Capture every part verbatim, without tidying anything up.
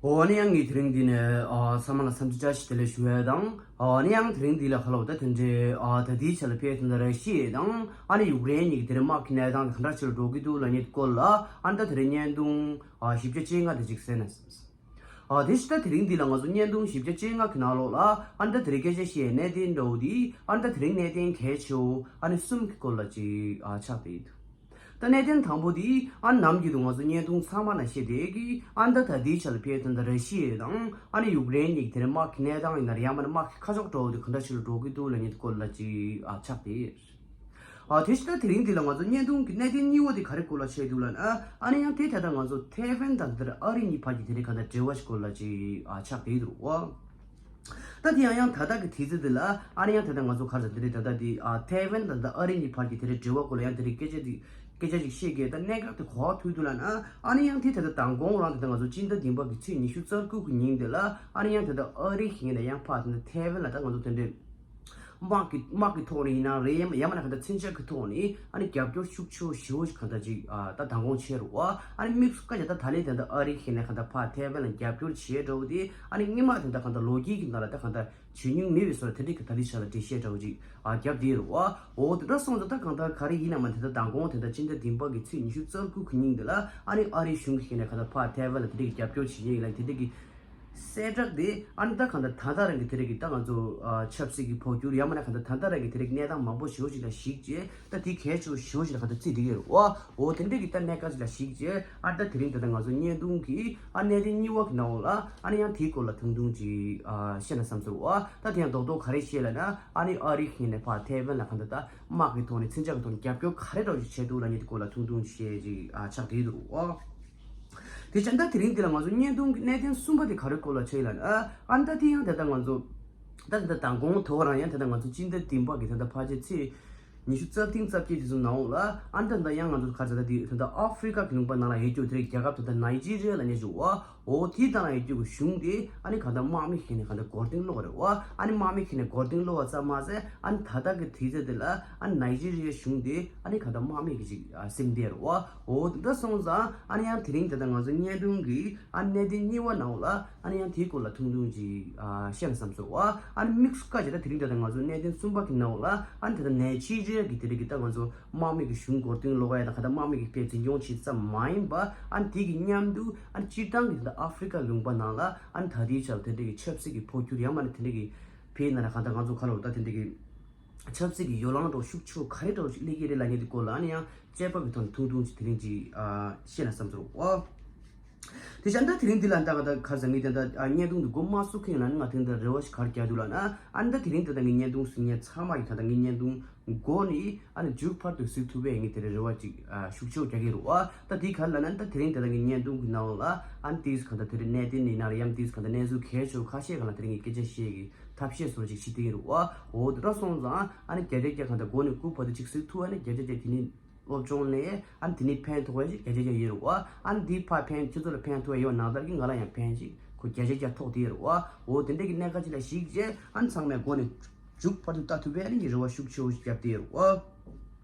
འོ་ནི་ཡང་ངས་དེ་རིང་འདི་ནས་ཨ་ཚང་མ་ལ་འཚམས་འདྲི་བཀྲ་ཤིས་བདེ་ལེགས་ཞུ་ཡས་དང་། ཨ་ནི་ཡང་དེ་རིང་འདི་ལ་ཁ་ལོ་ད་དེ་འདྲའི་ཨ་ད་ལྟའི་ཆ་ལ་ཕེབས་ཐོན་ད་ར་ཤི་ཡས་དང་ཨ་ནི་ཡུཀ་རེན་གཉིས་ཀྱི་དེ་རིང་དམག་གི་གནས་སྟངས་དེ་ག་འདྲ་ཞིག་ལ་འགྲོ་གི་འདུག་ལབ་མཁན་སྐོར་ལ་ཨ་ནི་ད་དེ་རིང་བརྙན་ཐུང་ཨ་བཞི་བརྒྱ་བཅོ་ལྔ་དེ་ཅིག་གསན་ན་བསམ། ཨ་དེ་ཕྱི་ད་དེ་རིང་འདི་ལ་ང་ཚོ་བརྙན་ཐུང་བཞི་བརྒྱ་བཅོ་ལྔ་གི་ནང་ལོགས་ལ་ཨ་ནི་ད་དེ་རིང་སྐད་ཆ་བཤད་ཡས་གནད་དོན་འདྲ་བོ་དེ་ཨ་ནི་ད་དེ་རིང་གནད་དོན་གལ་ཆེ་བོ་ཨ་ནི་གསུམ་གྱི་སྐོར་ལ་ཅིག་ཨ་ཆགས་བསྡད་ཡོད། ད་གནད་དོན་དང་པོ་དེ་ཨ་ནི་ནམ་རྒྱུན་དུ་ང་ཚོ་བརྙན་ཐུང་ཚང་མ་ནང་བཤད་བསྡད་ཀྱི་ཨ་ནི་ད་ད་ལྟའི་ཆ་ལ་ཕེབས་ཐོན་ད་ར་ཤི་ཡ་དང་ཨ་ནི་ཡུཀ་རེན་གཉིས་ཀྱི་དེ་རིང་དམག་གི་གནས་སྟངས་ཡིན་ན་རེད། ཡང་མིན་ན་དམག་གི་ཁ་ཕྱོགས་འདྲ་བོ་དེ་ག་འདྲ་ཞིག་ལ་འགྲོ་གི་འདུག་ལབ་མཁན་སྐོར་ལ་ཅིག་ཨ་ཆགས་བསྡད་ཡོད། ཨ་དེ་ཕྱི་ད་དེ་རིང་འདི་ལ་ང་ཚོ་བརྙན་ཐུང་གི་གནད་དོན་གཉིས་པ་དེ་ག་རེ་སྐོར་ལ་བཤད་འདུག་ལབ་ན། ཨ་ནི་ཡང་དེ་ད་ལྟ་ང་ཚོ་ཐའེ་ཝན་དང་དེར་ཨ་རི་གཉིས་བར་གྱི་དེ་རིང་ག་འདྲ་འབྲེལ་བ་ཞིག་སྐོར་ལ་ཅིག་ཨ་ཆགས་བསྡད་འདུག་ཨ། ད་དེ་ཡང་ཡང་ད་ལྟ་གི་དུས་ཚོད་འདི་ལ་ཨ་ནི་ཡང་དེ་ད་ང་ཚོ་ག་རེ་ཟེར་དེ་རེད། ད་ལྟ་དེ་ཨ་ཐའེ་ཝན་དང་ད་ཨ་རི་གཉིས་བར་གྱི་དེ་རིང་འབྲེལ་བ་སྐོར་ལ་ཡང་དེ་རིང་སྐད་ཆ་དེ་སྐད་ཆ་ཅིག་བཤད་གི། ད་གནད་འགག་དེ་ག་པར་ཐུག་འདུག་ལབ་ན། ཨ་ནི་ཡང་དེ་ད་ལྟ་མདང་དགོང་རང་དེ་ད་ང་ཚོ་སྤྱི་ཟླ་བདུན་པ་གི་ཚེས་ཉི་ཤུ་རྩ་དགུ་གི་ཉིན་དེ་ལ་ཨ་ནི་ཡང་དེ་ད་ཨ་རི་གི་ངོས་ནས་ཡང་ཕར་དེ་ད་ཐའེ་ཝན་ལ་ད་ང་ཚོ་དེ་འདྲའི་དམག་གི་དམག་གི་ཐོག་ནས་ཡིན་ན་རེད། ཡང་ཡང་མིན་ན་ག་འདྲ་མཚོན་ཆ་གི་ཐོག་ནས་ཨ་ནི་རྒྱབ་སྐྱོར་ཤུགས་ཆེ་བོ་ཞེ་པོ་ཞིག་ག་འདྲ་ཅིག་ཨ་ད་མདང་དགོང་བྱས་རེད་པ། ཨ་ནི་དམིགས་སུ་བཀར་བྱས་ད་ད་ལན་དེ་འདྲ་ཨ་རི་གི་ངོས་ནས་ག་འདྲ་ཕར་ཐའེ་ཝན་ལ་རྒྱབ་སྐྱོར་བྱས་འདྲ་བོ་དེ་ཨ་ནི་སྔོན་མ་དེ་འདྲ་ག་འདྲ་ལོ་རྒྱུས་ཀྱི་ནང་ལ་ད་ག་འདྲ་བྱེད་མྱོང་མེད་པའི་བཟོ་འདྲ་དེ་འདྲ་གི་ད་ལྟའི་ཆ་ལ་འགྲེལ་བཤད་འདྲ་བོ་ཅིག་ཨ་བརྒྱབ་བསྡད་རེད་པ། འོ་དེ་འདྲ་སོང་ཙང་ད་གང་ལྟར་ག་རེ་ཡིན་ན་མ་དེ་འདྲ་མདང་དགོང་དེ་འདྲ་སྤྱི་ཟླ་བདུན་པ་གི་ཚེས་ཉི་ཤུ་རྩ་དགུ་གི་ཉིན་དེ་ལ་ཨ་ནི་ཨ་རིའི་གཞུང་གི་ངོས་ནས་ག་འདྲ་ཕར་ཐའེ་ཝན་ལ་དེ་འདྲ་གི་རྒྱབ་སྐྱོར་བྱེད་མྱོང་ཡིན་ལབ་དེ་འདྲ་གི་གསལ་བསྒྲགས་དེ་ཨ་ནི་ད་གང་ལྟར་ད་ལྟ་རང་གི་དེ་རིང་གི་ད་ང་ཚོ་ཨ་ཆབ་སྲིད་ཀྱི་འཕོ་འགྱུར་ཡང་མིན་ན་གང་ལྟར་ད་ལྟ་རང་གི་དེ་རིང་གནས་སྟངས་མང་པོ་ཞེ་པོ་ཞིག་ལ་གཞིགས་བྱས་ད་དེ་གལ་ཆེ་བོ་ཞེ་པོ་ཞིག་ལ་གང་ལྟར་བརྩིས་བསྡད་ཀྱི་ཡོད་རེད་པ། འོ་དེ་འདྲ་གི་ད་གནད་འགག་ཅིག་ལ་གཞིགས་བྱས་ཨ་ད་དེ་རིང་ད་ལྟ་ང་ཚོ་བརྙན་ཐུང་གི་ཨ་གནད་དོན་གཉིས་པ་གི་ནང་ལ་ཨ་ནི་ཡང་དེའི་སྐོར་ལ་ཐུང་ཐུང་ཅིག་ཨ་བཤད་ན་བསམ་སོང་པ། ད་དེ་ཡང་རྡོག་རྡོག་ག་རེ་བཤད་ལབ་ན། ཨ་ནི་ཨ་རི་གི་ངོས་ནས་ཕར་ཐའེ་ཝན་ལ་གང་ལྟར་ད་དམག་གི་ཐོག་ནས་མཚོན་ཆ་གི་ཐོག་ནས་རྒྱབ་སྐྱོར་ག་རེ་འདྲ་བོ་ཞིག་བྱས་འདུག་ལབ་མཁན་དེ་སྐོར་ལ་ཐུང་ཐུང་བཤད་ཅིག་ཨ་ཆགས་བསྡད་འདུག་ཨ། དེ་བྱས་ད་དེ་རིང་འདི་ལ་ང་ཚོ་བརྙན་ཐུང་གི་གནད་དོན་གསུམ་པ་དེ་ག་རེ་སྐོར་ལ་བྱས་ལབ་ན། ཨ་ནི་ད་དེ་ཡང་ད་ལྟ་ང་ཚོ་ད་ད་ལྟ་མདང་དགོང་དེ་བ་རང་ཡང་ད་ལྟ་ང་ཚོ་སྤྱི་ཟླ་བདུན་པ་གི་ད་ལྟ་ཕལ་ཆེར་ཚེས་ཉི་ཤུ་རྩ་བདུན་རྩ་བརྒྱད་དེ་ཚོ་ནང་ལ་ཨ་ནི་ད་ལྟ་ཡང་ང་ཚོ་ག་རེ་ཟེར་ད་དེ་ད་ལྟ་ཨ་ཧྥི་རི་ཀ་གི་ལུང་པ་ནང་ལ་ཡོད་རྒྱུ་དེ་རིང་རྒྱལ་ཁབ་ད་ལྟ་ནའི་ཇི་རི་ཡ་ལབ་མཁན་ཞིག་འོ། འོ་དེའི་ཐད་ལ་ཡོད་རྒྱུ་གི་གཞུང་དེ་ཨ་ནི་གང་ལྟར་དམག་མི་ཁྱེར་ནས་གང་ལྟར་མགོ་རྟིང་སློག་པ་རེད་པ། ཨ་ནི་དམག་མི་ཁྱེར་ནས་མགོ་རྟིང་སློག་པ་ཙམ་མ་ཟད་ཨ་ནི་ད་ལྟ་གི་དུས་ཚོད་དེ་ལ་ཨ་ནི་ནའི་ཇི་རི་ཡའི་གཞུང་དེ་ཨ་ནི་གང་ལྟར་དམག་མི་གི་ཅིག་ཨ་སེམས་གཏད་རེད་པ། འོ་དེ་འདྲ་སོང་ཙང་ཨ་ནི་ཡང་དེ་རིང་ད་ལྟ་ང་ཚོ་བརྙན་ཐུང་གི་ཨ་ནི་གནད་དོན་གཉིས་པ་ནང་ལ་ཨ་ནི་ཡང་དེའི་སྐོར་ལ་ཐུང་ཐུང་ཅིག་ཨ་བཤད་ན་བསམ་སོང་པ། ཨ་ནི་དམིགས་སུ་བཀར་བྱས་ད་དེ་རིང་ད་ལྟ་ང་ཚོ་གནད་དོན་གསུམ་པ་གི་ནང་ལ་ཨ་ནི་ད་ལྟ་ནའི་ཇི་རི་ཡ་གི་དེ་རིང་གི་ད་ང་ཚོ་དམག་མི་གི་གཞུང་མགོ་རྟིང་སློག་ཡ་དང་གང་ལྟར་དམག་མི་གི་དཔེ་འཛིན་སྐྱོང་བྱེད་ཙམ་མ་ཡིན་པ་ཨ་ནི་དེ་གི་མཉམ་དུ་ཨ་ནི་སྤྱིར་བཏང་གི་ད་ལྟ་ཨ་ཧྥི་རི་ཀ་ལུང་པ་ནང་ལ་ཨ་ནི་ད་ལྟའི་ཆར་དེ་འདྲ་གི་ཆབ་སྲིད་ཀྱི་འཕོ་འགྱུར་ཡང་མིན་ན་དེ་འདྲ་གི་ཕེ་ན་ལ་གང་ལྟར་ང་ཚོ་ཁ་ལོ་ད་དེ་འདྲ་གི་ཆབ་སྲིད་ཀྱི་ཡོ་ལང་འདྲ་ཤུགས་ཆེ་ག་རེ་འདྲ་སླེབས་ཀྱི་རེད་ལབ་མཁན་དེ་སྐོར་ལ་ཨ་ནི་ཡང་དཔྱད་པ་གི་ཐོག་ནས་ཐུང་ཐུང་ཅིག་དེ་རིང་ཅིག་ཨ་བཤད་ན་བསམ་སོང་ཨོ། དེ་བྱས་ད་དེ་རིང་འདི་ལ་ད་ག་ད་ག་རེ་ཟེར་ངས་ད་ད་ཨ་བརྙན་ཐུང་འདི་འགོ་མ་བཙུགས་ཁེངས་ལ་ནི་ང་དེ་འདི་རེ་བ་ཞིག་ག་རེ་རྒྱག་འདུག་ལབ་ན། ཨ་ནི་ད་དེ་རིང་ད་ད་ངའི་བརྙན་ཐུང་གཟིགས་མཁན་ཚང་མ་གི་ད་ད་ངའི་བརྙན་ཐུང་མགོ་ནས་ཨ་ནི་མཇུག་བར་དུ་གཟིགས་ཐུབ་པའི་ངས་དེ་རེ་རེ་བ་ཅིག་ཨ་ཤུགས་ཆེ་རྒྱག་གི་རེད་བ། ད་དེ་ག་རེ་ལབ་ན་ད་དེ་རིང་ད་ད་ངའི་བརྙན་ཐུང་གི་ནང་ལ་ཨ་ནི་ཏིས་ག་ད་དེ་རིང་གནད་དོན་ནི་ན་རེ་ཡམ་ཏིས་ག་ད་གནས་ཚུལ་གལ་ཆེ་བ་ཁ་ཤས་ག་ལ་དེ་རིང་ངས་སྐད་ཆ་བཤད་གི་ཐབས་ཤེས་བཟོ་ཅིག་བྱེད་དེ་ཡིན་རེད་བ། འོ་དེ་འདྲ་སོང་ཙང་ཨ་ནི་བརྒྱ་ཆ་བརྒྱ་ག་ད་མགོ་ནས་རྐུབ་བར་དུ་ཅིག་གཟིགས་ཐུབ་ཨ་ནི་བརྒྱ་ཆ་བརྒྱ་དེ་ནི། སློབ་སྦྱོང་ལས་ཨ་ནི་དེ་ནི་ཕན་ཐོགས་ཡ་ཞིག་བརྒྱ་ཆ་བརྒྱ་ཡོད་རེད་བ། ཨ་ནི་འདི་ཕར་ཕན་ཁྱེད་ཚོ་ལ་ཕན་ཐོགས་ཡ་ཡོད་ནང་ལྟར་གྱི་ང་ལ་ཡང་ཕན་ཞིག་ཁོ་བརྒྱ་ཆ་བརྒྱ་ཐོགས་དེ་ཡོད་རེད་བ། འོ་དེ་འདྲ་གི་གནད་འགག་ཅིག་ལ་གཞིགས་རྗེས་ཨ་ནི་ཚང་མས་མགོ་ནས་མཇུག་བར་དུ་ལྟ་ཐུབ་པའི་ཨ་ནི་ངས་རེ་བ་ཤུགས་ཆེ་བོ་ཞིག་བརྒྱབ་དེ་ཡོད་རེད་བ།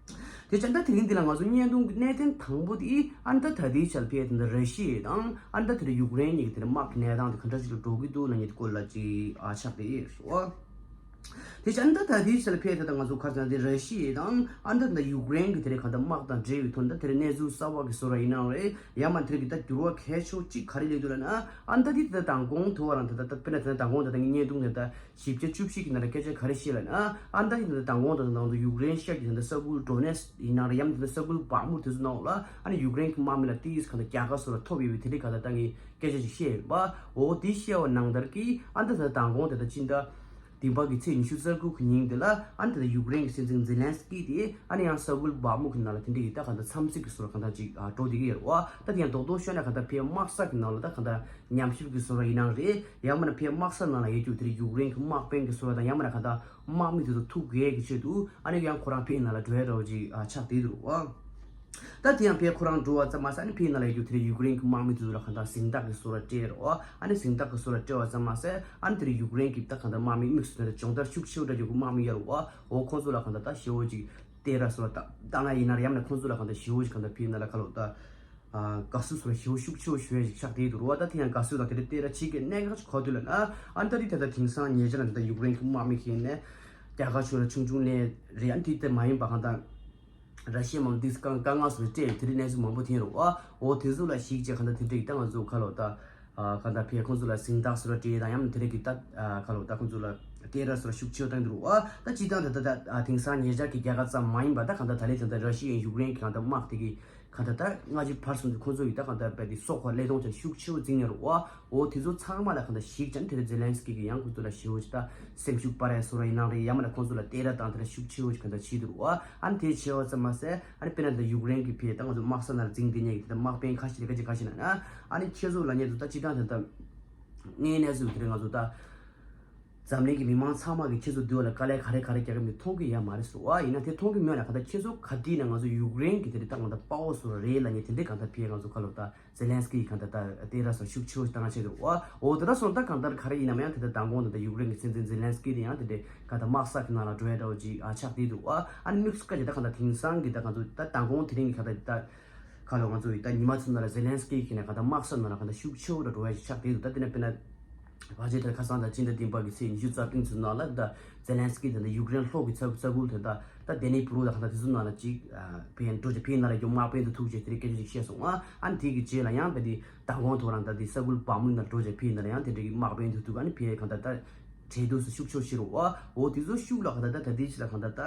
དེ་བྱས་ད་དེ་རིང་འདི་ལ་ང་ཚོ་བརྙན་ཐུང་གི་གནད་དོན་དང་པོ་དེ་ཨ་ནི་ད་ད་ལྟའི་ཆར་ཕེབས་དེ་འདི་ར་ཤི་ཡ་དང་ཨ་ནི་ད་དེ་རིང་ཡུཀ་རེན་གཉིས་ཀྱི་དེ་རིང་དམག་གི་གནས་སྟངས་དེ་ག་འདྲ་ཞིག་ལ་འགྲོ་གི་འདུག་ལབ་མཁན་དེ་སྐོར་ལ་ཅིག་ཨ་ཆགས་བསྡད་ཡོད་རེད་བ། དེ་བྱས་ཨ་ནི་ད་ད་ལྟའི་ཆ་ལ་ཕེབས་ད་ལྟ་ང་ཚོ་ཁ་སང་དེ་ར་ཤི་ཡ་དང་ཨ་ནི་ད་ད་ཡུཀ་རེན་གྱི་དེ་རིང་གང་ལྟར་དམག་དང་འབྲེལ་བའི་ཐོག་ནས་ད་དེ་རིང་གནས་ཚུལ་གསར་པ་གི་བཟོ་འདྲ་ཡིན་ནའང་རེད། ཡང་མ་དེ་རིང་གི་ད་འགྱུར་བ་གལ་ཆེ་བོ་གཅིག་ག་རེ་སླེབས་འདུག་ལབ་ན། ཨ་ནི་ད་དེ་ད་མདང་དགོང་དུ་བ་རང་ད་ད་ད་དཔེར་ན་ད་ད་མདང་དགོང་ད་ད་ངའི་བརྙན་ཐུང་དེ་ད་བཞི་བརྒྱ་བཅུ་བཞི་གི་ནང་ལ་སྐད་ཆ་ག་རེ་བཤད་ལབ་ན། ཨ་ནི་ད་དེ་ད་མདང་དགོང་ད་ད་ང་ཚོ་ཡུཀ་རེན་ཤར་གྱི་ད་ད་ས་ཁུལ་ཌོ་ནེ་སི་ཡིན་ནའང་རེད། ཡང་མིན་ད་ད་ས་ཁུལ་བག་མུ་དེ་ཚོ་ནང་ལ་ཨ་ནི་ཡུཀ་རེན་གྱི་དམག་མི་ལ་ཏིས་གང་ད་རྒྱལ་ཁ་སོགས་ལ་ཐོབ་ཡོད་པའི་དེ་རིང་གང་ད་ད་ངས་སྐད་ཆ་ཅིག་བཤད་ཡོད་པ། འོ་དེ་བཤད་པ་ནང་ལྟར་གྱི་ཨ་ནི་ད་ད་མདང་དགོང་དེ་ད་ཕྱི་ཟླ་བདུན་པ་གི་ཚེས་ཉི་ཤུ་རྩ་དགུ་གི་ཉིན་དེ་ལ་ཨ་ནི་ད་ལྟ་ཡུཀ་རེན་གྱི་སྲིད་འཛིན་ཛེ་ལན་སི་ཀི་དེ་ཨ་ནི་ཡང་ས་ཁུལ་བག་མུ་གི་ནང་ལ་དེ་འདྲ་ཡི་ད་གང་ལྟར་འཚམས་གཟིགས་ཀྱི་བཟོ་འདྲ་གང་ལྟར་ཅིག་ཨ་འགྲོ་བསྡད་ཀྱི་ཡོད་རེད་བ། ད་དེ་ཡང་རྡོག་རྡོག་ཤོད་ན་གང་ལྟར་ཕའི་དམག་ས་གི་ནང་ལ་ད་གང་ལྟར་ཉམས་ཞིབ་ཀྱི་བཟོ་འདྲ་ཡིན་ནའང་རེད། ཡང་མིན་ན་ཕའི་དམག་ས་ནང་ལ་ཡོད་རྒྱུ་དེ་རིང་ཡུཀ་རེན་གྱི་དམག་དཔོན་གྱི་བཟོ་འདྲ་དང་ཡང་མིན་ན་གང་ལྟར་དམག་མི་དེ་ཚོ་ཐུག་གས་ཀྱི་ཆེད་དུ་ཨ་ནི་ཡང་ཁོ་རང་ཕའི་ནང་ལ་འགྲོ་ཡ་འདྲ་བོ་ཅིག་ཨ་ཆགས་བསྡད་འདུག་རེད་བ། ད་དེ་ཡང་ཕའི་ཁོ་རང་འགྲོ་བ་ཙམ་མ་ཟད་ཨ་ནི་ཕའི་ནང་ལ་ཡོད་རྒྱུ་དེ་རིང་ཡུཀ་རེན་གྱི་དམག་མི་དེ་ཚོ་ལ་གང་ལྟར་གཟེངས་རྟགས་ཀྱི་བཟོ་འདྲ་སྤྲད་རེད་བ། ཨ་ནི་གཟེངས་རྟགས་ཀྱི་བཟོ་འདྲ་སྤྲད་པ་ཙམ་མ་ཟད་ཨ་ནི་དེ་རིང་ཡུཀ་རེན་གྱི་ད་གང་ལྟར་དམག་མི་དམིགས་སུ་ད་ལྟ་སྦྱོང་བརྡར་ཤུགས་ཆེ་བོ་འདྲ་རྒྱག་རྒྱུ་དམག་མི་ཡོད་རེད་བ། འོ་ཁོང་ཚོ་ལ་གང་ལྟར་ད་ཞེ་པོ་ཅིག་སྟེར་ར་སོ་ད་ད་ང་ཡིན་ན་ར་ཡང་ན་ཁོང་ཚོ་ལ་གང་ལྟར་ཞེ་པོ་ཅིག་གང་ལྟར་ཕའི་ནང་ལ་ཁ་ལོ་ད་ དགའ་བསུ་སོགས་ཞེ་པོ་ཤུགས་ཆེ་བོ་ཞུ་ཡ་ཞིག་ཆགས་བསྡད་འདུག་རེད་བ། ད་དེ་ཡང་དགའ་བསུ་དང་དེ་འདྲ་སྟེར་ར་བྱེད་ཀྱི་གནད་འགག་ཅིག་གོ་དུས་ལ་ན། ཨ་ནི་ད་དེ་ད་ལྟ་དེང་སང་ཉེ་ཆར་ལ་ད་ལྟ་ཡུཀ་རེན་གྱི་དམག་མི་ཁྱེར་ནས་རྒྱ་གར་ཕྱོགས་ལ་ཆུང་ཆུང་ནས་རེད། ཨ་ནི་དེ་ལྟ་མ་ཡིན་པ་གང་ལྟར་ར་ཤི་ཡ་མང་པོ་དེ་དཀའ་དཀའ་ངལ་སོགས་སྤྲད་ཡོད། དེ་འདྲའི་གནས་ཚུལ་མང་པོ་ཐོན་རེད་བ། འོ་དེ་ཚོ་ལ་གཞིགས་བྱས་གང་ལྟར་དེ་འདྲ་གི་ད་ང་ཚོ་ཁ་ལོ་ད་ཨ་གང་ལྟར་ཕེ་ཁོང་ཚོ་ལ་གཟེངས་རྟགས་སོགས་ར་སྤྲད་དང་ཡང་དེ་འདྲ་གི་ད་ཨ་ཁ་ལོ་ད་ཁོང་ཚོ་ལ་སྟེར་ར་སོགས་ར་ཤུགས་ཆེ་བོ་བཏང་འདུག་རེད་བ། ད་སྤྱིར་བཏང་ད་ད་ད་ཨ་དེང་སང་ཉེ་ཆར་གྱི་རྒྱལ་ཁ་ཙམ་མ་ཡིན་པ་ད་གང་ལྟར་ད་ལན་ད་ལྟ་ར་ཤི་ཡ་ཡུཀ་རེན་གྱི་གང་ལྟར་དམག་དེ་གི་གང་ལྟར་ད་སྔ་ཕྱི་བར་གསུམ་དུ་ཁོང་ཚོ་ཡིས་ད་གང་ལྟར་རྦད་དེ་སོ་ཁོ་བློས་གཏོང་བྱས་ཤུགས་ཆེ་བོ་འཛིན་ཡོད་རེད་བ། འོ་དེ་ཚོ་ཚང་མ་ལ་གང་ལྟར་གཞིགས་ཀྱང་དེ་ལ་ཛེ་ལན་སི་ཀི་གིས་ཡང་ཁོང་ཚོ་ལ་ཞེ་བོ་ཅིག་ད་སེམས་ཤུགས་སྤར་ཡ་བཟོ་འདྲ་ཡིན་ནའང་རེད། ཡང་མིན་ན་ཁོང་ཚོ་ལ་སྟེར་ར་དང་དེ་ལ་ཤུགས་ཆེ་བོ་ཅིག་གང་ལྟར་བྱེད་འདུག་རེད་བ། ཨ་ནི་དེ་བྱས་པ་ཙམ་མ་ཟད་ཨ་ནི་དཔེར་ན་དེ་ལ་ཡུཀ་རེན་གྱི་ཕེ་ད་ང་ཚོ་དམག་ས་ནང་ལ་འཛིང་བསྡད་མཁན་གྱི་དེ་ལ་དམག་དཔོན་ཁ་ཤས་ལ་སྐད་ཆ་ག་ཞིག་ན་ན། ཨ་ནི་ཁྱེད་ཚོ་ལབ་མཁན་དེ་ད་སྤྱིར་བཏང་དེ་ད་དངོས་གནས་སུ་དེ་ལ་ང་ཚོ་ད། འཛམ་གླིང་གི་མི་མང་ཚང་མ་གིས་ཁྱེད་ཚོ་འདི་བ་ལ་དཀའ་ལས་ག་རེ་ག་རེ་རྒྱག་གི་མིན་མཐོང་གི་ཡོད་མ་རེད་ཟེར་བ། ཡིན་ན་དེ་མཐོང་གི་མེད་ན་གང་ལྟར་ཁྱེད་ཚོ་ག་དུས་ནས་ང་ཚོ་ཡུཀ་རེན་གྱི་དེ་རིགས་ད་གང་ལྟར་དཔའ་བོ་བཟོ་རེད་ལབ་མཁན་དེ་འདྲས་གང་ལྟར་ཕེ་ང་ཚོ་ཁ་ལོ་ད་ཛེ་ལན་སི་ཀི་གང་ལྟར་ད་སྟེར་ར་སོགས་ཤུགས་ཆེ་བོ་བཏང་བྱས་འདུག་བ། འོ་དེ་འདྲ་སོང་ད་གང་ལྟར་ག་རེ་ཡིན་ནའང་ཡང་དེ་ལྟར་མདང་དགོང་དེ་ལྟར་ཡུཀ་རེན་གྱི་སྲིད་འཛིན་ཛེ་ལན་སི་ཀི་དེ་ཡང་དེ་འདྲས་གང་ལྟར་དམག་ས་གི་ནང་ལ་འགྲོ་ཡ་འདྲ་བོ་ཅིག་ཨ་ཆགས་བསྡད་འདུག་བ། ཨ་ནི་དམིགས་སུ་བཀར་བྱས་ད་གང་ལྟར་དེང་སང་གི་ད་གང་ཚོ་ད་མདང་དགོང་དེ་རིང་གི་གང་ལྟར་ད། ཁ་ལོ་ང་ཚོ་ཡི་ད་ཉི་མ་ཚོ་ནང་ལ་ཛེ་ལན་སི་ཀི་གི་ནས་གང་ལྟར་དམག་ས་ནང་ལ་གང་ལྟར་ཤུགས་ཆེ་བོ་འདྲ་འགྲོ་ཡ་ཞིག་ཆགས་བསྡད་འདུག་ད་དེ་ནས་དཔེར་ན་ཕལ་ཆེར་དེར་ཁ་སང་དང་སྤྱི་ཟླ་བདུན་པ་གི་ཚེས་ཉི་ཤུ་རྩ་བདུན་ཚོ་ནང་ལ་ད་ཛེ་ལན་སི་ཀི་དེ་འདྲ་ཡུཀ་རེན་ལྷོ་གི་ས་ས་ཁུལ་དེ་ད་ད་དེ་ནས་པུ་རུ་དང་གང་ལྟར་དེ་ཚོ་ནང་ལ་ཅིག་ཕན་འགྲོ་ཅིག་ཕན་ནང་ལ་ཀྱང་དམག་དཔོན་དུ་ཐུག་ཅིག་དེ་རིགས་སྐད་ཆ་ཅིག་བཤད་སོང་ཨ། ཨ་ནི་དེ་གི་རྗེས་ལ་ཡང་ད་དེ་མདང་དགོང་ཐོག་རང་ད་དེ་ས་ཁུལ་བ་མུ་ནང་འགྲོ་ཅིག་ཕན་ནང་ལ་ཡང་དེ་འདྲ་གི་དམག་དཔོན་དུ་ཐུག་ཨ་ནི་ཕན་གང་ལྟར་ད། གྲལ་དུ་སུ་ཤུགས་ཆེ་བོ་ཞིག་རུ་བ། འོ་དེ་ཚོ་ཤུགས་ལ་གང་ལྟར་ད་ད་དེའི་ཕྱི་ལ་གང་ལྟར་ད་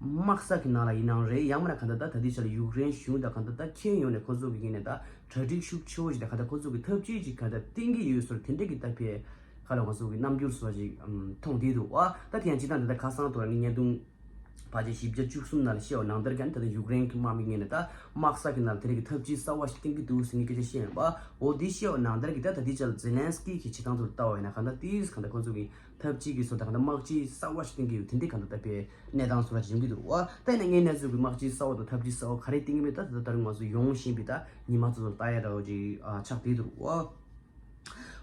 དམག་ས་གི་ནང་ལ་ཡིན་ནའང་རེད། ཡང་མིན་ན་གང་ལྟར་ད་ད་དེའི་ཕྱི་ལ་ཡུཀ་རེན་གཞུང་དང་གང་ལྟར་ད་ཁྱོན་ཡོངས་ནས་ཁོ་ཚོ་གི་ངོས་ནས་ད་གྲ་སྒྲིག་ཤུགས་ཆེ་བོ་ཞིག་དང་གང་ལྟར་ཁོ་ཚོ་གི་འཐབ་ཇུས་ཅིག་གང་ལྟར་བསྟན་གྱི་ཡོད་ཟེར་དེ་འདྲ་གི་ད་ཕེ་ཁ་ལ་ང་ཚོ་གི་རྣམ་འགྱུར་སོགས་ཅིག་མཐོང་བསྡད་འདུག་བ། ད་དེ་ཡང་སྤྱིར་བཏང་ད་ལྟ་ཁ་སང་དུ་རང་གི་བརྙན་ཐུང་ཕལ་ཆེར་བཞི་བརྒྱ་བཅུ་གསུམ་ནང་ལ་བཤད་པ་ནང་ལྟར་ཀྱང་ད་ལྟ་ཡུཀ་རེན་གྱི་དམག་མི་ངོས་ནས་ད་དམག་ས་གི་ནང་ལ་དེ་རིགས་ཀྱི་འཐབ་ཇུས་གསར་བ་ཞིག་བསྟན་གྱི་འདུག་ཟེར་ནས་སྐད་ཆ་བཤད་ཡོད་པ། འོ་འདི་བཤད་པ་ནང་ལྟར་གྱི་ད་ད་ལྟའི་ཆར་ཛེ་ལན་སི་ཀི་གི་བྱེད་སྟངས་ཚོར་ལྟ་བ་ཡིན་ན་གང་ལྟར་ཏིས་གང་ལྟར་ཁོང་ཚོ་གི་འཐབ་ཇུས་ཀྱི་སོ་ད་གང་ལྟར་དམག་ཇུས་གསར་བ་ཞིག་བསྟན་གྱི་ཡོད། དེ་འདྲའི་གང་ལྟར་ད་དཔེ་གནས་སྟངས་སོ་ར་ཅིག་འབྱུང་གི་འདུག་བ། ད་ཡིན་ན་ངས་གནས་ཚུལ་གྱི་དམག་ཇུས་གསར་བ་དང་འཐབ་ཇུས་གསར་བ་ག་རེ་བསྟན་གྱི་མེད་ད་ད་ད་རུང་ང་ཚོ་ཡོང་བཞིན་པའི་ད་ཉི་མ་ཚོ་ཚོར་ལྟ་ཡ་འདྲ་བོ་ཅིག་ཆགས་བསྡད་འདུག་བ།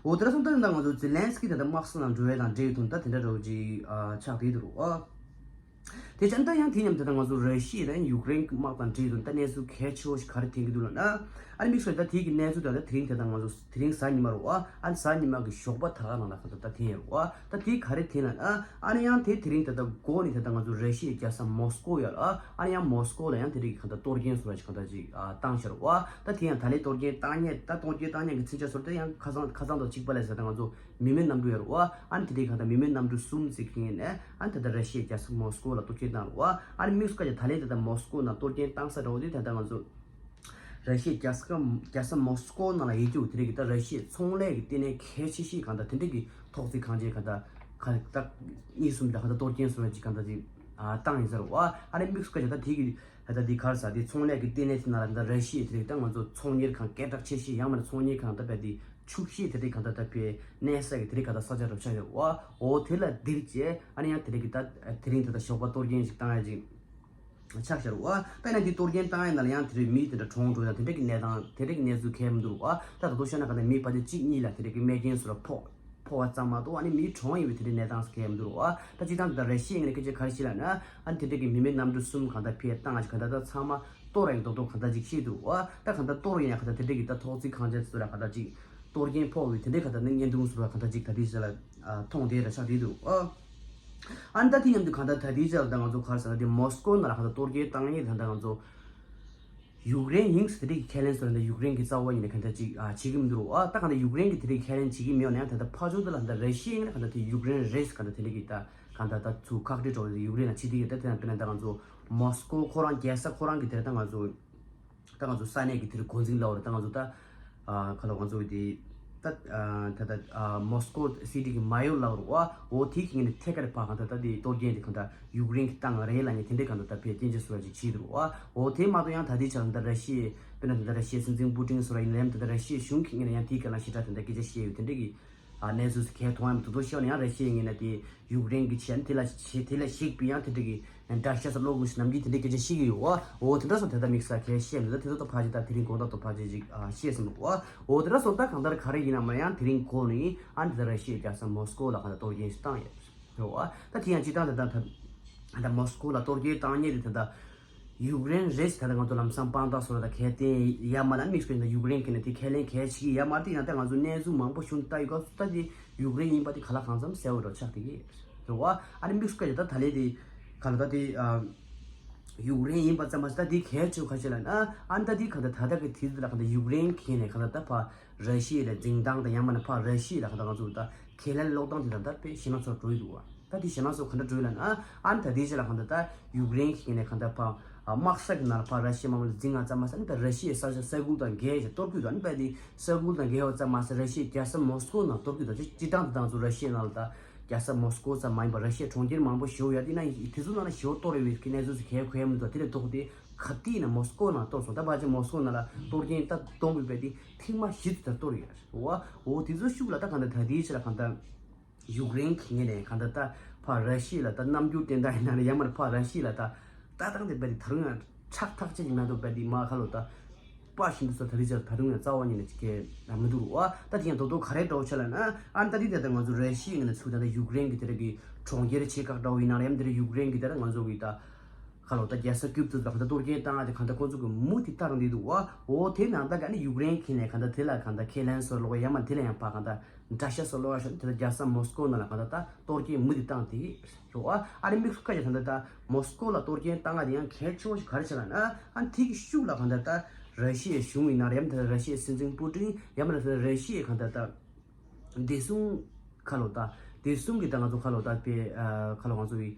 འོ་དེ་འདྲ་སོང་ད་ད་ང་ཚོ་ཛེ་ལན་སི་ཀི་ད་ལྟ་དམག་ས་ནང་འགྲོ་ཡ་དང་འབྲེལ་ཡོད་དོན་ད་དེ་འདྲ་འདྲ་བོ་ཅིག་ཆགས་བསྡད་འདུག་བ། དེ་ཙམ་ད་ཡང་དེ་མཉམ་དུ་ད་ང་ཚོ་ར་ཤི་ཡ་དང་ཡུཀ་རེན་གྱི་དམག་དང་འབྲེལ་དུ་ད་གནས་ཚུལ་གལ་ཆེ་བོ་ཞིག་ག་རེ་ཐོན་གྱི་འདུག་ལབ་ན། ཨ་ནི་དམིགས་སུ་ད་དེ་གི་གནས་ཚུལ་ད་ད་དེ་རིང་ད་ལྟ་ང་ཚོ་དེ་རིང་གཟའ་ཉི་མ་རེད་བ། ཨ་ནི་གཟའ་ཉི་མ་གི་ཞོགས་པ་ད་ག་ནང་ལ་ག་ད་ད་ཐོན་ཡོད་རེད་བ། ད་དེ་ག་རེ་ཐོན་ལབ་ན། ཨ་ནི་ཡང་དེ་དེ་རིང་ད་ལྟ་འགོ་ནས་ད་ལྟ་ང་ཚོ་ར་ཤི་ཡའི་རྒྱལ་ས་མོ་སི་ཀོ་ཡོད་ལ། ཨ་ནི་ཡང་མོ་སི་ཀོ་ལ་ཡང་དེ་རིང་གི་ག་ད་གཏོར་སྐྱོན་སོགས་ལ་ཞིག་ག་ད་ཅིག་བཏང་ཤར་བ། ད་དེ་ཡང་ད་ལས་གཏོར་སྐྱོན་བཏང་མཁན་ད་གཏོར་སྐྱོན་བཏང་མཁན་གི་མཚོན་ཆ་སོར་ད་ཡང་ཁ་སང་ཁ་སང་དང་གཅིག་པ་ལས་ཟེར་ད་ང་ཚོ་མི་མེད་གནམ་གྲུ་ཡོད་རེད་བ། ཨ་ནི་དེ་རིང་གང་ལྟར་མི་མེད་གནམ་གྲུ་གསུམ་ཙམ་ཁྱེར་ནས་ཨ་ནི་ད་ལྟ་ར་ཤི་ཡའི་རྒྱལ་ས་མོ་སི་ཀོ་ལ་གཏོར་སྐྱོན་བཏང་རེད་བ། ཨ་ནི་དམིགས་སུ་བཀར་ཀྱང་ད་ལན་ད་ལྟ་མོ་སི་ཀོ་ནང་གཏོར་སྐྱོན་བཏང་ས་འདྲ་བོ་དེ་ད་ལྟ་ང་ཚོ་ར་ཤི་ཡའི་རྒྱལ་ས་རྒྱལ་ས་མོ་སི་ཀོ་ནང་ལ་ཡོད་རྒྱུ་དེ་རིང་གི་ད་ར་ཤི་ཡའི་ཚོང་ལས་ཀྱི་ལྟེ་གནས་གལ་ཆེ་ཤོས་གང་ལྟར་དེ་འདྲ་གི་ཐོག་བརྩེགས་ཁང་ཆེན་གང་ལྟར་གང་ལྟར་གཉིས་གསུམ་དང་གང་ལྟར་གཏོར་སྐྱོན་བཟོ་འདྲ་ཅིག་གང་ལྟར་ཅིག་བཏང་ཡིན་ཟེར་བ། ཨ་ནི་དམིགས་སུ་བཀར་ཀྱང་ད་དེ་གི་ད་ལྟ་འདི་ག་རེ་ཟེར་དེ་ཚོང་ལས་ཀྱི་ལྟེ་གནས་དེ་ནང་ལ་ད་ར་ཤི་ཡའི་དེ་རིང་ད་ང་ཚོ་ཚོང་གཉེར་ཁང་སྐད་གྲགས་ཆེ་ཤོས་ཡང་མིན་ན་ཚོང་གཉེར་ཁང་ད་བས་དེ་ཕྱུག་ཤོས་དེ་རིང་གང་ལྟར་ད་བས་གནས་ས་གི་དེ་རིང་གང་ལྟར་ས་ཆ་རུ་ཆགས་ཡོད་བ། འོ་དེ་ལ་འདིར་བྱས་ཨ་ནི་ཡང་དེ་རིང་གི་ད་དེ་རིང་ད་ལྟ་ཞོགས་པ་གཏོར་སྐྱོན་ཞིག་བཏང་ཡ་ཅིག་ཆགས་ཤར་བ། ད་ཡིན་ན་འདི་གཏོར་སྐྱོན་བཏང་ཡ་ནང་ལ་ཡང་དེ་རིང་མི་དེ་འདྲ་གྲོངས་འགྲོ་ཡ་དེ་འདྲ་གི་གནས་སྟངས་དེ་འདྲ་གི་གནས་ཚུལ་གང་ཡང་མི་འདུག་བ། ད་ད་དུང་བཤད་ན་གང་ལྟར་མི་ཕལ་ཆེར་གཅིག་གཉིས་ལ་དེ་འདྲ་གི་རྨས་སྐྱོན་སོགས་ལ་ཕོག་ཕོག་པ་ཙམ་མ་གཏོགས་ཨ་ནི་མི་གྲོངས་ཡོད་པའི་དེ་འདྲའི་གནས་སྟངས་གང་ཡང་མི་འདུག་བ། ད་སྤྱིར་བཏང་དེ་ལྟར་ར་ཤི་ཡའི་ངོས་ནས་སྐད་ཆ་ག་རེ་བཤད་ལབ་ན། ཨ་ནི་དེ་འདྲ་གི་མི་མེད་གནམ་གྲུ་གསུམ་གང་ལྟར་ཕར་བཏང་ཡ་ཅིག་གང་ལྟར་ད་ཚང་མ་གཏོར་ཡ་ཡིན་མདོག་མདོག་གང་ལྟར་ཅིག་བཤད་འདུག་བ། ད་གང་ལྟར་གཏོར་ཡིན་ཡང་གང་ལྟར་དེ་འདྲ་གི་ད་ཐོག་བརྩེགས་ཁང་ཆེན་ཚོ་ལ་གང་ལྟར་ཅིག་གཏོར་སྐྱོན་ཕོག་པའི་དེ་འདྲའི་གང་ལྟར་ནི་བརྙན་ཐུང་སོགས་ལ་གང་ལྟར་ཅིག་ད་ལྟའི་ཆ་ལ་མཐོང་བསྡད་ར་ཆགས་བསྡད་འདུག་བ། ཨ་ནི་ད་དེ་མཉམ་དུ་གང་ལྟར་ད་ལྟའི་ཆ་ལ་ད་ང་ཚོ་ག་རེ་ཟེར་ན་དེ་མོ་སི་ཀོ་ནང་ལ་གང་ལྟར་གཏོར་སྐྱོན་བཏང་ཡས་ད་ལྟ་ང་ཚོ་ཡུཀ་རེན་ཡིན་ཟེར་དེ་འདྲའི་ཁས་ལེན་སོགས་ལ་ད་ཡུཀ་རེན་གྱི་རྩ་བ་ཉིད་ནས་གང་ལྟར་ཅིག་ཨ་བྱེད་ཀྱི་མི་འདུག་རོ། ཨ་ད་གང་ལྟར་ཡུཀ་རེན་གྱིས་དེ་འདྲའི་ཁས་ལེན་བྱེད་ཀྱི་མེད་ན་ཡང་ད་ལྟ་ཕར་ཕྱོགས་དེ་ལ་ད་ལྟ་ར་ཤི་ཡའི་ངོས་ནས་གང་ལྟར་དེ་ཡུཀ་རེན་རེད་ཟེར་གང་ལྟར་དེ་འདྲའི་གི་ད་གང་ལྟར་ད་ཚུར་ཁག་དཀྲི་འགྲོ་བ་ཡུཀ་རེན་ལ་བྱེད་དེ་ཡོད། ད་དེ་ན་དཔེར་ན་ད་ང་ཚོ་མོ་སི་ཀོ་ཁོ་རང་རྒྱལ་ས་ཁོ་རང་གི་དེ་ལ་ད་ང་ཚོ་ད་ང་ཚོ་ས་གནས་ཀྱི་དེ་རུ་འགོ་འཛིན་ལབ་རེད། ད་ང་ཚོ་ད་ཨ་ག་ལ་ང་ཚོ་དེ་ད་ཨ་ད་ད་ཨ་མོ་སི་ཀོ་སི་ཊི་གི་མེ་ཡོར་ལབ་རེད་བ། འོ་དེ་གི་ངོས་ནས་ཐད་ཀར་ཕར་གང་ལྟར་ད་དེ་གཏོར་སྐྱོན་དེ་གང་ལྟར་ཡུཀ་རེན་གྱིས་བཏང་རེད་ལབ་ནས་དེ་འདྲའི་གང་ལྟར་ད་ཕར་སྐྱོན་བརྗོད་སོགས་ཅིག་བྱས་འདུག་བ། འོ་དེ་མ་གཏོགས་ཡང་ད་ལྟའི་ཆར་ད་ར་ཤི་ཡའི་དཔེར་ན་ད་ལྟ་ར་ཤི་ཡའི་སྲིད་འཛིན་པུ་ཏིན་སོགས་ལ་ཡིན་ནའང་ད་ལྟ་ར་ཤི་ཡའི་གཞུང་གི་ངོས་ནས་ཡང་དེའི་སྐོར་ལ་ཞེ་དྲག་ད་ལྟ་སྐད་ཆ་བཤད་ཡོད། དེ་འདྲའི་གི་ཨ་གནས་ཚུལ་གང་ཡང་མཐོང་ཡ་མི་འདུག་དོ་ཤོད་ན་ཡང་ར་ཤི་ཡའི་ངོས་ནས་དེ་ཡུཀ་རེན་གྱི་ཆེད་དེ་ལ་ཆེད་དེ་ལ་གཞིགས་པའི་ཡང་དེ་འདྲ་གི་དགྲ་ཤ་ས་གློ་དགོས་ཤིག་ནམ་རྒྱུན་དེ་འདྲའི་སྐད་ཆ་བཤད་ཀྱི་ཡོད་བ། འོ་དེ་འདྲ་སོང་དེ་ལྟར་དམིགས་བསལ་གང་ཡང་བཤད་མི་འདུག་དེ་ཚོ་ད་ཕལ་ཆེར་ད་དེ་རིང་དགོང་དག་ཏུ་ཕལ་ཆེར་ཅིག་ཨ་བཤད་ཟིན་འདུག་བ། འོ་དེ་འདྲ་སོང་ད་གང་ལྟར་ག་རེ་ཡིན་ན་མ་ཡང་དེ་རིང་འགོ་ནས་ཨ་འདི་ལྟར་ར་ཤི་ཡའི་རྒྱལ་ས་མོ་སི་ཀོ་ལ་གང་ལྟར་གཏོར་སྐྱོན་ཞིག་བཏང་ཡོད་རེད་བ། ད་དེ་ཡང་སྤྱིར་བཏང་ད་ད་ད་ད་མོ་སི་ཀོ་ལ་གཏོར་སྐྱོན་བཏང་མཁན་དེ་ད་ད། ཡུཀ་རེན་རེད་ཟེར། ད་ལྟ་ང་ཚོ་ལམ་སང་དཔང་རྟགས་བཟོ་འདྲ་ད་གལ་ཏེ་ཡ་མ་ལ་དམིགས་བསལ་ཡིན་ན་ཡུཀ་རེན་གྱི་ནས་དེ་ཁས་ལེན་གལ་ཆེ་གི་ཡ་མ་དེ་ཡང་ད་ང་ཚོ་གནས་ཚུལ་མང་པོ་ཞུ་ད་ཡོད་སྐབས་སུ་ད་དེ་ཡུཀ་རེན་ཡིན་པ་དེ་ག་ལ་གང་འཚམ་གསལ་བོ་འདྲ་ཆགས་བསྡད་ཀྱི་རེད་བ། ཨ་ནི་དམིགས་སུ་བཀར་ཡ་ད་ད་ལས་དེ་ག་ལ་ད་དེ་ཡུཀ་རེན་ཡིན་པ་ཙམ་མ་ཟད་ད་དེ་གལ་ཆེ་བ་ག་ཞིག་ལ་ན་ཨ་ནི་ད་དེ་ག་ད་ད་ད་གི་དུས་ཚོད་ལ་ག་ད་ཡུཀ་རེན་གྱི་ནས་ག་ད་ད་ཕ་ར་ཤི་ཡ་ལ་འཛིན་སྟངས་དང་ཡང་མ་ན་ཕ་ར་ཤི་ཡ་ལ་ག་ད་ང་ཚོ་ད་ཁས་ལེན་སློག་སྟངས་དེ་ད་ད་དཔེ་ཞེ་ན་ཚོར་འགྲོ་ཡི་འདུག་བ། ད་དེ་ཞེ་ན་ཚོ་ག་འདྲ་འགྲོ་ཡི་ལ་ན་ཨ་ནི་ད་དེ་ཞིག་ལ་ག་ད་ད་ཡུཀ་རེན་གྱི་ནས་ག་ད་ཕ་དམག་ས་གི་ནང་ལ་ཕ་ར་ཤི་ཡ་དམག་མི་ལ་འཛིན་ང་ཙམ་མ་ཟད་ཨ་ནི་ད་ར་ཤི་ཡའི་ས་ཆ་ས་ཁུལ་དང་འགལ་ཞིང་གཏོར་རྒོལ་དང་ཨ་ནི་ད་དེ་ས་ཁུལ་དང་འགལ་བ་ཙམ་མ་ཟད་ར་ཤི་ཡའི་རྒྱལ་ས་མོ་སི་ཀོ་ནང་གཏོར་རྒོལ་དང་སྤྱི་སྤྱི་བཏང་དེ་དང་ཚོ་ར་ཤི་ཡའི་ནང་ལ་ད་རྒྱལ་ས་མོ་སི་ཀོ་ཙམ་མ་ཡིན་པར་ར་ཤི་ཡའི་གྲོང་ཁྱེར་མང་པོ་ཞེ་པོ་ཡོད་དེ་ན་དེ་ཚོ་ནང་ལ་ཞེ་པོ་གཏོར་ཡོད་པའི་གནས་ཚུལ་ཞིག་གས་གོ་ཡ་མི་འདུག་དེ་ལས་ལྡོག་སྟེ་ག་དུས་ཡིན་ན་མོ་སི་ཀོ་ནང་གཏོར་སོང་། ད་ཕལ་ཆེར་མོ་སི་ཀོ་ནང་ལ་གཏོར་སྐྱོན་ད་གཏོང་དགོས་པའི་དེ་ཐེངས་མ་བཞི་ཙམ་གཏོར་ཡོད་རེད་བ། འོ་དེ་ཚོ་ཤུགས་ལ་ད་ག་ད་ད་དེའི་ཕྱིར་ག་ད་ཡུཀ་རེན་གྱི་ངོས་ནས་ག་ད་ད་ཕ་ར་ཤི་ཡ་ལ་ད་རྣམ་འགྱུར་དེ་འདྲ་ཡིན་ན་ཡང་མ་ཕ་ར་ཤི་ཡ་ལ་ད་ལྟ་སྟངས་དེ་དཔེ་དེ་ད་རུང་ཡང་ཁྲག་ཐག་ཆད་ཀྱི་མ་གཏོགས་དཔེ་དེ་མ་ཁ་ལོ་ད་དཔའ་ཞིམ་དུ་ས་ད་རི་ཅར་ད་རུང་ཡང་རྩ་བ་ཉིད་ནས་ཅིག་གས་ལ་མི་འདུག་བ། ད་དེ་ཡང་དོ་དོ་ག་རེ་འདྲ་བོ་ཆ་ལ་ན་ཨ་ད་དེ་དེ་ད་ང་ཚོ་ར་ཤི་ཡ་ངོས་ནས་ཚུར་ད་ད་ཡུཀ་རེན་གྱི་དེ་ར་གི་གྲོང་ཁྱེར་ཆེ་ཁག་འདྲ་བོ་ཡིན་ན་ཡང་དེ་ར་ཡུཀ་རེན་གྱི་དེ་ར་ང་ཚོ་གི་ད་ག་ལོ་ད་རྒྱལ་ས་ཀིབ་ཏུ་ད་ག་ད་གཏོར་སྐྱོན་བཏང་ཨ་དེ་ག་ད་ཁོ་ཚོ་གི་མུ་དེ་ལྟར་འདི་འདུག་བ། འོ་དེ་ནང་ད་ག་ནི་ཡུཀ་རེན་གྱི་ནས་ག་ད་དེ་ལ་ག་ད་ཁས་ལེན་སོར་ལོག་ཡ་མ་དེ་ལ་ཡང་ཕ་ག་ད་འདྲ་ཤ་སོ་ལོ་བ་ཤོ་དེ་ལ་རྒྱལ་ས་མོ་སི་ཀོ་ནང་ལ་ག་ད་ད་གཏོར་སྐྱོན་མུ་དེ་བཏང་དེ་ཤོ་བ། ཨ་རི་དམིགས་སུ་བཀར་ཡ་ད་ད་ད་མོ་སི་ཀོ་ལ་གཏོར་སྐྱོན་བཏང་ཨ་དེ་ཡང་གལ་ཆེ་བ་ཞིག་ག་རེ་ཆ་ལ་ན་ཨ་དེ་གི་ཤུགས་ལ་ག་ད་ད་ར་ཤི་ཡའི་གཞུང་ཡིན་ན་རེད་ཡ་མ་ད་ད་ར་ཤི་ཡའི་སྲིད་འཛིན་པུ་ཏིན་ཡ་མ་ད་ད་ར་ཤི་ཡའི་ག་ད་ད་བདེ་སྲུང་ཁ་ལོ་ད་བདེ་སྲུང་གི་ད་ང་ཚོ་ཁ་ལོ་ད་དཔེ་ཁ་ལོ་ང་ཚོ་བི་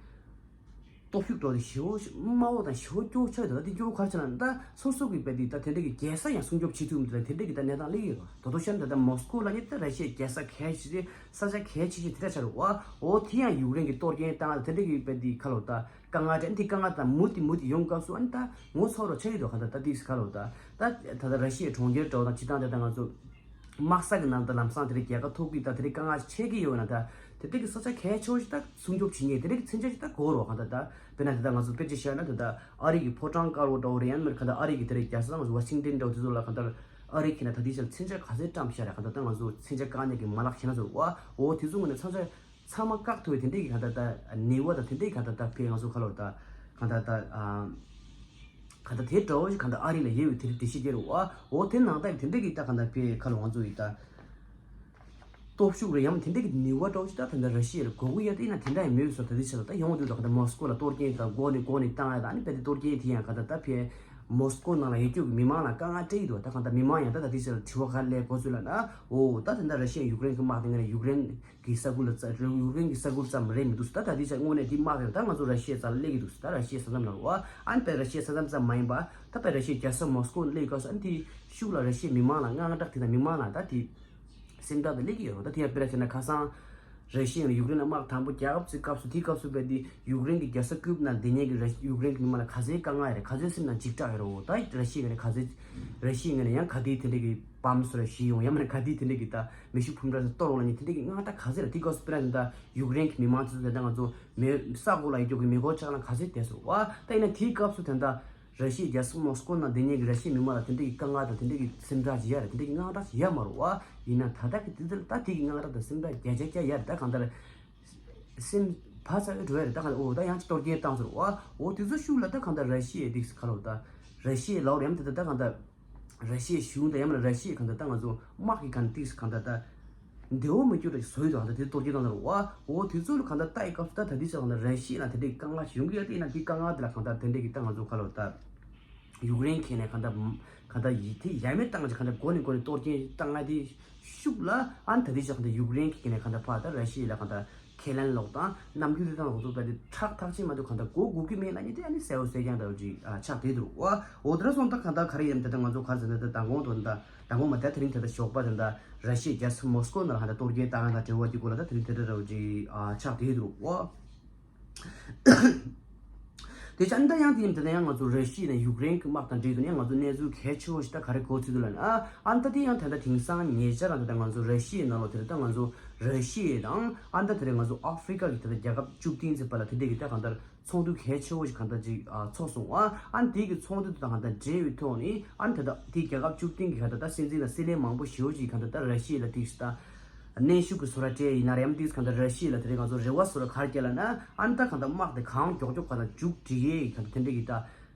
སྟོབས་ཤུགས་འགྲོ་དེ་ཞེ་བོ་དམའ་བོ་དང་ཞེ་བོ་སྐྱོ་ཆགས་དང་དེ་སྐྱོ་བོ་ག་རེ་ཆ་ན་ད་སོ་སོ་གི་དཔེ་དེ་ད་དེ་འདྲ་གི་རྒྱལ་ས་ཡང་སྲུང་སྐྱོབ་བྱེད་ཐུབ་མི་འདུག་ལ་དེ་འདྲ་གི་ད་གནས་སྟངས་སླེབས་ཡོད་རེད་བ། དོ་དོ་ཤར་ད་ད་མོ་སི་ཀོ་ལ་ནི་ད་ར་ཤི་ཡའི་རྒྱལ་ས་གལ་ཆེ་ཆེ་ས་ཆ་གལ་ཆེ་ཆེ་དེ་འདྲ་ཆགས་རེད་བ། འོ་དེ་ཡང་ཡུཀ་རེན་གི་གཏོར་སྐྱོན་བཏང་ད་དེ་འདྲ་གི་དཔེ་དེ་ཁ་ལོ་ད་དཀའ་ངལ་དྲན་དེ་དཀའ་ངལ་དང་མུ་དེ་མུ་དེ་ཡོང་སྐབས་སུ་ཨ་ནི་ད་ངོ་ཚ་བོ་ཆགས་ཀྱི་འདུག་ག་ད་ད་དེ་ཁ་ལོ་ད་ད་ད་ད་ར་ཤི་ཡའི་གྲོང་ཁྱེར་འདྲ་བོ་དང་སྤྱི་བཏང་དེ་ད་ང་ཚོ། དམག་ས་གི་ནང་དུ་ལམ་སང་དེ་རིང་རྒྱལ་ཁ་ཐོབ་ཀྱི་ད་དེ་རིང་དཀའ་ངལ་ཆེ་གི་ཡོད་ན་ད་དེ་དེ་གི་ས་ཆ་གལ་ཆེ་བ་ཞིག་ད་སྲུང་སྐྱོབ་བྱེད་མཁན་དེ་རིང་གི་མཚོན་ཆ་ཞིག་ད་གོ་རོགས་གང་ད་ད་དཔེར་ན་དེ་ད་ང་ཚོ་དཔེར་བརྗོད་བཤད་ན་དེ་ད་ཨ་རི་གི་ཕོ་བྲང་དཀར་པོ་འདྲ་བོ་རེད་ཡང་མིན་གང་ད་ཨ་རི་གི་དེ་རིང་རྒྱལ་ས་ང་ཚོ་ཝ་ཤིང་ཏན་འདྲ་བོ་དེ་ཚོ་ལ་གང་ད་ཨ་རི་གི་ན་ད་དེ་ཆ་མཚོན་ཆ་ག་ཚོད་བཀྲམ་བཞག་རེད་གང་ད་ད་ང་ཚོ་མཚོན་ཆ་བཀག་ནས་གི་མ་ལག་བྱེད་ན་ཚོ་ཨོ་ཨོ་དེ་ཚོ་ངོས་ནས་མཚོན་ཆ། ཚང་མ་བཀག་ཐུབ་པའི་དེ་འདྲས་ཀྱི་གང་ལྟར་ད་ནུས་པ་དང་དེ་འདྲས་ཀྱི་གང་ལྟར་ད་ཕའི་ང་ཚོ་ཁ་ལོ་ད་གང་ལྟར་ད་གང་ལྟར་དེ་འདྲ་བོ་ཞིག་གང་ལྟར་ཨ་རི་ལ་ཡོད་པའི་དེ་རིགས་དེ་ཤེས་ཀྱི་རེད་བ། འོ་དེ་ནང་ལྟར་དེ་འདྲས་ཀྱི་ད་གང་ལྟར་ཕའི་ཁ་ལོ་ང་ཚོ་ཡི་ད་སྟོབས་ཤུགས་རེད་ཡང་དེ་འདྲས་ཀྱི་ནུས་པ་འདྲ་བོ་ཞིག་ད་ད་ལྟ་ར་ཤི་ཡ་ལ་དགོས་ཀྱི་ཡ་དེ་ཡིན་ན་དེ་འདྲ་ཡང་མེད་ས། ད་དེ་ཆ་ལ་ད་ཡོང་དུས་ད་གང་ལྟར་མོ་སི་ཀོ་ལ་གཏོར་སྐྱོན་ད་འགོ་ནས་འགོ་ནས་བཏང་ཡ་ད་ཨ་ནི་ཕའི་དེ་གཏོར་སྐྱོན་དེ་ཡང་གང་ལྟར་ད་ཕའི་མོ་སི་ཀོ་ནང་ལ་ཡོད་ཀྱོག་གི་མི་མང་ལ་དཀའ་ངལ་སྤྲད་ཡི་འདུག་ད་གང་ལྟར་མི་མང་ཡང་ད་ད་དེ་ཆ་ལ་དྲི་བ་ག་རེ་སླེབས་གོ་ཚུལ་ལ་ན་འོ་ད་དེ་འདྲ་ར་ཤི་ཡ་ཡུཀ་རེན་གྱི་དམག་དེ་ངས་ཡུཀ་རེན་གི་ས་ཁུལ་ལ་རྩ་ཡུཀ་རེན་གྱི་ས་ཁུལ་ཙམ་རེད་མི་འདུག་ད་ད་དེ་ཆ་དངོས་གནས་དེ་དམག་རེད། ད་ང་ཚོ་ར་ཤི་ཡའི་རྩ་ལ་སླེབས་ཀྱི་འདུག་ད་ར་ཤི་ཡའི་ས་མཚམས་ལ་རོ་ཨ་ནི་པའི་ར་ཤི་ཡའི་ས་མཚམས་ཙམ་མ་ཡིན་པ་ད་པའི་ར་ཤི་ཡའི་རྒྱལ་ས་མོ་སི་ཀོ་ལ་སླེབས་སྐབས་སུ་ཨ་ནི་དེ་ཤུགས་ལ་ར་ཤི་ཡའི་མི་མང་ལ་དངངས་སྐྲག་དེ་དང་མི་མང་ལ་ད་དེ་སེམས་ཁྲལ་དེ་སླེབས་ཀྱི་ཡོད་རེད། ད་དེ་ཡང་དཔེར་བྱས་ན་ཁ་སང་ར་ཤི་ཡ་ཡུཀ་རེན་ལ་དམག་དང་པོ་རྒྱག་སྐབས་ཚེ་སྐབས་སུ་དེའི་སྐབས་སུ་པའི་དེ་ཡུཀ་རེན་གྱི་རྒྱལ་ས་ཀིབ་ནང་བསྡད་མཁན་གྱི་ར་ཡུཀ་རེན་གྱི་མི་མང་ལ་ག་ཚོད་དཀའ་ངལ་རེད། ག་ཚོད་སེམས་ནང་འཇིགས་སྐྲག་ཡོད་རེད། འོ་ད་ར་ཤི་ཡ་ནས་ག་ཚོད་ར་ཤི་ཡ་ནས་ཡང་ག་དེ་དེ་འདྲ་གི་བམ་སོ་ར་ཤི་ཡོང་ཡང་མིན་ན་ག་དེ་དེ་འདྲ་གི་ད་མེ་ཤུགས་འཕུར་མདའ་སོ་གཏོར་འོང་ལ་ནི་དེ་འདྲ་གི་དངངས་སྐྲག་ག་ཚོད་རེད། དེའི་སྐབས་སུ་དཔེར་ན་དེ་འདྲ་ཡུཀ་རེན་གྱི་མི་མང་ཚོ་དེ་འདྲ་ང་ཚོ་མེ་ས་འོག་ལ་ཡོད་རྒྱུ་གི་མེ་འཁོར་ཆགས་ན་ག་ཚོད་བསྡད་སོང་བ། ད་ཡིན་ན་དེའི་སྐབས་སུ་དེ་འདྲ་ར་ཤི་ཡའི་རྒྱལ་ས་མོ་སི་ཀོ་ནང་བསྡད་མཁན་གྱི་ར་ཤི་ཡའི་མི་མང་ལ་དེ་འདྲ་གི་དཀའ་ངལ་དང་དེ་འདྲ་གི་སེམས་ཁྲལ་ཅིག་ཡོད་རེད། དེ་འདྲ་གི་དངངས་སྐྲག་ཅིག་ཡོད་མ་རེད་བ། ཡིན་ན་ད་ལྟ་གི་དུས་ཚོད་ལ་ད་དེ་གི་དངངས་སྐྲག་དང་སེམས་ཁྲལ་བརྒྱ་ཆ་བརྒྱ་ཡོད་རེད། ད་གང་ལྟར་སེམས་བག་ཚ་བོ་འགྲོ་ཡ་རེད། ད་གང་ལྟར་འོ་ད་ཡང་ཅིག་གཏོར་སྐྱོན་བཏང་ཟེར་བ། འོ་དེ་ཚོ་ཤུགས་ལ་ད་གང་ལྟར་ར་ཤི་ཡའི་དེ་ག་ལོ་ད་ར་ཤི་ཡའི་ལའོ་རེམ་དེ་ད་ད་གང་ལྟར་ར་ཤི་ཡའི་གཞུང་དང་ཡང་མིན་ན་ར་ཤི་ཡའི་གང་ལྟར་ད་ང་ཚོ་དམག་གི་གང་ལྟར་དེ་གང་ལྟར་ད་བདེ་བོ་མི་འགྱུར་རེ་བཟོ་ཡི་འདུག་གང་ལྟར་དེ་གཏོར་སྐྱོན་བཏང་ཟེར་བ། འོ་དེ་ཚོ་ལ་གང་ལྟར་ལྟ་ཡི་སྐབས་སུ་ད་ད་དེ་ཚོ་གང་ལྟར་ར་ཤི་ཡ་ལ་དེ་འདྲའི་དཀའ་ངལ་ཞིག་ཡོང་གི་ཡོད་དེ་ཡིན་ན་དེ་དཀའ་ངལ་དེ་ལ་གང་ལྟར་དེ་འདྲའི་གི་ད་ང་ཚོ་ག་ལོ་ད། ཡུཀ་རེན་གྱི་ནས་གང་ལྟར་གང་ལྟར་ཡི་དེ་ཡ་མེད་བཏང་ཅིག་གང་ལྟར་འགོ་ནས་འགོ་ནས་གཏོར་སྐྱོན་བཏང་ང་དེ་ཤུགས་ལ་ཨ་ནི་ད་དེ་ཅིག་གང་ལྟར་ཡུཀ་རེན་གྱི་ནས་གང་ལྟར་ཕར་ད་ར་ཤི་ཡ་ལ་གང་ལྟར་ཁས་ལེན་ལོག་དང་རྣམ་འགྱུར་དེ་དང་ལོག་ཚུལ་ད་དེ་ཁྲག་ཐག་ཆད་མ་གཏོགས་གང་ལྟར་མགོ་སྒུར་གི་མེད་ལ་ནི་དེ་ཨ་ནི་གསལ་བོ་གསལ་རྐྱང་འདྲ་བོ་ཅིག་ཨ་ཆགས་བསྡད་འདུག་བ། འོ་དེ་འདྲ་སོང་ད་གང་ལྟར་ག་རེ་ཡིན་ད་ལྟ་ང་ཚོ་ག་རེ་ཟེར་ན་ད་ལྟ་མདང་དགོང་དོ་ད་མདང་དགོང་མ་ད་དེ་རིང་ད་ལྟ་ཞོགས་པ་ད་ལྟ་ར་ཤི་ཡའི་རྒྱལ་ས་མོ་སི་ཀོ་ནང་ལ་གང་ལྟར་གཏོར་སྐྱོན་བཏང་ང་དང་འབྲེལ་བ་གྱི་སྐོར་ལ་ད་དེ་རིང་དེ་འདྲ་འདྲ་བོ་ཅིག་ཨ་ཆགས་བསྡད་འདུག་བ། དེ་ཆ་འདི་ཡང་དེ་ཡིན་དེ་ན་ཡང་ང་ཚོ་ར་ཤི་ཡ་ནས་ཡུཀ་རེན་གྱི་དམག་དང་འབྲེལ་དུ་ནས་ང་ཚོ་གནས་ཚུལ་གལ་ཆེ་བོ་ཞིག་ད་ག་རེ་གོ་ཚུལ་འདུག་ལབ་ན་ཨ་ཨ་ད་དེ་ཡང་ད་ལྟ་དེང་སང་ཉེ་ཆར་ལ་ད་ལྟ་ང་ཚོ་ར་ཤི་ཡའི་ནང་ལོགས་དེ་རེད། ད་ང་ཚོ་ར་ཤི་ཡ་དང་ཨ་ད་དེ་རེད། ང་ཚོ་ཨ་ཧྥི་རི་ཀ་གི་ད་ལྟ་རྒྱལ་ཁབ་བཅུ་བདུན་ཟེར་བ་ལ་དེ་འདྲས་ཀྱི་ད་གང་ལྟར་ཚོགས་འདུ་གལ་ཆེ་བོ་ཞིག་གང་ལྟར་ཅིག་ཨ་ཚོགས་སོང་བ། ཨ་དེ་གི་ཚོགས་འདུ་དང་གང་ལྟར་འབྲེལ་བའི་ཐོག་ནས་ཨ་ད་ལྟ་དེ་རྒྱལ་ཁབ་བཅུ་བདུན་གི་གང་ལྟར་ད་སྲིད་འཛིན་དང་སྲིད་བློན་མང་པོ་ཞེ་བོ་ཅིག་གང་ལྟར་ད་ར་ཤི་ཡ་ལ་དེ་ཞིག་ད། གནོན་ཤུགས་ཀྱི་བཟོ་འདྲ་སྤྲད་ཡིན་ན་རེད། ཡང་དེས་གང་ལྟར་ར་ཤི་ཡ་ལ་དེ་རིང་ང་ཚོ་རེ་བ་བཟོ་འདྲ་ག་རེ་བསྐྱལ་ལབ་ན་ཨ་ནི་ད་གང་ལྟར་དམག་དེ་གང་མགྱོགས་མགྱོགས་གང་ལྟར་མཇུག་སྒྲིལ་ཡས་གང་ལྟར་དེ་འདྲ་གི་ད་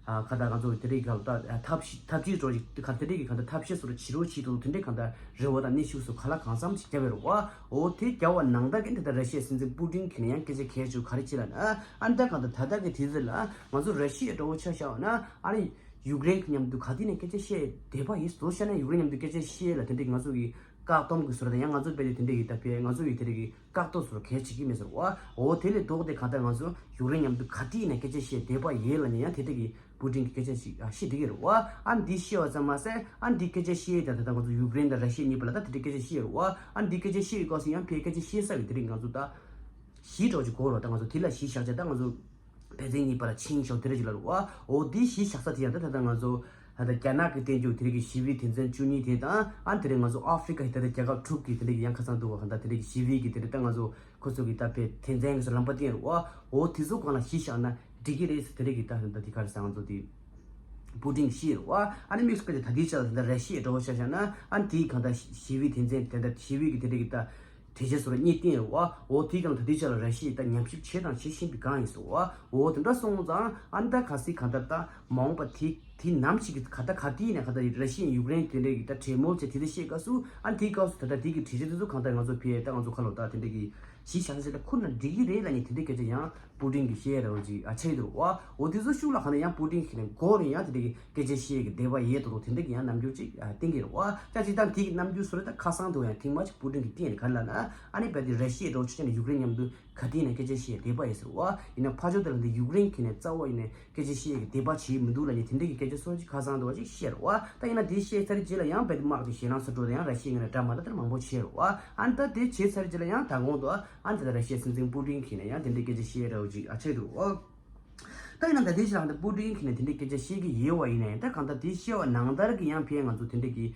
ཨ་ག་ད་ང་ཚོ་དེ་རིགས་ག་ད་ཐབས་ཤེས་ཐབས་ཇུས་འགྲོ་ཞིག་ག་དེ་རིགས་ཀྱི་ག་ད་ཐབས་ཤེས་སོར་བྱེད་རོགས་བྱེད་དོ་དེ་འདྲའི་ག་ད་རེ་བ་དང་གནོན་ཤུགས་སོགས་ག་ལ་གང་འཚམ་ཞིག་བརྒྱབ་ཡོད་རེད་བ། འོ་དེ་བརྒྱབ་པ་ནང་ལྟར་གྱི་དེ་ད་ར་ཤི་ཡའི་སྲིད་འཛིན་པུ་ཏིན་གྱིས་ནས་ཡང་སྐད་ཆ་གལ་ཆེ་ག་རེ་བྱས་ལབ་ན། ཨ་ནི་ད་ག་ད་ད་ལྟ་གི་དུས་ཚོད་ལ་ང་ཚོ་ར་ཤི་ཡའི་འགྲོ་བོ་ཆ་བཞག་ན་ཨ་ནི་ཡུཀ་རེན་གྱི་མཉམ་དུ་ག་དུས་ནས་སྐད་ཆ་བཤད་བསྡད་པ་ཡིན། དོ་ཤ་ན་ཡུཀ་རེན་མཉམ་དུ་སྐད་ཆ་བཤད་ལ་དེ་འདྲའི་ང་ཚོ་གི་བཀག་སྡོམ་གྱི་ཟུར་དང་ཡང་ང་ཚོ་དཔེ་དེ་དེ་འདྲའི་གི་ད་དཔེ་ང་ཚོ་ཡི་དེ་འདྲའི་གི་བཀག་སྡོམ་ཟུར་གལ་ཆེ་གི་མེད་ཟེར་བ། འོ་དེ་ལས་ལྡོག་སྟེ་ག་ད་ང་ཚོ་ཡུཀ་རེན་མཉམ་དུ་ག་དུས་ནས་སྐད་ཆ་བཤད་བསྡད་པ་ཡིན་ལབ་ནས་ཡང་དེ་འདྲའི་གི་པུ་ཏིན་གྱི་སྐད་ཆ་ཞིག་ཨ་བཤད་བསྡད་ཀྱི་རེད་བ། ཨ་འདི་བཤད་པ་ཙམ་མ་ཟད་ཨ་འདི་སྐད་ཆ་བཤད་དང་ད་ལྟ་ང་ཚོ་ཡུཀ་རེན་དང་ར་ཤི་ཡ་གཉིས་བར་ལ་ད་དེ་འདྲའི་སྐད་ཆ་བཤད་རེད་བ། ཨ་འདི་སྐད་ཆ་བཤད་ཀྱི་སྐབས་སུ་ཡང་ཕའི་སྐད་ཆ་བཤད་ས་གི་དེ་རིང་ང་ཚོ་ད་གཞིས་གྲོགས་ཀྱི་སྐོར་རོ། ད་ང་ཚོ་དེ་ལ་གཞིས་བཞག་བྱ་ད་ང་ཚོ་ཕན་ཚུན་གཉིས་བར་ལ་ཆིང་ཤོག་དེ་རེད་ཅིག་ལ་རེད་བ། འོ་འདི་གཞིས་བཞག་ས་དེ་ཡང་ད་ད་ལྟ་ང་ཚོ་ད་ལྟ་རྒྱ་ནག་གི་བསྟན་བཅོས་དེ་རིང་གི་ཞི་བའི་དོན་ཚན་བཅུ་གཉིས་དེ་དང་ཨ་དེ་རིང་ང་ཚོ་ཨ་ཧྥི་རི་ཀ་ཡི་ད་ལྟ་རྒྱལ་ཁབ་དྲུག་གི་དེ་རིང་གི་ཡང་ཁ་སང་འདུག་བ། གང་ལྟར་དེ་རིང་གི་ཞི་བའི་གི་དེ་རིང་ད་ང་ཚོ་ཁོ་ཚོ་གི་ད་ཕའི་དོན་ཚན་གི་སོ་ལམ་པ་བསྟན་རེད་བ། འོ་དེ་ཚོ་གང་ལ་གཞིས་བཞག་ན་འགྲིག་གི་རེད་ཟེར་དེ་རིང་གི་ད་ད་དེ་ག་རེ་ཟེར་ང་ཚོ་དེ་པུ་ཏིན་ཤི་རེད་བ། ཨ་ནི་དམིགས་སུ་བཀར་ཏེ་ད་ལྟའི་ཆ་ལ་ད་ལྟ་ར་ཤི་ཡའི་འགྲོ་བ་ཆ་བཞག་ན་ཨ་ནི་དེའི་གང་ལྟར་ཞི་བའི་དོན་ཚན་དེ་འདྲ་ཞི་བའི་གི་དེ་འདྲ་གི་ད་དེ་རྗེས་སུ་ར་གཉིས་བསྟན་རེད་བ། འོ་དེའི་གང་ལྟར་དེའི་ཆ་ལ་ར་ཤི་ཡས་ད་ཉམས་ཞིབ་བྱས་དང་བྱེད་བཞིན་པའི་སྒང་ཡིན་ཟེར་བ། འོ་དེ་འདྲ་སོང་ཙང་ཨ་ནི་ད་གལ་སྲིད་གང་ལྟར་ད་མ་འོངས་པ་དེ་དེ་ནམ་ཞིག་གི་ག་ད་ག་དུས་ནས་གང་ལྟར་ར་ཤི་ཡས་ཡུཀ་རེན་དེ་འདྲ་གི་ད་གྲོས་མོལ་བྱས་དེ་འདྲ་བཤད་སྐབས་སུ་ཨ་ནི་དེའི་སྐབས་སུ་ད་ལྟ་དེ་གི་གྲོས་ཆོད་དེ་ཚོ་གང་ལྟར་ང་ཚོ་ཕའི་ད་ང་ཚོ་ཁ་ལོ་ད་དེ་འདྲ་གི་གཞིས་བཞག་ས་ཞིག་ལ་ཁུར་ན་འགྲིག་གི་རེད་ལབ་ནས་དེ་འདྲའི་སྐད་ཆ་ཡང་པུ་ཏིན་གྱིས་བཤད་རེད་བ་ཅིག་ཨ་ཆགས་ཀྱི་འདུག་བ། འོ་དེ་ཚོ་ཤུགས་ལ་གང་ལྟར་ཡང་པུ་ཏིན་གྱིས་ནས་མགོ་རུ་ཡང་དེ་འདྲ་གི་སྐད་ཆ་བཤད་ཀྱི་བསྡད་པ་ཡོད་དོ་དོ་དེ་འདྲ་གི་ཡང་རྣམ་འགྱུར་ཅིག་ཨ་བསྟན་གྱི་རེད་བ། ཅག་ཅིག་ད་དེ་གི་རྣམ་འགྱུར་སོ་རེ་ད་ཁ་སང་དུ་ཡང་ཐེངས་མ་ཅིག་པུ་ཏིན་གྱིས་བསྟན་ནས་ག་རེ་ལབ་ན་ཨ་ནི་བས་དེ་ར་ཤི་ཡའི་འགྲོ་ཆུ་ཆེན་ཡུཀ་རེན་མཉམ་དུ་ག་དུས་ནས་སྐད་ཆ་བཤད་བསྡད་པ་ཡོད་ཟེར་བ། ཡིན་ན་ཕར་ཕྱོགས་དེ་ལ་འདི་ཡུཀ་རེན་གྱིས་ནས་རྩ་བ་ཡིན་ནས་སྐད་ཆ་བཤད་ཀྱི་བསྡད་པ་བྱེད་མི་འདུག་ལབ་ནས་དེ་འདྲ་གི་སྐད་ཆ་སོ་ཅིག་ཁ་སང་དུ་བ་ཅིག་བཤད་རེད་བ། ད་ཡིན་ན་དེ་བཤད་ཚར་རྗེས་ལ་ཡང་བས་དེ་དམག་དེ་ཞེད་སྣང་སུ་འགྲོ་དེ་ཡང་ར་ཤི་ཡའི་ངོས་ནས་འདྲ་མ་འདྲ་དེར་མང་པོ་བྱས་རེད་བ། ཨ་ནི་ད་དེ་བྱས་ཚར་རྗེས་ལ་ཡང་ད་གོང་དུ་ཨ་ནི་ད་ལྟ་ར་ཤི་ཡའི་སྲིད་འཛིན་པུ་ཏིན་གྱིས་ནས་ཡང་དེ་འདྲའི་སྐད་ཆ་བཤད་རེད་བ་ཅིག་ཨ་ཆགས་འདུག་བ། ད་ཡིན་ན་ད་ལྟའི་ཆ་ལ་ད་པུ་ཏིན་གྱིས་ནས་དེ་འདྲའི་སྐད་ཆ་བཤད་ཀྱི་ཡོད་བ་ཡིན་ན་ཡང་ད་གང་ལྟར་དེ་བཤད་པ་ནང་ལྟར་གྱི་ཡང་ཕན་ང་ཚོ་དེ་འདྲའི་གི་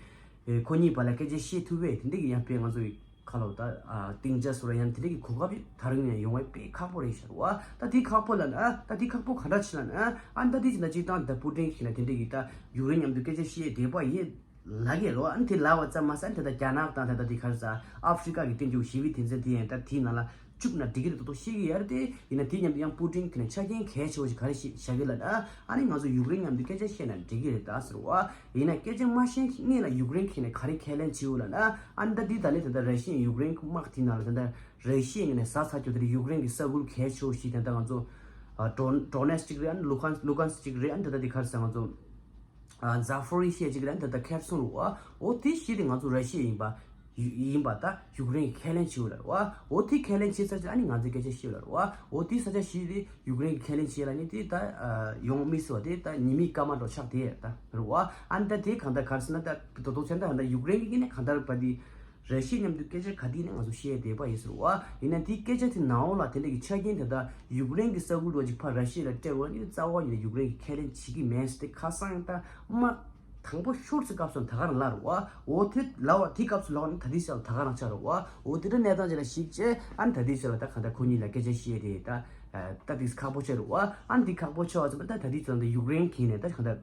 ཨེ་ཁོ་གཉིས་བར་ལ་སྐད་ཆ་བཤད་ཐུབ་པས་དེ་འདྲའི་གི་ཡང་ཕན་ང་ཚོ་ཡི་ཁ་ལོ་ད་ཨ་སྟེང་ཆ་སོ་ར་ཡང་དེ་འདྲའི་གི་གོ་སྐབས་ཅིག་ད་རུང་ཡང་ཡོང་བ་དཔེ་ཁག་པོ་རེད་ཤག་བ། ད་དེ་ཁག་པོ་ལ་ན་ད་དེ་ཁག་པོ་ག་འདྲ་ཆེ་ལ་ན་ཨ་ད་དེ་ཅི་ན་ཅིག་དང་ད་པུ་ཏིན་གྱིས་ན་དེ་འདྲའི་གི་ད་ཡུཀ་རེན་མཉམ་དུ་སྐད་ཆ་བཤད་བསྡད་པ་ཡིན། ལབ་ཀྱི་རེད་བ། ཨ་ནི་དེ་ལབ་པ་ཙམ་མ་ཟད་ད་ལྟ་རྒྱ་ནག་དང་ད་ལྟ་དེ་ག་རེ་ཟ་ཨ་ཧྥི་རི་ཀ་གི་བསྟན་བཅོས་ཞི་བའི་དོན་ཚན་དེ་ཡང་ད་དེའི་ནང་ལ་བཅུག་ན་འགྲིག་གི་རེད་ཏོག་ཏོག་བཤད་ཀྱི་ཡོད་རེད་དེ། ཡིན་ན་དེ་མཉམ་དུ་ཡང་པུ་ཏིན་གྱིས་ནས་ཆ་རྐྱེན་གལ་ཆེ་བ་ཞིག་ག་རེ་ཞིག་བཞག་གི་ལབ་ན། ཨ་ནི་ང་ཚོ་ཡུཀ་རེན་མཉམ་དུ་སྐད་ཆ་བཤད་ན་འགྲིག་གི་རེད་ད་ཟེར་བ། ཡིན་ན་སྐད་ཆ་མ་བཤད་སྔོན་ལ་ཡུཀ་རེན་གྱིས་ནས་ག་རེ་ཁས་ལེན་བྱས་ཡོད་ལབ་ན། ཨ་ནི་ད་དེ་ད་ལས་ད་ལྟ་ར་ཤི་ཡའི་ཡུཀ་རེན་གྱི་དམག་དེའི་ནང་ལ་ད་ལྟ་ར་ཤི་ཡའི་ངོས་ནས་ཟ་ཚར་རྒྱུ་དེ་ཡུཀ་རེན་གྱི་ས་ཁུལ་གལ་ཆེ་བ་ཞིག་དེ་ད་ང་ཚོ་ཨ་ཌོ་ཌོ་ནེ་སི་ཅིག་རེད། ཨ་ནི་ལུ་ཀན་ལུ་ཀན་སི་ཅིག་རེད། ཨ་ནི་ད་ལྟ་དེ་ག་རེ་ཟ་ང་ཚོ། ཨ་ཛ་ཕོ་རི་ཤི་ཡ་ཅིག་རེད། ཨ་ནི་ད་ལྟ་ཁེར་སོང་རུ་བ། འོ་དེ་བཞི་དེ་ང་ཚོ་ར་ཤི་ཡ་ཡིན་པ་ཡིན་པ་ད་ཡུཀ་རེན་གྱིས་ཁས་ལེན་བྱས་ཡོད་ལ་རུ་བ། འོ་དེ་ཁས་ལེན་བྱས་ཚར་རྗེས་ཨ་ནི་ང་ཚོས་སྐད་ཆ་བཤད་ལ་རུ་བ། འོ་དེ་ས་ཆ་བཞི་དེ་ཡུཀ་རེན་གྱིས་ཁས་ལེན་བྱས་ལ་ནི་དེ་ད་ཡོང་མི་སྲིད་པ་དེ་ད་ཉི་མའི་སྐར་མ་འགྲོ་ཆགས་དེ་ད་རུ་བ། ཨ་ནི་ད་དེ་གང་ལྟར་ག་རེ་ཟེར་ན་ད་ད་དུང་ཚན་ད་གང་ལྟར་ཡུཀ་རེན་གྱི་ནས་གང་ལྟར་བ་དེ། ར་ཤི་ཡ་མཉམ་དུ་སྐད་ཆ་ག་དུས་ནས་ང་ཚོ་བཤད་བསྡད་པ་ཡིན་ཟེར་བ། ཡིན་ན་དེའི་སྐད་ཆ་དེ་ནང་ལོགས་ལ་དེ་འདྲ་གི་ཆ་རྐྱེན་དེ་དག་ཡུཀ་རེན་གྱི་ས་ཁུལ་རོ་ཅིག་ཕར་ར་ཤི་ཡ་ལ་སྤྲད་འོ་ནི་རྩ་བ་ཉིད་ནས་ཡུཀ་རེན་གྱིས་ཁས་ལེན་བྱེད་ཀྱི་མེད་ཟེར་ཏེ་ཁ་སང་ཡང་ད་མ་དང་པོ་ཤོར་ཚེ་སྐབས་སུ་ད་ག་རང་ལབ་རེད་བ། འོ་དེ་ལབ་པ་དེ་སྐབས་སུ་ལབ་པ་ནི་ད་ལྟའི་ཆ་ལ་ད་ག་རང་ཆགས་རེད་བ། འོ་དེ་འདྲ་གནས་སྟངས་ཅིག་ལ་གཞིགས་བྱས་ཨ་ནི་ད་ལྟའི་ཆ་ལ་ད་ག་ད་ཁོ་གཉིས་ལ་སྐད་ཆ་བཤད་དེ་ད་ད་དེ་ཁག་པོ་ཆགས་རེད་བ། ཨ་ནི་དེ་ཁག་པོ་ཆགས་པ་ཙམ་ད་ད་ལྟའི་ཆ་ལ་ད་ཡུཀ་རེན་གྱིས་ནས་ད་ག་ད།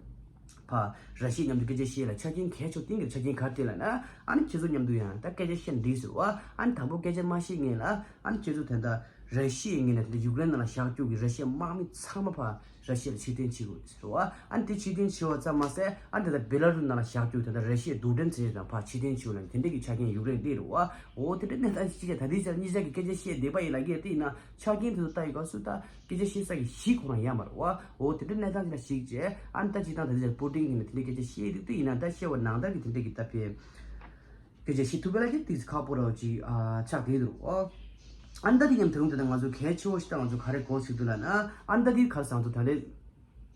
ཕ་ར་ཤི་ཡ་མཉམ་དུ་སྐད་ཆ་བཤད་ལ་ཆ་རྐྱེན་གལ་ཆེ་བ་བསྟན་གྱི་ཆ་རྐྱེན་ག་རེ་ལབ་ན། ཨ་ནི་ཁྱེད་ཚོ་མཉམ་དུ་ཡང་ད་སྐད་ཆ་བཤད་འདི་ཟེར་བ། ཨ་ནི་དང་པོ་སྐད་ཆ་མ་བཤད་སྔོན་ལ་ཨ་ནི་ཁྱེད་ཚོ་ད་ལྟ་ར་ཤི་ཡའི་ངོས་ནས་ད་ལྟ་ཡུཀ་རེན་ནང་ལ་བཞག་རྒྱུ་གི་ར་ཤི་ཡའི་དམག་མི་ཚང་མ་ཕ་ར་ཤི་ཡ་ལ་ཕྱིར་འཐེན་བྱེད་དགོས་ཟེར་བ། ཨ་ནི་དེ་ཕྱིར་འཐེན་བྱེད་པ་ཙམ་མ་ཟད་ཨ་ནི་ད་ལྟ་བེ་ལ་རུ་ནང་ལ་བཞག་རྒྱུ་ད་ལྟ་ར་ཤི་ཡའི་རྡུལ་ཕྲན་ཚན་དང་ཕ་ཕྱིར་འཐེན་བྱེད་དགོས་ལབ་དེ་འདྲ་གི་ཆ་རྐྱེན་ཡུཀ་རེན་སྤྲད་རེད་བ། འོ་དེ་འདྲ་གནས་སྟངས་ཤིག་ད་ལྟའི་ཆར་གཉིས་ཆ་གི་སྐད་ཆ་བཤད་བསྡད་པ་ཡིན་ལབ་ཀྱི་ཡོད་དེ་ཡིན་ན་ཆ་རྐྱེན་དེ་ཚོ་ལྟ་ཡི་སྐབས་སུ་ད། སྐད་ཆ་བཤད་ས་གི་གཞི་ཁོ་རང་ཡང་མ་རེད་བ། འོ་དེ་འདྲ་གནས་སྟངས་ཅིག་ལ་གཞིགས་བྱས་ཨ་ནི་ད་སྤྱིར་བཏང་ད་ལྟ་ཅིག་པུ་ཏིན་གྱིས་ནི་དེ་འདྲའི་སྐད་ཆ་བཤད་ཡོད་དུས་དེ་ཡིན་ན་ད་བཤད་པ་ནང་ལྟར་གྱི་དེ་འདྲ་གི་ད་ཕེ་སྐད་ཆ་བཤད་ཐུབ་པ་ལ་ཅིག་ཏིག་ཁག་པོ་ར་ཅིག་ཨ་ཆགས་བསྡད་འདུག་ཨ་ནི་ད་དེ་མཉམ་དུ་རུང་དེ་ད་ང་ཚོ་གལ་ཆེ་བོ་ཞིག་ད་ང་ཚོ་ག་རེ་གོ་ཚུལ་འདུག་ལབ་ན་ཨ་ནི་ད་དེ་ག་རེ་ཟེར་ང་ཚོ་ད་ལྟ་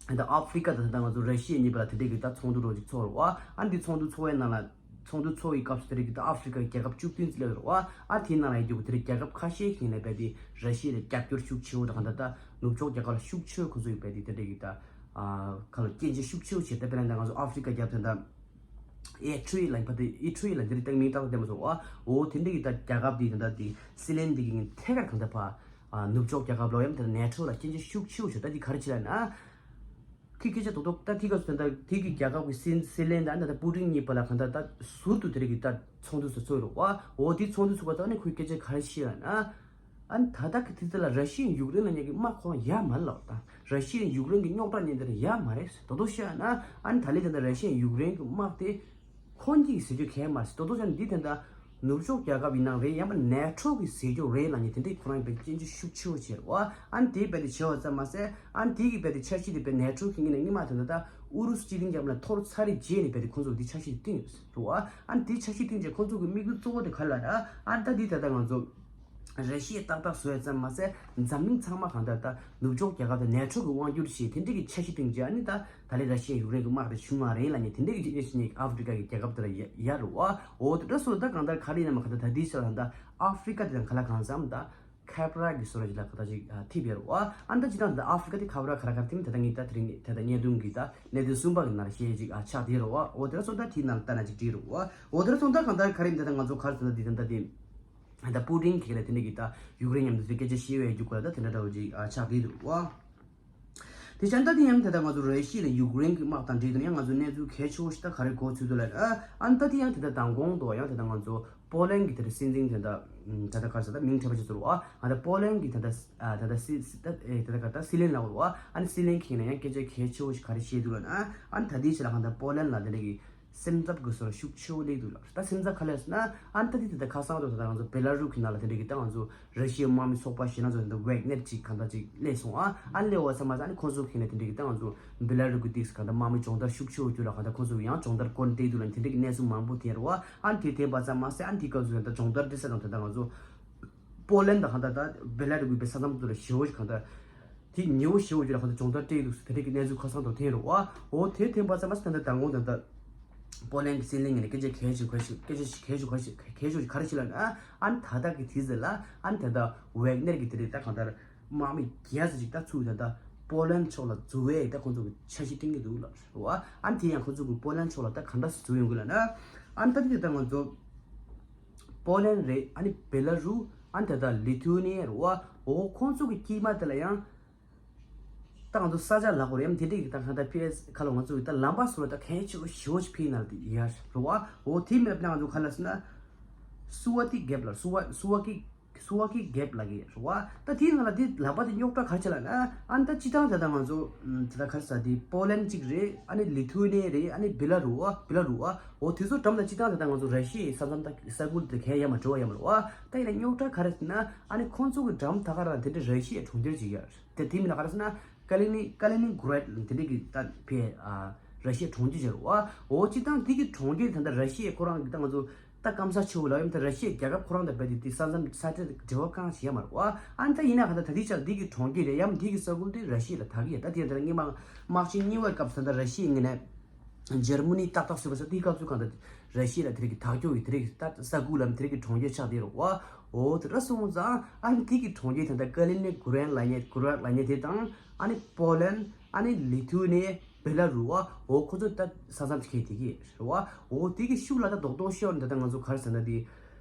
ད་ཨ་ཧྥི་རི་ཀ་དང་ད་ང་ཚོ་ར་ཤི་ཡ་གཉིས་བར་ལ་དེ་འདྲའི་གི་ད་ཚོགས་འདུ་རོ་ཅིག་ཚོགས་རེད་བ། ཨ་ནི་དེ་ཚོགས་འདུ་ཚོགས་པའི་ནང་ལ། ཚོགས་འདུ་ཚོགས་པའི་སྐབས་སུ་དེ་རིང་གི་ད་ཨ་ཧྥི་རི་ཀ་གི་རྒྱལ་ཁབ་བཅུ་བདུན་ཙམ་སླེབས་ཡོད་རེད་བ། ཨ་དེའི་ནང་ལ་ཡོད་རྒྱུ་དེ་རིང་རྒྱལ་ཁབ་ཁ་ཤས་ཤིག་ནས་རྦད་དེ་ར་ཤི་ཡ་ལ་རྒྱབ་སྐྱོར་ཤུགས་ཆེ་བོ་དང་གང་ལྟར་ད་ནུབ་ཕྱོགས་རྒྱལ་ཁབ་ལ་ཤུགས་ཆེ་བོ་ཁོ་ཚོ་ཡོད་རྦད་དེ་དེ་འདྲ་གི་ད་ཨ་ཁ་ལོ་སྐྱོན་བརྗོད་ཤུགས་ཆེ་བོ་བྱས། ད་དཔེར་ན་ད་ང་ཚོ་ཨ་ཧྥི་རི་ཀ་རྒྱབ་དེ་ད་ཨེ་ཁྲུའི་ལ་ཕ་དེ་ཨེ་ཁྲུའི་ལ་འདིར་ཏང་མིང་བཏགས་བསྡད་མ་སོང་བ། འོ་དེ་འདྲ་གི་ད་རྒྱལ་ཁབ་དེ་ད་ད་དེ་སི་ལན་དེ་གི་ཐད་ཀར་གང་ལྟར་ཕ་ཨ་ནུབ་ཕྱོགས་རྒྱལ་ཁབ་ལ་ཡང་དེ་ནེ་ཊོ་ལ་སྐྱོན་བརྗོད་ཤུགས་ཆེ་བོ་བྱས། ད་དེ་ག་རེ་བྱས་ལབ་ན། ཁི་སྐད་ཆ་རྡོག་རྡོག་ད་ཐིག་ག་སོ་ད་ཐིག་གི་རྒྱལ་ཁབ་ཀྱི་སྲིད་སྲིད་བློན་དང་ད་ད་པུ་ཏིན་གཉིས་བར་ལ་གང་ལྟར་ད་ཟུར་དུ་དེ་རིགས་ཀྱི་ད་ཚོགས་འདུ་སོ་ཚོགས་རོགས་བ། འོ་དེ་ཚོགས་འདུ་ཚོགས་པ་ད་ནི་ཁོའི་སྐད་ཆ་ག་རེ་བཤད་ལབ་ན། ཨ་ནི་ད་ལྟ་གི་དུས་ཚོད་ལ་ར་ཤི་ཡ་ཡུཀ་རེན་ལ་ཉེ་གི་དམག་ཁོང་ཡ་མ་ལོག་ད། ར་ཤི་ཡ་ཡུཀ་རེན་གི་རྙོག་དྲ་ཉེ་འདིར་ཡ་མ་རེད། དོ་དོ་ཤ་ན་ཨ་ནི་ད་ལི་ད་ལྟ་ར་ཤི་ཡ་ཡུཀ་རེན་གི་དམག་དེ་ཁོང་གིས་ཟེར་རྒྱུ་གལ་མ་རེད། དོ་དོ་ཤ་ན་འདི་ད་ལྟ་ནུབ་ཕྱོགས་རྒྱལ་ཁབ་ཡིན་ནའང་རེད། ཡང་ན་ནེ་ཊོ་གིས་ཟེར་རྒྱུ་རེད་ལ་ཉེ་དེ་འདྲའི་ཁོ་རང་གི་སྐྱོན་བརྗོད་ཤུགས་ཆེ་བོ་བྱས་རེད་བ། ཨ་ནི་དེའི་བས་དེ་བྱས་བ་ཙམ་མ་ཟད་ཨ་ནི་དེ་གི་བས་དེ་འཆར་གཞི་དེ་བས་ནེ་ཊོ་གི་ངོས་ནས་སྔོན་མ་ད་ལྟ་ཨུ་རུ་སུ་སྤྱི་མཐུན་རྒྱལ་ཁབ་ལ་འཐོར་ཚར་རེད་རྗེས་ནས་བས་དེ་ཁོང་ཚོ་འདི་འཆར་གཞི་བཏིང་ཡོད་རེད་བ། ཨ་ནི་དེ་འཆར་གཞི་བཏིང་རྗེས་ཁོང་ཚོ་གི་དམིགས་ཡུལ་གཙོ་བོ་དེ་ག་ལ་ར། ཨ་ནི་ད་འདི་ད་ལྟ་ང་ཚོ་ར་ཤི་ཡས་ཏག་ཏག་བཟོས་ཙམ་མ་ཟད་འཛམ་གླིང་ཚང་མ་གང་ལྟར་ད་ནུབ་ཕྱོགས་རྒྱལ་ཁབ་དང་ནེ་ཊོ་གི་དབང་སྒྱུར་བྱས་དེ་འདྲ་གི་འཆར་གཞི་བཏིང་རྗེས་ཨ་ནི་ད་ད་ལན་ར་ཤི་ཡས་ཡུཀ་རེན་གི་དམག་དེ་བྱུང་བ་རེད་ལ་ཉེ་དེ་འདྲ་གི་སྐད་ཆ་ནས་ཨ་ཧྥི་རི་ཀ་གི་རྒྱལ་ཁབ་དེ་ལ་ཡ་ཡ་རུ་བ། འོ་དེ་འདྲ་སོང་ད་གང་ལྟར་ག་རེ་ཡིན་ན་མ་གང་ལྟར་ད་འདི་ཤ་ལ་ད་ཨ་ཧྥི་རི་ཀ་དེ་དང་ག་ལ་གང་འཚམ་ད་ཁ་པ་ར་གི་སོ་ར་ཅིག་ལ་ག་ད་ཅིག་ཐིབ་ཡ་རུ་བ། ཨ་ནི་ད་ཅི་ད་ད་ཨ་ཧྥི་རི་ཀ་དེ་ཁ་པ་ར་ག་ར་ག་ར་ཐིམ་ད་ད་ངི་ད་དེ་རིང་ད་ད་བརྙན་ཐུང་གི་ད་གནད་དོན་གསུམ་པ་གི་ནང་ལ་བཤད་ཅིག་ཨ་ཆགས་དེ་རུ་བ། འོ་དེ་འདྲ་སོང་ད་དེའི་ནང་ལ་ལྟ་ན་ཅིག་བྲིས་རུ་བ། འོ་དེ་འདྲ་སོང་ད་གང་ལྟར་ག་རེ་ཡིན་ད་ད་ང་ཚོ་ག་རེ་ཟེར་ན་འདི་ད་ད་དེ། ད་པུ་ཏིན་གྱིས་ལ་དེ་འདྲ་གི་ད་ཡུཀ་རེན་མཉམ་དུ་དེ་སྐད་ཆ་བཤད་པའི་རྒྱུ་སྐོར་ལ་ད་དེ་འདྲ་འདྲ་བོ་ཅིག་ཨ་ཆགས་བསྡད་འདུག་བ། དེ་བྱས་ད་དེ་ཡང་ད་ལྟ་ང་ཚོ་ར་ཤི་ཡ་དང་ཡུཀ་རེན་གྱི་དམག་དང་འབྲེལ་ཏེ་ཡང་ང་ཚོ་གནས་ཚུལ་གལ་ཆེ་བོ་ཞིག་ད་ག་རེ་གོ་ཚུལ་འདུག་ལ། ཨ་ཨ་ད་དེ་ཡང་ད་ལྟ་མདང་དགོང་དུ་ཡང་ད་ལྟ་ང་ཚོ་པོ་ལན་གྱི་ད་ལྟ་སྲིད་འཛིན་ད་ལྟ་ད་ལྟ་ག་རེ་ཟེར་ད་མིང་ཁྲེལ་བ་ཅིག་ཚོར་བ། ཨ་ད་པོ་ལན་གྱི་ད་ལྟ་ཨ་ད་ལྟ་སྲིད་སྲིད་ད་ཨེ་ད་ལྟ་ག་ད་སྲིད་བློན་ལ་བ། ཨ་ནི་སྲིད་བློན་གྱིས་ན་ཡང་སྐད་ཆ་གལ་ཆེ་བོ་ཞིག་ག་རེ་བཤད་འདུག་ལ། ཨ་ཨ་ནི་ད་དེ་ཞིག་ལ་གང་ལྟར་པོ་ལན་ལ་དེ་འདྲ་གི་སེམས་འཚབ་དགོས་སོ་ཤུགས་ཆེ་བོ་སླེབས་འདུག་ལ། ད་སེམས་འཚབ་ག་ལས་ཟེར་ན་ཨ་ནི་ད་དེ་ད་ལྟ་ཁ་སང་དུ་ད་ལྟ་ང་ཚོ་བེ་ལ་རུ་གི་ནང་ལ་དེ་འདྲ་གི་ད་ང་ཚོ་ར་ཤི་ཡའི་དམག་མི་ཚོགས་པ་ཞེ་ན་ཚོ་ད་ཝེག་ནེར་ཅིག་གང་ལྟར་ཅིག་སླེབས་སོང་། ཨ་ཨ་ནི་སླེབས་པ་ཙམ་མ་ཟད་ཨ་ནི་ཁོང་ཚོ་གི་ནས་དེ་འདྲ་གི་ད་ང་ཚོ་བེ་ལ་རུ་གི་ཏིག་གང་ལྟར་དམག་མི་སྦྱོང་བརྡར་ཤུགས་ཆེ་བོ་བརྒྱུད་ལ་གང་ལྟར་ཁོང་ཚོ་གི་ཡང་སྦྱོང་བརྡར་སྐོར་སྟེགས་འདུག་ལ་དེ་འདྲ་གི་གནས་ཚུལ་མང་པོ་ཐོན་རེད་བ། ཨ་ནི་དེ་ཐོན་པ་ཙམ་མ་ཟད་ཨ་ནི་དེའི་སྐབས་སུ་ད་ལྟ་སྦྱོང་བརྡར་སྤྲད་ས་དང་ད་ལྟ་ང་ཚོ་པོ་ལན་དང་གང་ལྟར་ད་བེ་ལ་རུ་གི་པའི་ས་མཚམས་དུ་ལ་ཞེ་བོ་ཞིག་གང་ལྟར། དེ་ཉེ་བོ་ཞེ་བོ་ཅིག་ལ་ཁོ་ཚོ་སྦྱོང་བརྡར་སྤྲད་འདུག་ཟེར་དེ་འདྲའི་གི་གནས་ཚུལ་ཁ་སང་དུ་ཐོན་རུང་བ། འོ་དེ་ཐོན་པ་ཙམ་མ་ཟད་ད་ལྟ་མདང་དགོང་ད་ལྟ་པོ་ལན་གྱི་སྲིད་བློན་ངོས་ནས་སྐད་ཆ་གལ་ཆེ་གལ་ཆེ་སྐད་ཆ་གལ་ཆེ་གལ་ཆེ་གལ་ཆེ་གལ་ཆེ་ག་རེ་ཞིག་ལབ་ན། ཨ་ནི་ད་ལྟ་གི་དུས་ཚོད་ལ་ཨ་ནི་ད་ལྟ་ཝེག་ནེར་གྱི་དེ་རིང་ད་གང་ལྟར་དམག་མི་བརྒྱ་ཙམ་ཅིག་ད་ཚུར་ད་ལྟ་པོ་ལན་ཕྱོགས་ལ་འཛུལ་བའི་ད་ཁོང་ཚོ་གི་འཆར་གཞི་བཏིང་གི་འདུག་ལབ་རེད་བ། ཨ་ནི་དེ་ཡང་ཁོང་ཚོ་གི་པོ་ལན་ཕྱོགས་ལ་ད་གང་འདྲ་སེ་འཛུལ་ཡོང་གི་ལབ་ན། ཨ་ནི་ད་དེ་ད་ང་ཚོ་པོ་ལན་རེད། ཨ་ནི་བེ་ལ་རུ། ཨ་ནི་ད་ལྟ་ལི་ཐུ་ནི་ཡ་རེད་བ། འོ་ཁོང་ཚོ་གི་དཀྱིལ་མ་དེ་ལ་ཡང་། ད་ང་ཚོ་ས་ཆ་ལ་གོ་རེམ་དེ་འདྲས་ཀྱི་ད་གང་ལྟར་ཕི་ཨེས་ཁ་ལོ་ང་ཚོ་ཡི་ད་ལམ་པ་སོ་ད་གལ་ཆེ་བོ་ཞེ་བོ་ཞིག་ཕི་ན་ལ་དེ་ཡ་རེད་བ། འོ་དེ་མེད་ན་ང་ཚོ་ག་ལ་ཟེར་ན། སུ་ཝ་ཏི་གེབ་ལ་སུ་ཝ་སུ་ཝ་ཀི་སུ་ཝ་ཀི་གེབ་ལ་གི་རེད་བ། ད་དེའི་ནང་ལ་དེ་ལམ་པ་དེ་རྙོག་དྲ་ག་རེ་ཆེ་ལ་ན། ཨ་ནི་ད་སྤྱི་བཏང་ད་ད་ང་ཚོ་ད་ད་ག་རེ་ཟེར་དེ་པོ་ལན་གཅིག་རེད། ཨ་ནི་ལི་ཐུ་ནེ་རེད། ཨ་ནི་བི་ལ་རུ་བ་བི་ལ་རུ་བ། འོ་དེ་ཚོ་འགྲམ་ལ་སྤྱི་བཏང་ད་ད་ང་ཚོ་ར་ཤི་ཡའི་ས་མཚམས་ད་ས་ཁུལ་དེ་གས་ཡ་མ་འགྲོ་བ་ཡ་མ་རེད་བ། ད་ཡིན་ན་རྙོག་དྲ་ག་རེ་ཟེར་ན། ཨ་ནི་ཁོང་ཚོ་གི་འགྲམ་ད་ག་ར་དེ་འདྲ་ར་ཤི་ཡའི་གྲོང་ཁྱེར་ཅིག་ཡ་རེད། དེ་དེ་མིན་ན་ག་རེ་ཟེར་ན། ཀ་ལི་ནི་ཀ་ལི་ནི་གྷ་རད་དེ་འདྲ་གི་ད་ཕེ་ཨ་ར་ཤི་ཡའི་གྲོང་ཁྱེར་ཅིག་རེད་བ། འོ་སྤྱི་བཏང་དེ་གི་གྲོང་ཁྱེར་ད་ད་ར་ཤི་ཡའི་ཁོ་རང་གི་ད་ང་ཚོ་ད་སྐམ་ས་ཆེ་བོ་ལ་ཡོད་ད་ར་ཤི་ཡའི་རྒྱལ་ཁབ་ཁོ་རང་དང་རྦད་དེ་དེ་ས་མཚམས་ས་ཁྲལ་འབྲེལ་བ་གང་ཞིག་ཡ་མ་རེད་བ། ཨ་ནི་ད་ཡིན་ན་ག་ད་ད་དེ་ཆ་དེ་གི་གྲོང་ཁྱེར་རེད། ཡ་མ་དེ་གི་ས་ཁུལ་དེ་ར་ཤི་ཡ་ལ་ད་གི་ཡ། ད་དེ་ཡ་ད་ལ་སྔོན་མ་དམག་ཆེན་གཉིས་པའི་སྐབས་སུ་ད་ར་ཤི་ཡའི་ངོས་ནས། འཇར་མ་ནི་ཏག་ཏག་བཟོས་པ་ས་དེའི་སྐབས་སུ་གང་ལྟར་ར་ཤི་ཡ་ལ་དེ་རིགས་ཀྱི་ཐག་གཅོད་ཀྱི་དེ་རིགས་ཀྱི་ད་ས་ཁུལ་ལམ་དེ་རིགས་ཀྱི་གྲོང་ཁྱེར་ཆགས་བསྡད་རེད་བ། འོ་དེ་འདྲ་སོང་ཙང་ཨ་ནི་དེ་གི་གྲོང་ཁྱེར་དེ་འདྲ་ཀ་ལི་ནི་གྷ་རད་ལབ་མཁན་གྷ་རད་ལབ་མཁན་དེ་དང་ཨ་ནི་པོ་ལན་ཨ་ནི་ལི་ཐུ་ནི་བེ་ལ་རུ་བ། འོ་ཁོ་ཚོ་ད་ས་མཚམས་ཁེལ་དེ་གི་རེད་བ། འོ་དེ་གི་ཤུགས་ལ་ད་རྡོག་རྡོག་ཤོར་ནས་ད་ལྟ་ང་ཚོ་ག་རེ་ཟེར་ན་དེ་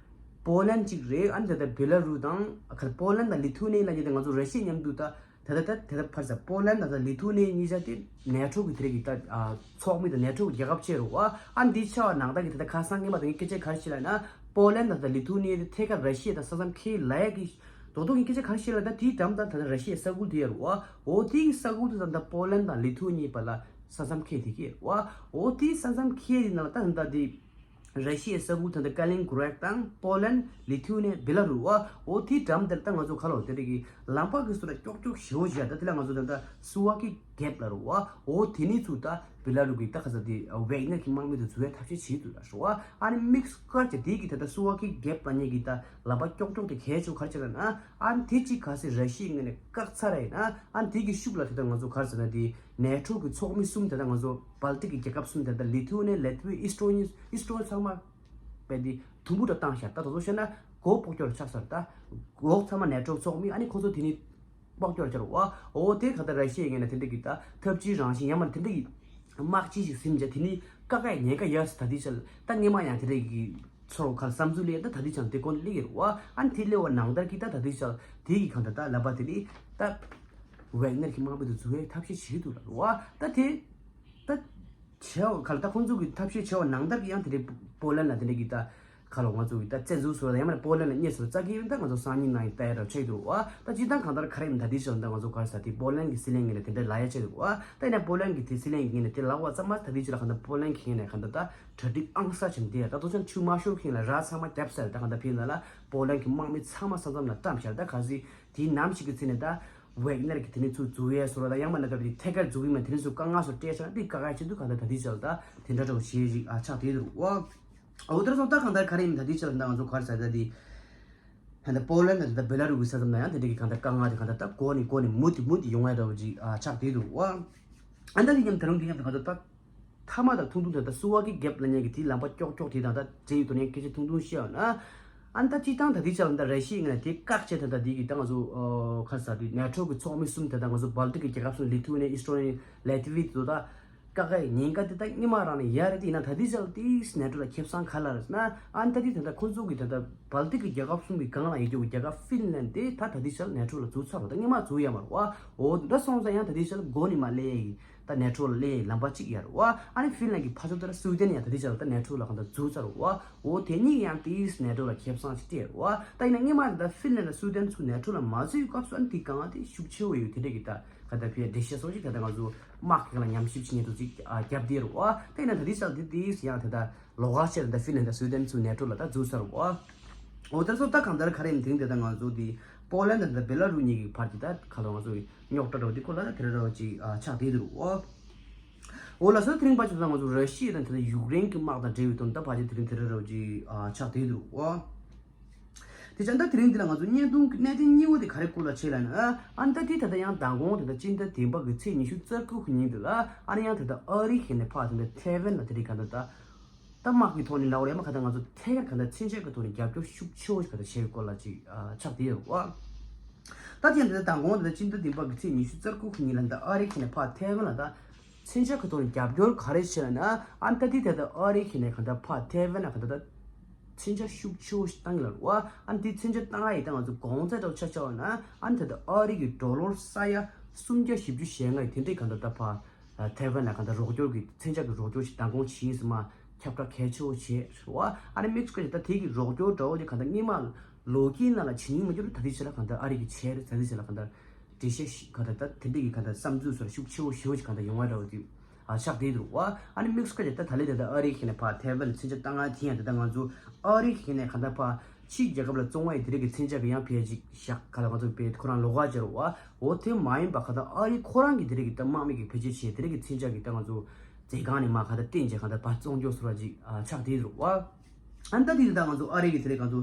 པོ་ལན་གཅིག་རེད། ཨ་ནི་ད་ལྟ་བེ་ལ་རུ་དང་ག་རེ་པོ་ལན་དང་ལི་ཐུ་ནི་ལབ་མཁན་དེ་ང་ཚོ་ར་ཤི་ཡ་མཉམ་དུ་ད། དེ་ལྟ་དེ་ལྟ་ཕར་ཟ་པོ་ལན་དང་ལི་ཐུ་ནི་གཉིས་ཆ་དེ་ནེ་ཊོ་གི་དེ་རིགས་ཀྱི་ད་ཨ་ཚོགས་མི་དང་ནེ་ཊོ་གི་རྒྱལ་ཁབ་བྱས་རེད་བ། ཨ་འདི་ཆ་བ་ནང་ལྟར་གྱི་དེ་ལྟ་ཁ་སང་སྔོན་མ་དང་ངས་སྐད་ཆ་ག་རེ་བཤད་ལབ་ན། པོ་ལན་དང་ད་ལི་ཐུ་ནི་དེ་ཐད་ཀར་ར་ཤི་ཡ་དང་ས་མཚམས་ཁེལ་ལབ་ཡ་གི་རྡོག་རྡོག་ངས་སྐད་ཆ་ག་རེ་བཤད་ལབ་ན། དེའི་འགྲམ་དང་ད་ལྟ་ར་ཤི་ཡའི་ས་ཁུལ་དེ་ཡོད་རེད་བ། འོ་དེའི་ས་ཁུལ་དེ་ད་ལྟ་པོ་ལན་དང་ལི་ཐུ་ནི་བར་ལ་ས་མཚམས་ཁེལ་དེ་གི་རེད་བ། འོ་དེའི་ས་མཚམས་ཁེལ་དེ་ནང་ལ་ད་ད་ལྟ་དེ། ར་ཤི་ཡའི་ས་ཁུལ་ད་ལྟ་ཀ་ལིན་གྷ་རད་དང་པོ་ལན། ལི་ཐུ་ནི་ཡ། བེ་ལ་རུ་བ། འོ་དེའི་འགྲམ་དེར་ད་ང་ཚོ་ཁ་ལོ་དེ་རིགས་ཀྱི་ལམ་པ་གི་སུ་ལ་ཀྱོག་ཀྱོག་ཞེ་བོ་བཞག་ད་དེ་ལ་ང་ཚོ་ད་ལྟ་སུ་ཝ་ཀི་གེབ་ལ་རུ་བ། འོ་དེ་ནི་ཚུ་ད་བེ་ལ་རུ་གི་ད་ཁ་ས་དེ་ཝེག་ནེར་གྱི་དམག་མི་དུ་འཛུལ་བའི་ཐབས་ཤེས་བྱེད་དུ་ལ་རུ་བ། ཨ་ནི་དམིགས་སུ་བཀར་བྱས་དེ་གི་ད་ལྟ་སུ་ཝ་ཀི་གེབ་ལ་ཉེ་གི་ད་ལམ་པ་ཀྱོག་ཀྱོག་དེ་གལ་ཆེ་བ་ག་རེ་བྱེད་ལ་ན། ཨ་ནི་དེ་གཅིག་ག་སེ་ར་ཤི་ཡའི་ངོས་ནས་བཀག་ཚར་ཡིན་ན། ཨ་ནི་དེ་གི་ཤུགས་ལ་དེ་ད་ང་ཚོ་ག་རེ་ཟེར་ན་དེ། ནེ་ཊོ་གི་ཚོགས་མི་གསུམ་དེ་དག་ང་ཚོ་སྦལ་ཊིག་གི་རྒྱལ་ཁབ་གསུམ་དེ་དག་ལི་ཐུ་ནི་ཡ། ལེ་ཐི་ཝི་ཡ། ཨི་སི་ཊོ་ནི་ཡ། ཨི་སི་ཊོ་ཚང་མ་དཔེ་འདི་དུམ་བུ་འདྲ་བཏང་ཤག་ད་དོ་ཚོ་བཤད་ན་སྒོ་ཕོག་ཀྱོག་ཆགས་ཚར། ད་སྒོ་ཚང་མ་ནེ་ཊོ་ཚོགས་མི་ཨ་ནི་ཁོ་ཚོ་དེ་ནི་ཕོག་ཀྱོག་ཆགས་རེད་བ། འོ་དེ་ག་ད་ར་ཤི་ཡའི་ངོས་ནས་དེ་འདྲ་གི་ད་འཐབ་ཇུས་རང་བཞིན་ཡང་མ་དེ་འདྲ་གི་དམག་ཅི་ཞིག་ཟིན་བྱས་དེ་ནི་བཀག་ཡ་ཉེན་ཁ་ཡོད་ཟེར། ད་དེ་ཚོ་ད་སྔོན་མ་ཡང་དེ་འདྲ་གི་ཚོར་བ་ཁ་བསམ་ཚུལ་ལས་ད་ད་དེ་ཚོ་དེ་སྐོར་ལ་སླེབས་ཡོད་རེད་བ། ཨ་ནི་དེ་སླེབས་པ་ནང་ལྟར་གི་ད་ད་དེ་ཚོ་དེ་གི་གང་ད་ད་ལབ་པ་དེ་ནི་ད། ཝེག་ནེར་གྱི་དམག་མི་དུ་འཛུལ་བའི་ཐབས་ཤེས་བྱེད་ཀྱི་འདུག་ལ་རུ་བ། ད་དེ་ད་བྱས་པ་ག་ལ་ད་ཁོང་ཚོ་གི་ཐབས་ཤེས་བྱས་པ་ནང་ལྟར་གྱི་ཡང་དེ་འདྲའི་པོ་ལན་ལ་དེ་འདྲའི་གི་ད་ ཁ་ལོ་ང་ཚོ་གི་ད་བཙན་འཛུལ་སོགས་ལ་ཡང་མ་པོ་ལན་ལ་གཉེར་སོགས་རྩ་ཁྱེར་ཡོད་ད་ང་ཚོ་སང་ཉིན་གནངས་ཉིན་ལྟ་ཡ་ར་ཆགས་འདུག་བ། ད་སྤྱིར་བཏང་གང་ལྟར་ག་རེ་ཡིན་ད་དེ་ཆགས་ད་ང་ཚོ་ག་རེ་ཟ་དེ་པོ་ལན་གི་སྲིད་བློན་ངོས་ནས་དེ་འདྲ་ལབ་ཡ་ཆགས་འདུག་བ། ད་ཡིན་ན་པོ་ལན་གི་དེ་སྲིད་བློན་གི་ངོས་ནས་དེ་ལབ་པ་ཙམ་མ་ད་དེ་ཆགས་ལ་གང་ལྟར་པོ་ལན་གི་ངོས་ནས་གང་ལྟར་ད་གྲ་སྒྲིག་ཨང་གསར་བྱས་ནས་དེ་ཡ་ད་ཐོག་ཆེན་ཆུ་མ་ཤོར་གི་ངོས་ལ་ར་ཚང་མ་བརྒྱབ་ཚར། ད་གང་ལྟར་ཕེབས་ན་ལ་པོ་ལན་གི་དམག་མི་ཚང་མ་ས་མཚམས་ལ་བཀྲམ་བཞག་ད་ག་ཟིག་དེའི་ནམ་ཞིག་གི་ཚེ་ནས་ད་ཝེག་ནར་གི་དེ་ནས་ཚུར་འཛུགས་ཡས་སོགས་ལ་ཡང་མ་ན་སྐབས་དེ་ཐད་ཀར་འཛུགས་ཡིན་མ་དེ་ནས་ཚུར་དཀའ་ངལ་སོགས་སྤྲད་ཆགས་ན་དེ་དཀའ་ངལ་ཆེ་འདུག་གང་ལྟར་ད་དེ་ཆགས་ད་དེ་འདྲ་འདྲ་བོ་བྱེད་ཅིག་ཨ་ཆགས་དེ་འདུག་བ། འོ་དེར་སོང་ད་གང་ལྟར་ག་རེ་ཡིན་ད་དེ་ཆགས་ད་ང་ཚོ་ག་རེ་ཟ་ད་དེ། ད་ལྟ་པོ་ལན་ད་ད་ལྟ་བེ་ལ་རུ་གི་ས་མཚམས་ན་ཡང་དེ་འདྲ་གི་གང་ལྟར་དཀའ་ངལ་དེ་གང་ལྟར་ད་གོ་ནས་གོ་ནས་མུ་མཐུད་མུ་མཐུད་ཡོང་ཡ་འདྲ་བོ་ཅིག་ཨ་ཆགས་དེ་འདུག་བ། ཨ་ད་དེ་ཉམས་ད་རུང་དེ་ཉམས་ད་གང་ལྟར་ད། མཐའ་མ་དང་ཐུང་ཐུང་དེ་ད་སུ་ཝ་གི་གེབ་ལ་ཉན་གི་དེའི་ལམ་པ་ཀྱོག་ཀྱོག་དེ་དང་ད་རྗེས་ཡོད་དོ་ནས་སྐད་ཆ་ཐུང་ཐུང་བཤད་ཡོད་ན། ཨ་ནི་ད་སྤྱིར་བཏང་ད་དེ་ཆགས་ལ་ད་ར་ཤི་ཡ་ངན་དེ་བཀག་བྱས་ད་ད་དེ་གི་ད་ང་ཚོ་ཁ་ས་དེ་ནེ་ཊོ་གི་ཚོགས་མི་གསུམ་དེ་ད་ང་ཚོ་བལ་ཏིག་གི་རྒྱལ་ཁབ་གསུམ་ལི་ཐུ་ནི་ཨི་སི་ཊོ་ནི་ལེ་ཏི་ཝི་དེ་ཚོ་ད་བཀག་གི་ཉེན་ཁ་དེ་ད་སྔོན་མ་རང་ནས་ཡོད་རེད། དེ་ཡིན་ན་ད་དེ་ཆགས་ལ་དེ་ནེ་ཊོ་ལ་ཁེ་བཟང་ག་ལ་རེད་ན། ཨ་ནི་ད་དེ་ད་ད་ཁོ་ཚོ་གི་ད་ད་བལ་ཏིག་གི་རྒྱལ་ཁབ་གསུམ་གི་སྒང་ལ་ཡོད་རྒྱུ་གི་རྒྱལ་ཁབ་ཧྥིན་ལན་དེ་ད་ད་དེ་ཆགས་ལ་ནེ་ཊོ་ལ་འཛུལ་ཚར་བ་ད་སྔོན་མ་འཛུལ་ཡ་མ་རེད་བ། འོ་འདི་འདྲ་སོང་ཙང་ཡང་ད་དེ་ཆགས་ལ་མགོ་ནས་མ་སླེབས་ཡ་ཡིན། ད་ནེ་ཊོ་ལ་སླེབས་ཡ་ལམ་པ་གཅིག་ཡོད་རེད་བ། ཨ་ནི་ཧྥིན་ལན་གྱི་ཕ་ཕྱོགས་དེ་ལ་སུའི་ཌེན་ཡང་ད་དེ་ཆགས་ལ་ད་ནེ་ཊོ་ལ་གང་ལྟར་འཛུལ་ཚར་རེད་བ། འོ་དེ་གཉིས་ཡང་དེ་ནེ་ཊོ་ལ་ཁེ་བཟང་ཞིག་སྤྲད་རེད་བ། ད་ཡིན་ན་སྔོན་མ་ད་ཧྥིན་ལན་དང་སུའི་ཌེན་ཚོ་ནེ་ཊོ་ལ་མ་འཛུལ་སྐབས་སུ་ཨ་ནི་དེ་གང་དེ་ཤུགས་ཆེ་བོ་ཡོད་དེ་འདྲ་གི་ད་ག་ད་ཕི་ཡ་འགྲེལ་བཤད་སོགས་ཅིག་ད་ད་ང་ཚོ་དམག་གི་སྒང་ལ་ཉམས་ཞིབ་བྱེད་མཁན་ཚོ་ཅིག་རྒྱབ་བསྡད་རེད་བ། ད་ཡིན་ན་ད་དེ་ཆགས་དེ་དེ་ཡང་ད་ད་ལོགས་ཀ་བྱས་ད་ཧྥིན་ལན་དང་སུའི་ཌེན་ཚོ་ནེ་ཊོ་ལ་ད་འཛུལ་ཚར་རེད་བ། འོ་དེ་ཚོ་ད་གང་ལྟར་ག་རེ་ཡིན་དེང་དེ་ད་ང་ཚོ་དེ་པོ་ལན་དང་ད་བེ་ལ་རུ་གཉིས་ཀྱི་བར་གྱི་ད་ག་ལ་ང་ཚོ་རྙོག་དྲ་འདྲ་བོ་དེ་ཁོ་ལ་ད་དེ་འདྲ་འདྲ་བོ་ཅིག་ཆགས་བསྡད་འདུག་འོ། འོ་ལགས་སོ། དེ་རིང་ཕལ་ཆེར་ད་ང་ཚོ་ར་ཤི་ཡ་དང་དེ་ལ་ཡུཀ་རེན་གྱི་དམག་དང་འབྲེལ་བའི་དོན་དག་ཕལ་ཆེར་དེ་རིང་དེ་འདྲ་འདྲ་བོ་ཅིག་ཆགས་བསྡད་འདུག་འོ། དེ་བྱས་ད་དེ་རིང་འདི་ལ་ང་ཚོ་བརྙན་ཐུང་གི་གནད་དོན་གཉིས་པོ་དེ་ག་རེ་སྐོར་ལ་བྱས་ལབ་ན། ཨ་ནི་ད་དེ་ད་ལྟ་ཡང་མདང་དགོང་དེ་ད་སྤྱི་ཟླ་བདུན་པ་གི་ཚེས་ཉི་ཤུ་རྩ་དགུ་གི་ཉིན་དེ་ལ་ཨ་ནི་ཡང་དེ་ད་ཨ་རི་གི་ནས་ཕར་དེ་ད་ཐའེ་ཝན་ལ་དེ་རིང་ག་ད་ད། ད་དམག་གི་ཐོག་ནས་ལབ་རེད་མ་ག་ད་ང་ཚོ་ཐད་ཀར་ག་ད་མཚོན་ཆ་གི་ཐོག་ནས་རྒྱབ་སྐྱོར་ཤུགས་ཆེ་བོ་ཞིག་ག་ད་བྱས་པའི་སྐོར་ལ་ཅིག་ཨ་ཆགས་བསྡད་ཡོད་རེད་བ། ད་དེ་ཡང་དེ་ད་མདང་དགོང་དེ་ད་སྤྱི་ཟླ་བདུན་པ་གི་ཚེས་ཉི་ཤུ་རྩ་དགུ་གི་ཉིན་ལ་ད་ཨ་རི་གི་ནས་ཕར་ཐའེ་ཝན་ལ་ད་མཚོན་ཆ་གི་ཐོག་ནས་རྒྱབ་སྐྱོར་ག་རེ་བྱས་ལབ་ན། ཨ་ནི་ད་དེ་ད་ད་ཨ་རི་གི་ནས་ག་ད་ཕར་ཐའེ་ཝན་ལ་ག་ད་ད་མཚོན་ཆ་ཤུགས་ཆེ་བོ་ཞིག་བཏང་གི་ལབ་རེད་བ། ཨ་ནི་དེ་མཚོན་ཆ་བཏང་ཡ་ཡི་ད་ང་ཚོ་གོང་ཚད་འདྲ་བོ་ཆ་བཞག་པ་ན། ཨ་ནི་ད་ད་ཨ་རི་གི་ཌོ་ལར་ས་ཡ་སུམ་བརྒྱ་བཞི་བཅུ་ཞེ་ལྔ་ཡི་དེ་འདྲའི་ག་ད་ད་ཕར་ཐའེ་ཝན་ལ་གང་ལྟར་རོགས་སྐྱོར་གྱི་མཚོན་ཆ་གི་རོགས་སྐྱོར་ཞིག་མདང་དགོང་བྱས་ཟིན་མ་ཁྱབ་བསྒྲགས་གལ་ཆེ་བོ་བྱས་རེད་བ། ཨ་ནི་དམིགས་སུ་བཀར་ད་དེ་གི་རོགས་སྐྱོར་འདྲ་བོ་དེ་གང་ལྟར་སྔོན་མ་ལོ་རྒྱུས་ནང་ལ་བྱེད་མྱོང་མ་གྱུར་ད་དེ་ཆེ་ལ་གང་ལྟར་ཨ་རི་གི་བྱས་རེད། ད་དེ་ཆེ་ལ་གང་ལྟར་འགྲེལ་བཤད་ཞིག་གང་ལྟར་ད་དེ་འདྲ་གི་གང་ལྟར་བསམ་ཚུལ་སོགས་ཤུགས་ཆེ་བོ་ཞེ་བོ་ཞིག་གང་ལྟར་ཡོང་བ་འདྲ་བོ་དེ་ཨ་ཆགས་བསྡད་འདུག་བ། ཨ་ནི་དམིགས་སུ་བཀར་ད་ད་ལས་ད་ལྟ་ཨ་རི་གི་ནས་ཕར་ཐའེ་ཝན་ལ་མཚོན་ཆ་བཏང་ང་དེ་ཡང་ད་ལྟ་ང་ཚོ་ཨ་རི་གི་ནས་གང་ལྟར་ཕར། ཕྱིའི་རྒྱལ་ཁབ་ལ་བཙོང་བ་ཡི་དེ་རིགས་ཀྱི་མཚོན་ཆ་གི་ཡང་ཕལ་ཆེར་བཞག་ག་ལ་ང་ཚོ་བས་ཁོ་རང་ལོགས་ཀ་སྦྱར་བ། འོ་དེ་མ་ཡིན་པ་ག་ད་ཨ་རི་ཁོ་རང་གི་དེ་རིགས་ཀྱི་ད་དམག་མི་གི་ཕལ་ཆེར་བྱས་དེ་རིགས་ཀྱི་མཚོན་ཆ་གི་ད་ང་ཚོ་མཛོད་ཁང་ནས་མ་ག་ད་བཏོན་བྱས་ག་ད་ཕར་བཙོང་སྐྱོར་སོགས་ར་ཅིག་ཨ་ཆགས་བསྡད་འདུག་བ། ཨ་ནི་ད་དེ་ད་ང་ཚོ་ཨ་རི་གི་དེ་རིགས་ང་ཚོ་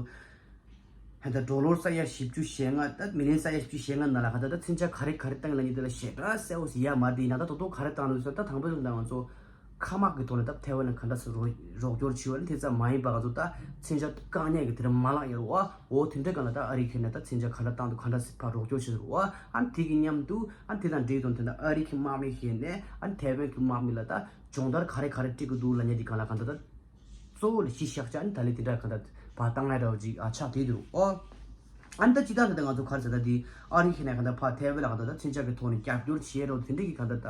ཧན་ད་ཌོ་ལར་ས་ཡ་བཞི་བཅུ་ཞེ་ལྔ་ད་མི་ལི་ཡོན་ས་ཡ་བཞི་བཅུ་ཞེ་ལྔ་ནང་ལ་ག་ད་ད་མཚོན་ཆ་ག་རེ་ག་རེ་བཏང་ལ་ཉིན་དེ་ལ་ཞེ་དྲག་གསལ་བོ་ཞིག་ཡ་མ་བསྡད་ན། ད་ད་དུང་ག་རེ་བཏང་ལ་ཟེར་ད་དང་པོ་ད་ང་ཚོ། མཁའ་དམག་གི་ཐོག་ནས་ད་ཐའེ་ཝན་ལ་ག་འདྲ་སེ་རོགས་རོགས་སྐྱོར་བྱས་པ་ནི་དེ་ཙམ་མ་ཡིན་པ་ག་ཚོད་ད་མཚོན་ཆ་བཀག་ཉར་གྱི་དེ་འདྲ་མ་ལག་ཡོད་རེད་བ། འོ་དེ་འདྲའི་སྒང་ལ་ད་ཨ་རི་གི་ནས་ད་མཚོན་ཆ་ག་འདྲ་བཏང་འདུག་ག་འདྲ་སེ་ཕར་རོགས་སྐྱོར་བྱས་ཡོད་རེད་བ། ཨ་ནི་དེ་གི་མཉམ་དུ་ཨ་ནི་དེ་དང་འབྲེལ་དོན་དེ་འདྲ་ཨ་རི་གི་དམག་མི་ཞིག་ནས་ཨ་ནི་ཐའེ་ཝན་གྱི་དམག་མི་ལ་ད་སྦྱོང་བརྡར་ག་རེ་ག་རེ་སྤྲད་ཀྱི་འདུག་ལབ་མཁན་དེ་སྒང་ལ་ག་འདྲ་ད་གཙོ་བོ་ལ་གཞི་བཞག་བྱས་ཨ་ནི་ད་ལས་དེ་འདྲ་ག་འདྲ་ཕར་བཏང་ཡ་འདྲ་བ་ཅིག་ཨ་ཆགས་བསྡད་འདུག་འོ། ཨ་ནི་ད་སྤྱིར་བཏང་ད་ལྟ་ང་ཚོ་ག་རེ་ཟེར་ད་དེ་ཨ་རི་གི་ནས་ག་འདྲ་ཕར་ཐའེ་ཝན་ལ་ག་འདྲ་ད་མཚོན་ཆ་གི་ཐོག་ནས་རྒྱབ་སྐྱོར་བྱས་རོགས་དེ་འདྲ་གི་ག་འདྲ་ད་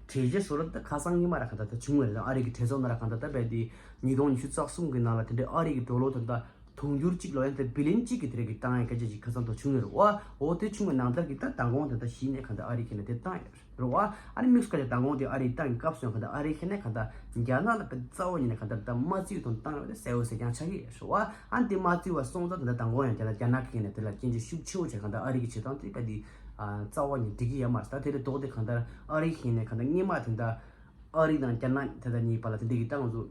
གྲོས་གཞི་བཟོ་ར་ད་ཁ་སང་ཉི་མ་ར་ག་འདྲ་ད་བྱུང་བ་རེད། ཨ་རི་གི་གྲོས་ཚོགས་ནང་ལ་ག་འདྲ་ད་རྦད་དེ་ཉིས་སྟོང་ཉི་ཤུ་རྩ་གསུམ་གི་ནང་ལ་དེ་འདྲའི་ཨ་རི་གི་ཌོ་ལར་ད་ད་དུང་ཕྱུར་གཅིག་ལོ་ཡན་ད་བི་ལི་ཡན་གཅིག་གི་དེ་འདྲ་གི་བཏང་ཡ་སྐད་ཆ་ཅིག་ཁ་སང་ད་བྱུང་ཡོད་རེད་བ། འོ་དེ་བྱུང་བའི་ནང་ལྟར་གི་ད་མདང་དགོང་ད་ད་གཞི་ནས་ག་འདྲ་ཨ་རི་གི་ནས་དེ་བཏང་ཡོད་རེད། རེད་བ། ཨ་ནི་དམིགས་སུ་བཀར་ཏེ་མདང་དགོང་དེ་ཨ་རིའི་ཏང་གི་སྐབས་སུ་ཡང་ག་ད་ཨ་རིའི་ཁེ་ནས་ག་ད་རྒྱ་ནག་ལ་དཔེ་རྩ་བ་ཉིད་ནས་ག་ད་ད་དམག་རྩིས་དང་བཏང་ཡོད་རེད་གསལ་བོ་གསལ་རྐྱང་ཆགས་ཀྱི་ཡོད་རེད་བ། ཨ་ནི་དེ་དམག་རྩིས་བ་སོང་ཙང་ད་ད་མདང་དགོང་ཡང་རྒྱ་ནག་རྒྱ་ནག་གི་ཁེ་ནས་དེ་ལ་སྐྱོན་བརྗོད་ཤུགས་ཆེ་བོ་བྱས་ག་ད་ཨ་རི་གི་བྱེད་སྟངས་དེ་དཔེ་དེ་རྩ་བ་ཉིད་འགྲིག་གི་ཡོད་མ་རེད། ད་དེ་ལས་ལྡོག་སྟེ་ག་ད་ཨ་རིའི་ཁེ་ནས་ག་ད་སྔོན་མ་དེ་ད་ཨ་རི་དང་རྒྱ་ནག་དེ་ད་གཉིས་བར་ལ་དེ་འདྲ་གི་ད་ང་ཚོ།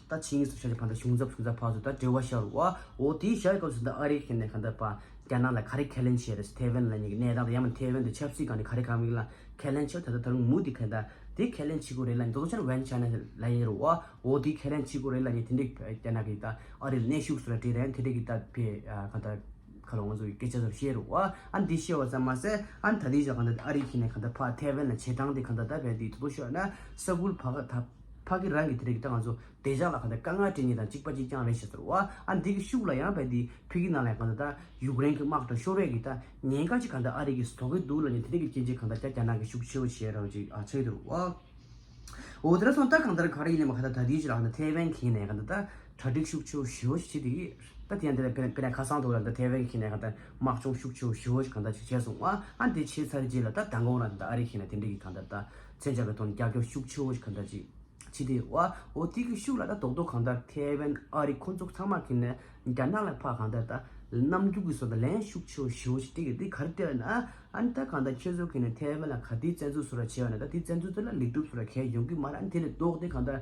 ད་ཆིངས་ཡིག་སོགས་བཞག་ཅིག་ཕར་ད་གཞུང་ཚབ་གཞུང་ཚབ་ཕར་ཚུར་ད་འབྲེལ་བ་བཞག་རུ་བ། འོ་དེའི་བཞག་ཡི་སྐབས་སུ་ད་ཨ་རིའི་ཁེ་ནས་ག་འདྲ་པ་རྒྱ་ནག་ལ་ག་རེ་ཁས་ལེན་བྱས་རེད། ཐའེ་ཝན་ལ་ཉིད་ཀྱི་གནས་སྟངས་དང་ཡང་མིན་ཐའེ་ཝན་དུ་ཆབ་སྲིད་སྒང་ནས་ག་རེ་གང་མིན་ལ་ཁས་ལེན་བྱས་ད་ད་ད་རུང་མུ་དེ་ག་ད་དེ་ཁས་ལེན་བྱེད་དགོས་རེད་ལ་མདོ་ཆར་ཝན་ཆ་ན་ལ་ཡིན་རུ་བ། འོ་དེ་ཁས་ལེན་བྱེད་དགོས་རེད་ལ་ཉིད་དེ་འདྲའི་རྒྱ་ནག་གིས་ད་ཨ་རི་ལ་གནོན་ཤུགས་སུ་ལ་བྲིས་རེད། དེ་འདྲ་གི་ད་ཕེ་ག་ད་ཁ་ལོ་ང་ཚོ་གི་སྐད་ཆ་ཚོར་བཤད་རུ་བ། ཨ་འདི་བཤད་བ་ཙམ་མ་ཟད་ཨ་ད་དེའི་བཞག་ག་ད་ཨ་རིའི་ཁེ་ནས་ག་ད་ཕ་ཐའེ་ཝན་ལ་བྱེད་སྟངས་དེ་ག་ད་ད་བས་དེ་དུ་དུ་ཤོད་ན་ས་ཁུལ་ཕ་ག་ད། ཕ་གི་རང་གི་དེ་རིགས་ད་ང་ཚོ་བདེ་འཇགས་ལ་ག་ད་དཀའ་ངལ་སྤྲད་མཁན་དང་གཅིག་པ་གཅིག་རྐྱང་རེད་ཤག་ཟེར་བ། ཨ་འདི་གི་ཤུགས་ལ་ཡང་བས་དེ་ཕ་གི་ནང་ལ་ག་ད་ད་ཡུཀ་རེན་གི་དམག་དང་ཤོར་བས་གི་ད་ཉེན་ཁ་ཅིག་ག་ད་ཨ་རི་གི་ཟོ་གི་འདུག་ལ་ནི་དེ་རིགས་ཀྱི་རྐྱེན་གྱིས་ག་ད་རྒྱ་རྒྱ་ནག་གི་ཤུགས་ཆེ་བོ་བྱས་ར་བ་ཅིག་ཨ་ཆགས་འདུག་བ། འོ་དེ་འདྲ་སོང་ད་གང་ལྟར་ག་རེ་ཡིན་ནའི་མ་ག་ད་ད་ལྟའི་ཆ་ལ་གང་ལྟར་ཐའེ་ཝན་གྱི་ནས་གང་ལྟར་ད་གྲ་སྒྲིག་ཤུགས་ཆེ་བོ་ཞེ་པོ་ཞིག་བྱེད་དེ་ཡོད། ད་དེ་ཡང་དེ་ལ་དཔེར་ན་དཔེར་ན་ཁ་སང་དུ་ལ་ད་ཐའེ་ཝན་གྱི་ནས་གང་ལྟར་དམག་སྦྱོང་ཤུགས་ཆེ་བོ་ཞེ་པོ་ཞིག་གང་ལྟར་ཅིག་བྱས་སོང་བ། ཨ་ནི་དེ་བྱས་ཚར་རྗེས་ལ་ད་མདང་དགོང་ལ་ད་ཨ་རི་གི་ནས་དེ་འདྲ་གི་གང་ལྟར་ད་མཚོན་ཆ་གི་ཐོག་ནས་རྒྱབ་སྐྱོར་ཤུགས་ཆེ་བོ་ཞིག་གང་ལྟར་ཅིག་བྱེད་དེ་ཡོད་བ། འོ་དེ་གི་ཤུགས་ལ་ད་རྡོག་རྡོག་གང་ལྟར་ཐའེ་ཝན་ཨ་རི་ཁོ་ཚོ་ཚང་མ་གི་ནས་རྒྱ་ནག་ལ་ཕར་གང་ལྟར་ད་གནམ་རྒྱུད་ཀྱི་བཟོ་ལྟ་ལན་ཤུགས་ཆེ་བོ་ཞེ་པོ་ཞིག་སྤྲད་གི། དེ་ག་རེ་སྤྲད་ན། ཨ་ནི་ད་གང་ལྟར་ཁྱེད་ཚོ་གིས་ནི་ཐའེ་ཝན་ལ་ག་དུས་བཙན་འཛུལ་བཟོ་འདྲ་བྱས་ཡོད་ན། ད་དེ་བཙན་འཛུལ་དེ་ལ་ལེགས་གྲུབ་བཟོ་འདྲ་གང་ཡོང་གི་མ་རེད། ཨ་ནི་དེ་ལས་ལྡོག་སྟེ་གང་ལྟར་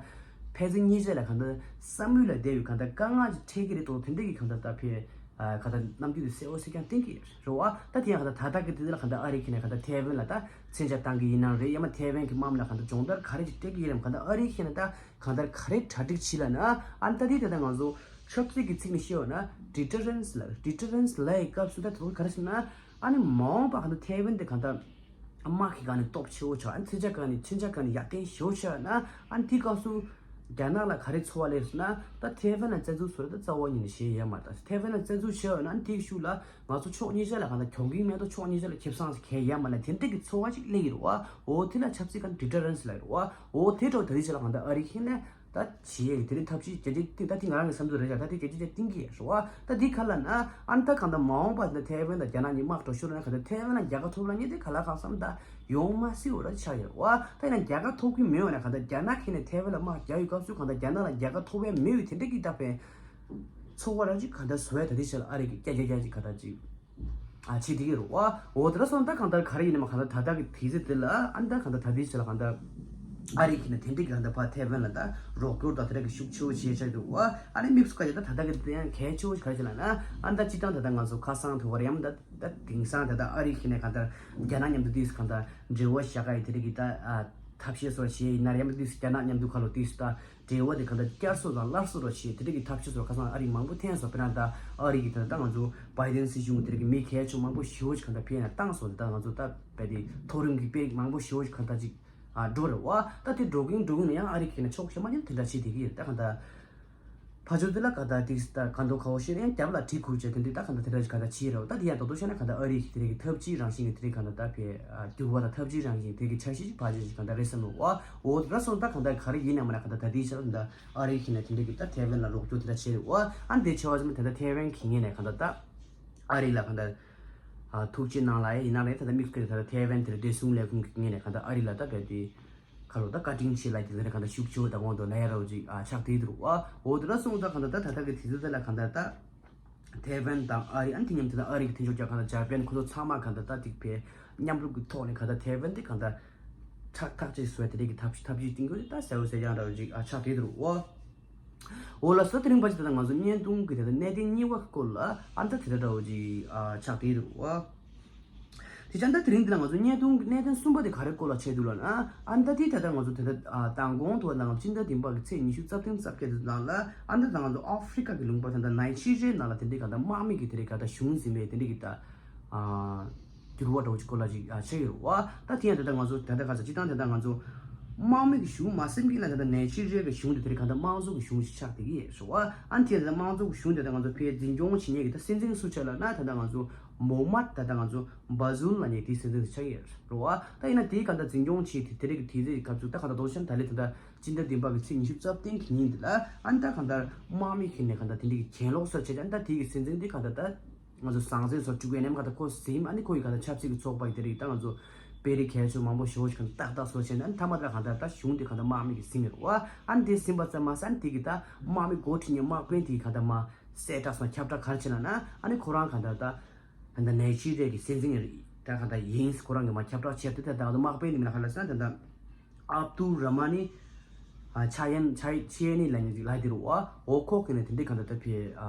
ཕན་ཚུན་གཉིས་ཆ་ལ་གང་ལྟར་བསམ་ཡུལ་ལ་བསྡད་པའི་གང་ལྟར་དཀའ་ངལ་ཅིག་འཕྲད་ཀྱི་རེད་དོ། དེ་འདྲ་གི་གང་ལྟར་ད་ཕེ་ཨ་གང་ལྟར་རྣམ་འགྱུར་དེ་གསལ་བོ་གསལ་རྐྱང་བསྟན་གྱི་རེད་བ། ད་དེ་ཡང་གང་ལྟར་ད་ལྟ་གི་དེ་ལ་གང་ལྟར་ཨ་རི་གིས་ནི་གང་ལྟར་ཐའེ་ཝན་ལ་ད་མཚོན་ཆ་བཏང་གི་ཡིན་ནའང་རེད། ཡང་མ་ཐའེ་ཝན་གྱི་དམག་མི་ལ་གང་ལྟར་སྦྱོང་བརྡར་ག་རེ་ཅིག་སྤྲད་ཀྱི་ཡིན་ནའང་གང་ལྟར་ཨ་རི་གིས་ནི་ད་གང་ལྟར་ག་རེ་གྲ་སྒྲིག་བྱས་ལབ་ན། ཨ་ནི་ད་དེ་ད་ལྟ་ང་ཚོ་ཆབ་སྲིད་ཀྱི་ཚིག་ནས་བཤད་ཡོད་ན་ཌི་ཊར་རེན་སི་ལབ། ཌི་ཊར་རེན་སི་ལབ་ཡི་སྐབས་སུ་ད་དེ་ག་རེ་ཟེར་ན། ཨ་ནི་མ་འོངས་པ་གང་ལྟར་ཐའེ་ཝན་དེ་གང་ལྟར་དམག་གི་སྒང་ནས་སྟོབས་ཆེ་བོ་ཆགས། ཨ་ནི་མཚོན་ཆ་སྒང་ནས་མཚོན་ཆ་སྒང་ནས་ཡར་ཐོན་ཞེ་པོ་ཆགས་ན། ཨ་ནི་དེའི་སྐབས་སུ་རྒྱ་ནག་ལ་ག་རེ་ཚོར་བ་སླེབས་ཟེར་ན། ད་ཐའེ་ཝན་ལ་བཙན་འཛུལ་བཟོ་རེད། ད་རྩ་བ་ཉིད་ནས་བྱེད་ཡ་མ་རེད། ད་ཐའེ་ཝན་ལ་བཙན་འཛུལ་བྱས་ཡོད་ན། ཨ་ནི་དེའི་ཤུགས་ལ་ང་ཚོ་ཕྱོགས་གཉིས་ཆ་ལ་གང་ལྟར་གྱོང་གུན་མེད་དོ། ཕྱོགས་གཉིས་ཆ་ལ་ཁེ་བཟང་ཞིག་གང་ཡང་ཡོད་མ་རེད། དེ་འདྲ་གི་ཚོར་བ་ཅིག་སླེབས་ཀྱི་རེད་བ། འོ་དེ་ལ་ཆབ་སྲིད་ཀྱི་ཌི་ཊར་རེན་སི་ལབ་ཀྱི་རེད་བ། འོ་དེ་འདྲ་བོ་ད་རེས་ཆ་ལ་གང་ལྟར་ཨ་རི་གིས་ནི་ད་བྱེད་ཡས་ཀྱི་དེ་རིང་ཐབས་ཤེས་བྱས་རྗེས་ད་དེ་གལ་ཆེ་ཆེ་བསྟན་གྱི་ཡོད་རེད་བ། ད་འདི་ག་ལབ་ན། ཨ་ནི་ད་གང་ལྟར་མ་འོངས་པ་ད་ཐའེ་ཝན་དང་རྒྱ་ནག་གཉིས་དམག་འགྲོ་ཤོར་ན་གང་ལྟར་ཐའེ་ཝན་ལ་རྒྱལ་ཁ་ཐོབ་ལ་ཉེ་དེ་ག་ལ་ཁག་བསམ་ད་ཡོང་མ་སྲིད་འོ་ར་ཆགས་ཡོད་རེད་བ། ད་ཡིན་ན་རྒྱལ་ཁ་ཐོབ་ཀྱི་མེད་འོ་ན་གང་ལྟར་རྒྱ་ནག་གིས་ནི་ཐའེ་ཝན་ལ་དམག་རྒྱག་ཡོད་སྐབས་སུ་གང་ལྟར་རྒྱ་ནག་ལ་རྒྱལ་ཁ་ཐོབ་ཡ་མེད་པའི་དེ་འདྲ་གི་ད་ཕན་ཚོར་བ་རང་ཅིག་གང་ལྟར་བཟོ་ཡ་ད་འདི་ཆ་ལ་ཨ་རི་གིས་ཀྱ་ཀྱ་ཀྱ་ཅིག་ག་ད་ཅིག་ཨ་བྱེད་དེ་གི་རེད་བ། འོ་དེ་འདྲ་སོང་ད་གང་ལྟར་ག་རེ་ཡིན་ནའི་མ་གང་ལྟར་ད་ལྟ་གི་དུས་ཚོད་དེ་ལ་ཨ་ནི་ད་གང་ལྟར་ད་ལྟའི་ཆ་ལ་གང་ལྟར་ཨ་རི་གིས་ནི་དེ་འདྲ་གི་གང་ལྟར་ཕར་ཐའེ་ཝན་ལ་ད་རོགས་སྐྱོར་དང་དེ་འདྲ་གི་ཤུགས་ཆེ་བོ་བྱས་བཞག་འདུག་བ། ཨ་ནི་དམིགས་སུ་བཀར་ཡ་ད་ད་ལྟ་གི་དེ་ཡང་གལ་ཆེ་བོ་ཞིག་ག་རེ་བྱས་ལབ་ན། ཨ་ནི་ད་སྤྱིར་བཏང་ད་ལྟ་ང་ཚོ་ཁ་སང་དུས་བར་ཡང་ད་ད་དེང་སང་ད་ལྟ་ཨ་རི་གིས་ནི་གང་ལྟར་རྒྱ་ནག་མཉམ་དུ་དུས་སུ་གང་ལྟར་འབྲེལ་བ་བཞག་ག་ཡི་དེ་འདྲ་གི་ད་ཨ་ཐབས་ཤེས་སོགས་བྱས་ཡིན་ན་རེད། མཉམ་དུ་དུས་སུ་རྒྱ་ནག་མཉམ་དུ་ཁ་ལོ་དུས་སུ་ད། འབྲེལ་བ་དེ་གང་ལྟར་བསྐྱར་གསོ་དང་སླར་གསོ་རོགས་བྱེད་དེ་འདྲ་གི་ཐབས་ཤེས་སོགས་ཁ་སང་ཨ་རིས་མང་པོ་འཐེན་སོང་། དཔེར་ན་ད་ཨ་རི་གི་དེ་ད་ང་ཚོ་བྷའི་ཌེན་སྲིད་གཞུང་གི་དེ་འདྲ་གི་མི་གལ་ཆེ་མང་པོ་ཞེ་པོ་ཅིག་གང་ལྟར་ཕེབས་ནས་བཏང་སོང་། དེ་ད་ང་ཚོ་ད་བལ་དེ་མཐོ་རིམ་གྱི་དཔེ་མང་པོ་ཞེ་པོ་ཅིག་གང་ལྟར་ཅིག་ཨ་འགྲོ་རེད་བ། ད་དེ་འགྲོ་གིན་འགྲོ་གིན་ཡང་ཨ་རི་གི་ནས་ཕྱོགས་གཞན་པ་ནས་དེ་འདྲ་བྱེད་བསྡད་ཀྱི་ཡོད། ད་གང་ལྟར་ཕར་ཕྱོགས་དེ་ལ་གང་ལྟར་དེ་ད་གང་ལྟར་ཁ་བོ་ཤེས་ཡང་རྒྱབ་ལ་གྲི་ཁུར་བྱས་དེ་འདྲ་ད་གང་ལྟར་དེ་འདྲ་ཅིག་གང་ལྟར་བྱེད་རེད་བ། ད་དེ་ཡང་ད་དུང་བཤད་ན་གང་ལྟར་ཨ་རི་གི་དེ་འདྲ་གི་འཐབ་ཇུས་རང་བཞིན་གྱི་དེ་འདྲ་གང་ལྟར་ད་ཕེ་ཨ་འགྱུར་བ་དང་འཐབ་ཇུས་རང་བཞིན་དེ་གི་འཆར་གཞི་ཅིག་ཕར་ཕྱོགས་ཅིག་གང་ལྟར་རེད་བསམ་རེད་བ། འོ་དེ་འདྲ་སོང་ད་གང་ལྟར་ག་རེ་ཡིན་ནའི་མ་ན་གང་ལྟར་ད་ལྟའི་ཆར་ད་ཨ་རི་གིས་ནས་དེ་འདྲ་གི་ད་ཐའེ་ཝན་ལ་རོགས་སྐྱོར་དེ་འདྲ་བྱས་རེད་བ། ཨ་འདི་ཆེ་བ་ཙམ་དེ་འདྲ་ཐའེ་ཝན་གྱི་ངོས་ནས་གང་ལྟར་ད་ཨ་རི་ལ་གང་ལྟར་ཨ་ཐུགས་རྗེ་གནང་ལ་ཡིན་ན་རེད། ད་ལྟ་དམིགས་བཀར་ད་ལྟ་ཐའེ་ཝན་དེ་འདྲ་བདེ་སྲུང་ལས་ཁུངས་ཀྱི་ངོས་ནས་གང་ལྟར་ཨ་རི་ལ་ད་རྦད་དེ་ཁ་ལོ་ད་བཀའ་དྲིན་ཆེ་ལ་དེ་འདྲ་གང་ལྟར་ཤུགས་ཆེ་བོ་ད་དགོངས་དོ་ལ་ཡ་རོ་ཅིག་ཨ་ཆགས་བསྡད་འདུག་བ། འོ་དེ་འདྲ་སོང་ད་གང་ལྟར་ད་ད་ལྟ་གི་དུས་ཚོད་དེ་ལ་གང་ལྟར་ད། ཐའེ་ཝན་དང་ཨ་རི་ཨ་ནི་དེ་མཉམ་དུ་ད་ཨ་རི་གི་མཐུན་ཕྱོགས་རྒྱལ་ཁབ་དང་ཇ་པན་ཁོ་ཚོ་ཚང་མ་གང་ལྟར་ད་ཐིག་ཕེ་མཉམ་རུབ་ཀྱི་ཐོག་ནས་གང་ལྟར་ཐའེ་ཝན་དེ་གང་ལྟར་ཁྲག་ཐག་ཅིག་བཟོས་དེ་འདྲ་གི་ཐབས་ཐབས་ཇུས་བཏིང་དགོས་ད་གསལ་བོ་གསལ་རྐྱང་འདྲ་བོ་ཅིག་ཨ་ཆགས་བསྡད་འདུག་བ། འོ་ལགས་སོ། དེ་རིང་བར་ཅིག་ད་ལྟ་ང་ཚོ་བརྙན་ཐུང་གི་དེ་ལྟར་གནད་དོན་གཉིས་པ་གི་སྐོར་ལ་ཨ་ད་དེ་འདྲ་འདྲ་བོ་ཅིག་ཨ་ཆགས་བསྡད་འདུག་བ། དེ་ཙང་ད་དེ་རིང་འདི་ལ་ང་ཚོ་བརྙན་ཐུང་གི་གནད་དོན་གསུམ་པ་དེ་ག་རེ་སྐོར་ལ་བྱས་འདུག་ལབ་ན། ཨ་ནི་ད་དེ་ད་ལྟ་ང་ཚོ་དེ་ད་ཨ་མདང་དགོང་དུ་ད་ང་ཚོ་སྤྱི་ཟླ་བདུན་པ་གི་ཚེས་ཉི་ཤུ་རྩ་བདུན་རྩ་བརྒྱད་དེ་ནང་ལ་ཨ་ནི་ད་ང་ཚོ་ཨ་ཧྥི་རི་ཀ་གི་ལུང་པ་ད་ལྟ་ནའི་ཇི་རི་ཡའི་ནང་ལ་དེ་འདྲའི་ག་ད་དམག་མི་གི་དེ་འདྲའི་ག་ད་གཞུང་འཛིན་པའི་དེ་འདྲའི་གི་ད་ཨ་འགྱུར་བ་འདྲ་བོ་ཅིག་སྐོར་ལ་ཅིག་ཨ་བྱས་ཡོད་རེད་བ། ད་དེ་ཡང་ད་ལྟ་ང་ཚོ་ད་ལྟ་ག་ཚོད་སྤྱི་བཏང་ད་ལྟ་ང་ཚོ་དམག་མི་གི་གཞུང་མ་ཟིན་གི་ན་ད་ལྟ་ནའི་ཇི་རི་ཡའི་གི་གཞུང་དེ་དེ་འདྲའི་ག་ད་དམངས་གཙོ་གི་གཞུང་ཞིག་ཆགས་བསྡད་ཀྱི་ཡོད་རེད་བ། ཨ་ནི་དེ་ད་ལྟ་དམངས་གཙོ་གི་གཞུང་དེ་ད་ང་ཚོ་ཕར་འཛིན་སྐྱོང་བྱེད་མཁན་གི་ད་སྲིད་འཛིན་སུ་ཆགས་ལབ་ན་ད་ལྟ་ང་ཚོ་མོ་མད་ད་ལྟ་ང་ཚོ་བ་ཟུལ་ལབ་མཁན་དེའི་སྲིད་འཛིན་དེ་ཆགས་ཀྱི་ཡོད་རེད་བ། ད་ཡིན་ན་དེའི་གང་ལྟར་འཛིན་སྐྱོང་བྱས་ཏེ་དེ་རིང་གི་དུས་ཚོད་ཀྱི་སྐབས་སུ་ད་གང་ལྟར་རྡོ་ཤན་ད་ལེ་ད་ལྟ་སྤྱི་ཟླ་བདུན་པ་གི་ཚེས་ཉི་ཤུ་རྩ་བདུན་གི་ཉིན་འདི་ལ་ཨ་ནི་ད་གང་ལྟར་དམག་མི་ཁྱེར་ནས་གང་ལྟར་དེ་འདྲའི་གི་གྱེན་ལོག་སོགས་བྱས་ཏེ་ཨ་ནི་ད་དེའི་གི་སྲིད་འཛིན་དེ་གང་ལྟར་ད་ང་ཚོ་ཟང་ཟིང་སོགས་སྤྲུལ་སྐུ་ཨེ་ནེམ་གང་ལྟར་ཁོ་ཟིན། ཨ་ནི་ཁོ་ཡི་གང་ལྟར་ཆབ་སྲིད་ཀྱི་ཚོགས་པ་ཡི་དེ་རིང་ད་ང་ཚོ་དཔོན་རིགས་གལ་ཆེ་མང་པོ་ཞེ་པོ་ཞིག་གང་ལྟར་ཏག་ཏག་བཟོ་བྱས་ནས་ཨ་ནི་མཐའ་མ་ད་གང་ལྟར་ད་གཞུང་དེ་གང་ལྟར་དམག་མི་གིས་ཟིན་ཡོད་རེད་བ། ཨ་ནི་དེ་ཟིན་པ་ཙམ་མ་ཟད་ཨ་ནི་དེ་གི་ད་དམག་མི་འགོ་ཁྲིད་མཁན་དམག་དཔོན་དེ་གི་གང་ལྟར་མ་གསལ་བསྒྲགས་སོགས་ཁྱབ་བསྒྲགས་ག་རེ་བྱས་ན་ན་ཨ་ནི་ཁོ་རང་གང་ལྟར་ད། ད་ནའི་ཇི་རི་ཡའི་གི་སྲིད་འཛིན་རེད། ད་གང་ལྟར་ཡིན་ཁོ་རང་གི་མ་ཁྱབ་བསྒྲགས་བྱས་ཏེ་ད་ད་དམག་དཔོན་དེ་མིང་ལ་ག་རེ་ལབ་ཟེར་ན་ད་ད་ཨབ་ཏུ་ར་མ་ནི་ཆ་ཡན་ཆ་ཆེ་ནི་ལབ་མཁན་ཅིག་ལབ་དེ་རུ་བ། འོ་ཁོ་གི་ནི་དེ་འདྲའི་གང་ལྟར་ད་ཕི་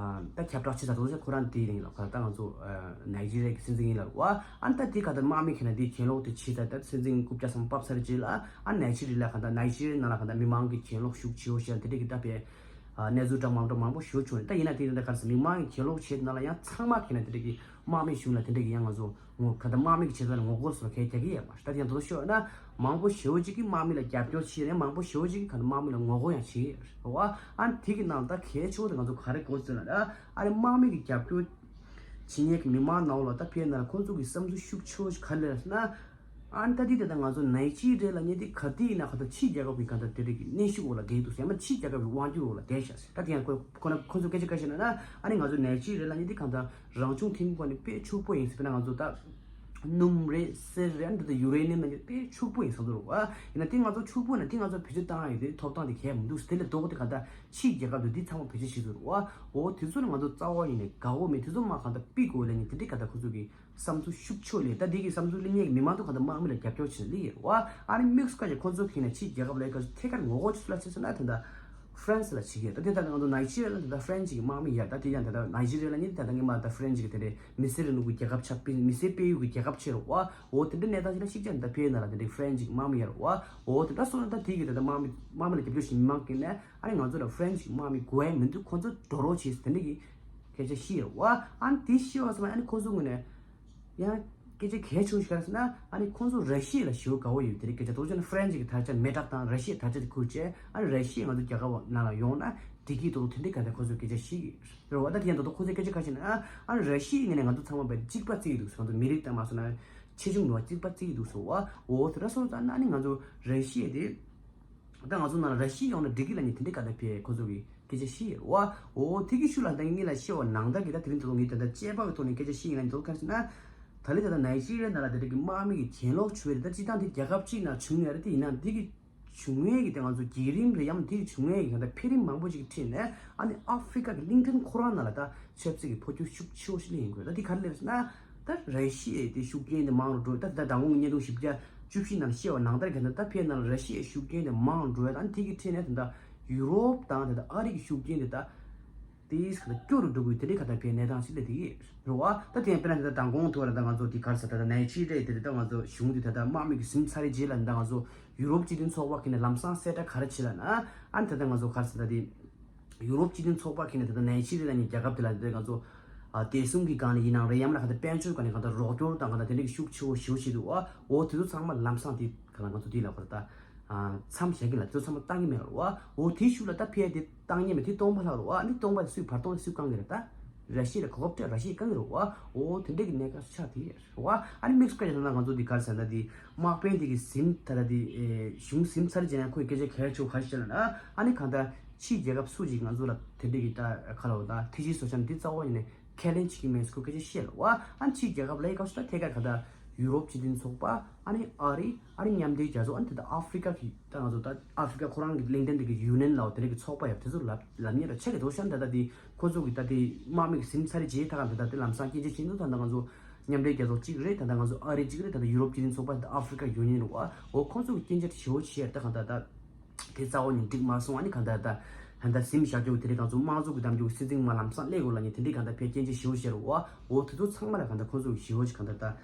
ད་ཁྱབ་བསྒྲགས་བྱེད་ས་དེ་ཚོ་ཁོ་རང་དེ་རིང་ལ་ག་ད་ང་ཚོ་ནའི་ཇི་རི་ཡའི་གི་སྲིད་འཛིན་ཡིན་ལབ་བ། ཨ་ནི་ད་དེ་ག་ད་དམག་མི་གི་ནི་དེ་གྱེན་ལོག་དེ་བྱས་ད་ད་སྲིད་འཛིན་རྐུབ་བཀྱག་ཚང་མ་ཕབ་ཚར་རྗེས་ལ་ཨ་ནའི་ཇི་རི་ཡ་ལ་ག་ད་ནའི་ཇི་རི་ཡའི་ནང་ལ་ག་ད་མི་མང་གི་གྱེན་ལོག་ཤུགས་ཆེ་བོ་བྱས་དེ་འདྲའི་གི་ད་ཕི་གནས་ཚུལ་འདྲ་མང་འདྲ་མང་པོ་ཞེ་པོ་བྱུང་ནས། ད་ཡིན་ན་དེ་ཡིན་ད་ག་རེ་ཟེར་མི་མང་གི་གྱེན་ལོག་བྱས་ནང་ལ་ཡང་ཚང་མ་གི་ནི་དེ་འདྲ་གི་དམག་མི་གཞུང་ལ་དེ་འདྲ་གི་ཡང་ང་ཚོ་ངོ་ག་ད་དམག་མི་གི་བྱེད་སྟངས་ལ་ངོ་རྒོལ་སོགས་གང་རྒྱག་གི་ཡོད་མ་རེད། ད་དེ་ཡང་དོ་ཤོད་ན་མང་པོ་ཞེ་པོ་ཅིག་གིས་དམག་མི་ལ་རྒྱབ་སྐྱོར་བྱས་ནས་མང་པོ་ཞེ་པོ་ཅིག་གིས་ག་ད་དམག་མི་ལ་ངོ་རྒོལ་ཡང་བྱེད་ཀྱི་ཡོད་རེད་བ། ཨ་དེ་གི་ནང་ད་གལ་ཆེ་བོ་དེ་ང་ཚོ་ག་རེ་དགོས་ཟེར་ན་ད་ཨ་རེ་དམག་མི་གི་རྒྱབ་སྐྱོར་བྱེད་མཁན་གི་མི་མང་ནང་ལ་ད་ཕེ་ན་ཁོང་ཚོ་གི་བསམ་ཚུལ་ཤུགས་ཆེ་བོ་ཞིག་ག་རེ་རེད་ཟེར་ན། ཨ་ནི་ད་དེ་ད་ལྟ་ང་ཚོ་ནའི་ཇི་རི་ཡ་ལབ་མཁན་དེ་ག་དེ་ཡིན་ན་ག་ད་ཕྱིའི་རྒྱལ་ཁབ་ཀྱི་ག་ད་དེ་རིགས་ཀྱི་གནོན་ཤུགས་འོག་ལ་བསྡད་འདུག་ཟེར། ཡང་མིན་ཕྱིའི་རྒྱལ་ཁབ་ཀྱི་དབང་སྒྱུར་འོག་ལ་བསྡད་ཤག་ཟེར། ད་དེ་ཡང་ཁོ་ཁོ་ན་ཁོ་ཚོ་སྐད་ཆ་ག་ཤེད་ན་ན། ཨ་ནི་ང་ཚོ་ནའི་ཇི་རི་ཡ་ལབ་མཁན་དེ་ག་ད་རང་བྱུང་ཐོན་ཁུངས་ནས་དཔེ་ཕྱུག་པོ་ཡིན་ཟེར། དཔེར་ན་ང་ཚོ་ད་སྣུམ་རེད་གསེར་རེད། ཨ་ནི་ད་ད་ཡུ་རེ་ནི་ཡམ་ནི་དཔེ་ཕྱུག་པོ་ཡིན་ཟེར་འདུག་རོ། ཨ་ཡིན་ན་དེ་ང་ཚོ་ཕྱུག་པོ་ན་དེ་ང་ཚོ་བེད་སྤྱོད་བཏང་ཡོད་དེ་ཐོབ་ཐང་དེ་གས་མི་འདུག་ཟེར། དེ་ལས་ལྡོག་སྟེ་ག་ད་ཕྱིའི་རྒྱལ་ཁབ་དུ་དེ་ཚང་མ་བེད་སྤྱོད་བྱེད་འདུག་རོ། ཨ་འོ་དེ་ཚོ་ལ་ང་ཚོ་རྩ་བ་ཡིན་ནས་དགའ་བོ་མེད། དེ་ཚོ་མ་ག་ད་པི་གོ་ལབ་མཁན་དེ་འདྲའི་ག་ད་ཁོ་ཚོ་གི་བསམ་ཚུལ་ཤུགས་ཆེ་ལས། ད་དེ་གི་བསམ་ཚུལ་གླེང་མཁན་གི་མི་མང་ཚོ་ག་ད་དམག་མི་ལ་རྒྱབ་སྐྱོར་བྱེད་ལེ་ཡོད་རེད་བ། ཨ་ནི་དམིགས་སུ་བཀར་ཅིག་ཁོ་ཚོ་གིས་ནས་ཕྱིའི་རྒྱལ་ཁབ་ལ་ཁ་ཐད་ཀར་ངོ་རྒོལ་ཚུལ་ལ་བྱེད་ཟེར་ན་ད་ལྟ་ཧྥ་རན་སི་ལ་བྱེད་ཀྱི་ཡོད། ད་དེ་ལྟར་ང་ཚོ་ནའི་ཇི་རི་ཡ་ལ་ད་ལྟ་ཧྥ་རན་སི་གི་དམག་མི་ཡོད། ད་དེ་ཡང་ད་ལྟ་ནའི་ཇི་རི་ཡ་ལ་ནི་ད་ལྟ་ངས་མ་ད་ཧྥ་རན་སི་གི་དེ་རེད། མི་སེར་རིང་ལུགས་ཀྱི་རྒྱལ་ཁབ་ཆགས་པའི་མི་སེར་སྤེལ་ཡུལ་གྱི་རྒྱལ་ཁབ་ཆགས་རེད་བ། འོ་དེ་འདྲ་གནས་སྟངས་ཤིག་ལ་གཅིག་ཀྱང་ད་ཕེབས་ན་ལ་དེ་འདྲའི་ཧྥ་རན་སི་གི་དམག་མི་ཡོད་རེད་བ། འོ་དེ་འདྲ་སོང་ན་ད་དེ་གི་ད་ལྟ་དམག་མི་དམག་མི་ལ་རྒྱབ་སྐྱོར་བྱེད་མི་མང་གིས་ནས་ཨ་ནི་ང་ཚོ་ལ་ཧྥ་རན་སི་གི་དམག་མི་དགོས་ཡ་མི་འདུག་ཁོ་ཚོ་འགྲོ་རོགས་བྱེད་ཟེར་དེ་འདྲ་གི་སྐད་ཆ་བཤད་ཡོད་རེད་བ། ཨ་ནི་དེ་བཤད་པ་ཙམ་ཨ་ནི་ཁོ་ཚོ་ངོས་ནས་ཡང་སྐད་ཆ་གལ་ཆེ་ཤོས་ག་རེ་ཟེར་ན། ཨ་ནི་ཁོང་ཚོ་ར་ཤི་ཡ་ལ་ཞེ་པོ་དགའ་བོ་ཡོད། དེ་རིགས་སྐད་ཆ་ཏོག་ཙམ་ནི་ཧྥ་རན་སི་གི་དར་ཆ་མེ་སྲེག་དང་ར་ཤི་ཡའི་དར་ཆ་དེ་ཁུར་བྱས། ཨ་ནི་ར་ཤི་ཡ་ང་ཚོ་རྒྱལ་ཁབ་ནང་ལ་ཡོང་ན་བདེ་སྐྱིད་འདུག་དེ་འདྲའི་ག་འདྲ་ཁོང་ཚོས་སྐད་ཆ་བཤད་ཀྱི་རེད་བ། ད་དེ་ཡང་ད་དུང་ཁོང་ཚོས་སྐད་ཆ་ག་རེ་བཤད་ན། ཨ་ནི་ར་ཤི་ཡའི་ངོས་ནས་ང་ཚོ་ཚང་མ་བས་གཅིག་པ་བརྩི་ཡི་འདུག་ང་ཚོ་མི་རིགས་དང་མ་སོང་ན་ཆེ་ཆུང་མེད་པར་གཅིག་པ་བརྩི་ཡི་འདུག་ཟེར་བ། འོ་དེ་འདྲ་སོང་ཙང་ན་ཨ་ནི་ང་ཚོ་ར་ཤི་ཡ་དེ། ད་ང་ཚོ་ནང་ལ་ར་ཤི་ཡ་ཡོང་ན་འགྲིག་གི་ལབ་མཁན་དེ་འདྲའི་ག་འདྲ་ཕེ་ཁོ་ཚོ་གི་སྐད་ཆ་བཤད་ཡོད་རེད་བ། འོ་དེ་གི་ཤུལ་ལ་ད་ངས་ལ་བཤད་པ་ནང་ལྟར་གི་ད་དེ་རིང་ད་དུང་ངས་ད་ལྟ་དཔྱད་པ་གི་ཐོག་ནས་སྐད་ཆ་བཤད་ཡིན་ན་ད་ག་རེ་ཟེར་ན། ད་ལི་ད་ལྟ་ནའི་ཇི་རི་ཡ་ནང་ལ་དེ་འདྲ་གི་དམག་མི་གི་གྱེན་ལོག་བྱུང་བའི་ད་སྤྱི་བཏང་དེ་རྒྱལ་ཁབ་གཅིག་ནང་བྱུང་ཡོད་རེད། དེ་ཡིན་ན་དེ་གི་བྱུང་བའི་གི་དེ་ང་ཚོ་བརྒྱུད་རིམ་རེད། ཡང་དེ་གི་བྱུང་བའི་གི་ད་ལྟ་འཕེལ་རིམ་མང་པོ་ཅིག་ཁྲིད་ནས་ཨ་ནི་ཨ་ཧྥི་རི་ཀ་གི་གླིང་ཕྲན་ཁོ་རང་ནང་ལ་ད་ཆབ་སྲིད་ཀྱི་འཕོ་འགྱུར་ཤུགས་ཆེ་བོ་ཞིག་སླེབས་ཡོང་གི་རེད། ད་དེ་ག་རེ་སླེབས་ཟེར་ན། ད་ར་ཤི་ཡའི་དེ་ཤུགས་རྐྱེན་དེ་མང་རུ་འགྲོ། ད་ད་མདང་དགོང་གི་བརྙན་ཐུང་བཞི་བརྒྱ་བཅུ་བཞི་ནང་བཤད་པ་ནང་ལྟར་གྱི་ད་ད་ཕེབས་ན་ར་ཤི་ཡའི་ཤུགས་རྐྱེན་དེ་མང་རུ་འགྲོ་ཡ། ད་དེ་གི་ཁྲིད་ནས་ད་ད་ཡུ་རོབ་དང་ད་ད་ཨ་རི་གི་ཤུགས་རྐྱེན་དེ་ད་དེ་ག་ད་སྐྱོ་རུ་འགྲོ་གི་དེ་འདྲའི་ག་ད་ཕེབས་གནས་སྟངས་ཤིག་སླེབས་དེ་གི་རེད་བ། ད་དེ་ཡང་དཔེར་ན་ད་ད་མདང་དགོང་ཐུག་ལ་ད་ང་ཚོ་དེ་ག་རེ་ཟེར། ད་ད་ནའི་ཇི་རི་ཡ་དེ་ད་ང་ཚོ་གཞུང་དེ་ད་ད་དམག་མི་གི་ཟིན་ཚར་རྗེས་ལ་ད་ང་ཚོ་ཡུ་རོབ་སྤྱི་མཐུན་ཚོགས་པ་གི་ནས་ལམ་སང་གསལ་བསྒྲགས་ག་རེ་བྱས་ལབ་ན། ཨ་ནི་ད་ད་ང་ཚོ་ག་རེ་ཟེར། ད་དེ། ཡུ་རོབ་སྤྱི་མཐུན་ཚོགས་པ་ཁྱེར་ནས་ད་ལྟ་ནའི་ཇི་རི་ཡ་ནི་རྒྱལ་ཁབ་དེ་ལ་དེ་ང་ཚོ་ཨ་བདེ་སྲུང་གི་སྒང་ནས་ཡིན་ནའང་རེད། ཡང་མིན་ན་ག་ད་དཔལ་འབྱོར་སྒང་ནས་ག་ད་རོགས་སྐྱོར་དང་ག་ད་དེ་འདྲ་གི་ཤུགས་ཆེ་བོ་ཞེ་པོ་བྱེད་འདུག་བ། འོ་དེ་ཚོ་ཚང་མ་ལམ་སང་དེ་ག་ད་ང་ཚོ་དེ་ལ་ག་ད་ཨ་མཚམས་བཞག་གི་ལ་དེ་ཚོ་ཚང་མ་བཏང་གི་མེད་ལ་བ། འོ་དེའི་ཤུལ་ལ་ད་ཕེ་དེ་བཏང་ཉེ་མེད་དེ་སྟོང་པ་ལྷག་རུ་བ། ཨ་ནི་སྟོང་པ་དེ་སུས་བར་སྟོང་དེ་སུས་བཀང་གི་རེད། ད་ར་ཤི་ཡ་ལ་གོ་སྐབས་སྤྲད་ར་ཤི་ཡས་བཀང་གི་རེད་བ། འོ་དེ་འདྲ་གི་གནས་སྐབས་སུ་ཆགས་དེ་རེད་བ། ཨ་ནི་དམིགས་སུ་བཀར་ཡོང་ན་ང་ཚོ་འདི་ག་རེ་ཟེར་ན་འདི་དམག་དཔོན་དེ་གི་ཟིན་ད་ལྟ་འདི་ཨེ་གཞུང་ཟིན་ཚར་རྗེས་ན་ཁོའི་སྐད་ཆ་གལ་ཆེ་བ་ག་རེ་བཤད་ན། ཨ་ནི་གང་ལྟར་ཕྱིའི་རྒྱལ་ཁབ་སུ་ཞིག་ང་ཚོ་ལ་དེ་འདྲ་གི་ད་ག་ལ་བ་ད་ཐེ་ཇི་སོ་ཤ་འདི་རྩ་བ་ཉིད་ནས་ཁས་ལེན་བྱེད་ཀྱི་མེད་ཟེར་ཁོའི་སྐད་ཆ་བཤད་ལ་བ། ཨ་ནི་ཕྱིའི་རྒྱལ་ཁབ་ལ་ཡི་སྐབས་སུ་ད་ཐད་ཀར་ག་ད་ཡུ་རོབ་སྤྱི་མཐུན་ཚོགས་པ། ཨ་ནི་ཨ་རི། ཨ་ནི་མཉམ་འབྲེལ་རྒྱལ་ཚོགས། ཨ་ནི་ད་ལྟ་ཨ་ཧྥི་རི་ཀ་གི་ད་ང་ཚོ་ད་ཨ་ཧྥི་རི་ཀ་ཁོ་རང་གི་གླིང་ཕྲན་དེ་གི་ཡུ་ནན་ལའོ་དེ་འདྲ་གི་ཚོགས་པ་ཡོད། དེ་ཚོ་ལབ་ལབ་ཉེ་ར་ཆེ་གི་དོ་ཤན་ད་ལྟ་དེ་ཁོ་ཚོ་གི་ད་དེ་དམག་མི་གི་ཟིན་ཚར་རྗེས་ད་ག་ད་ད་དེ་ལམ་སང་སྐྱོན་ཆ་ཤིན་ཏུ་ད་ད་ང་ཚོ་མཉམ་འབྲེལ་རྒྱལ་ཚོགས་གཅིག་རེད། ད་ད་ང་ཚོ་ཨ་རི་གཅིག་རེད། ད་ད་ཡུ་རོབ་སྤྱི་མཐུན་ཚོགས་པ་ད་ཨ་ཧྥི་རི་ཀ་ཡུ་ནན་རེད་བ། འོ་ཁོ་ཚོ་གི་སྐྱོན་ཆ་ཞེ་པོ་ཆེ་ད་ག་ད་ད་དེ་རྩ་བ་ཉིད་འགྲིག་མ་སོང་། ཨ་ནི་ག་ད་ད་ད་ད་ཟིན་བཞག་རྒྱུ་དེ་འདྲ་གང་ཚོ་དམངས་གཙོ་གི་གདམ་རྒྱུ་སྲིད་འཛིན་མ་ལམ་སང་སླེབས་དགོས་ལ་ཉེ་དེ་འདྲ་གང་ད་ཕེ་སྐྱོན་ཆ་ཞེ་པོ་ཆེ་རེད་བ། འོ་དེ་ཚོ་ཚང་མ་ལ་ག་ད་ཁོ་ཚོ་གི་ཞེ་པོ་ཆེ་ག་ད་ད།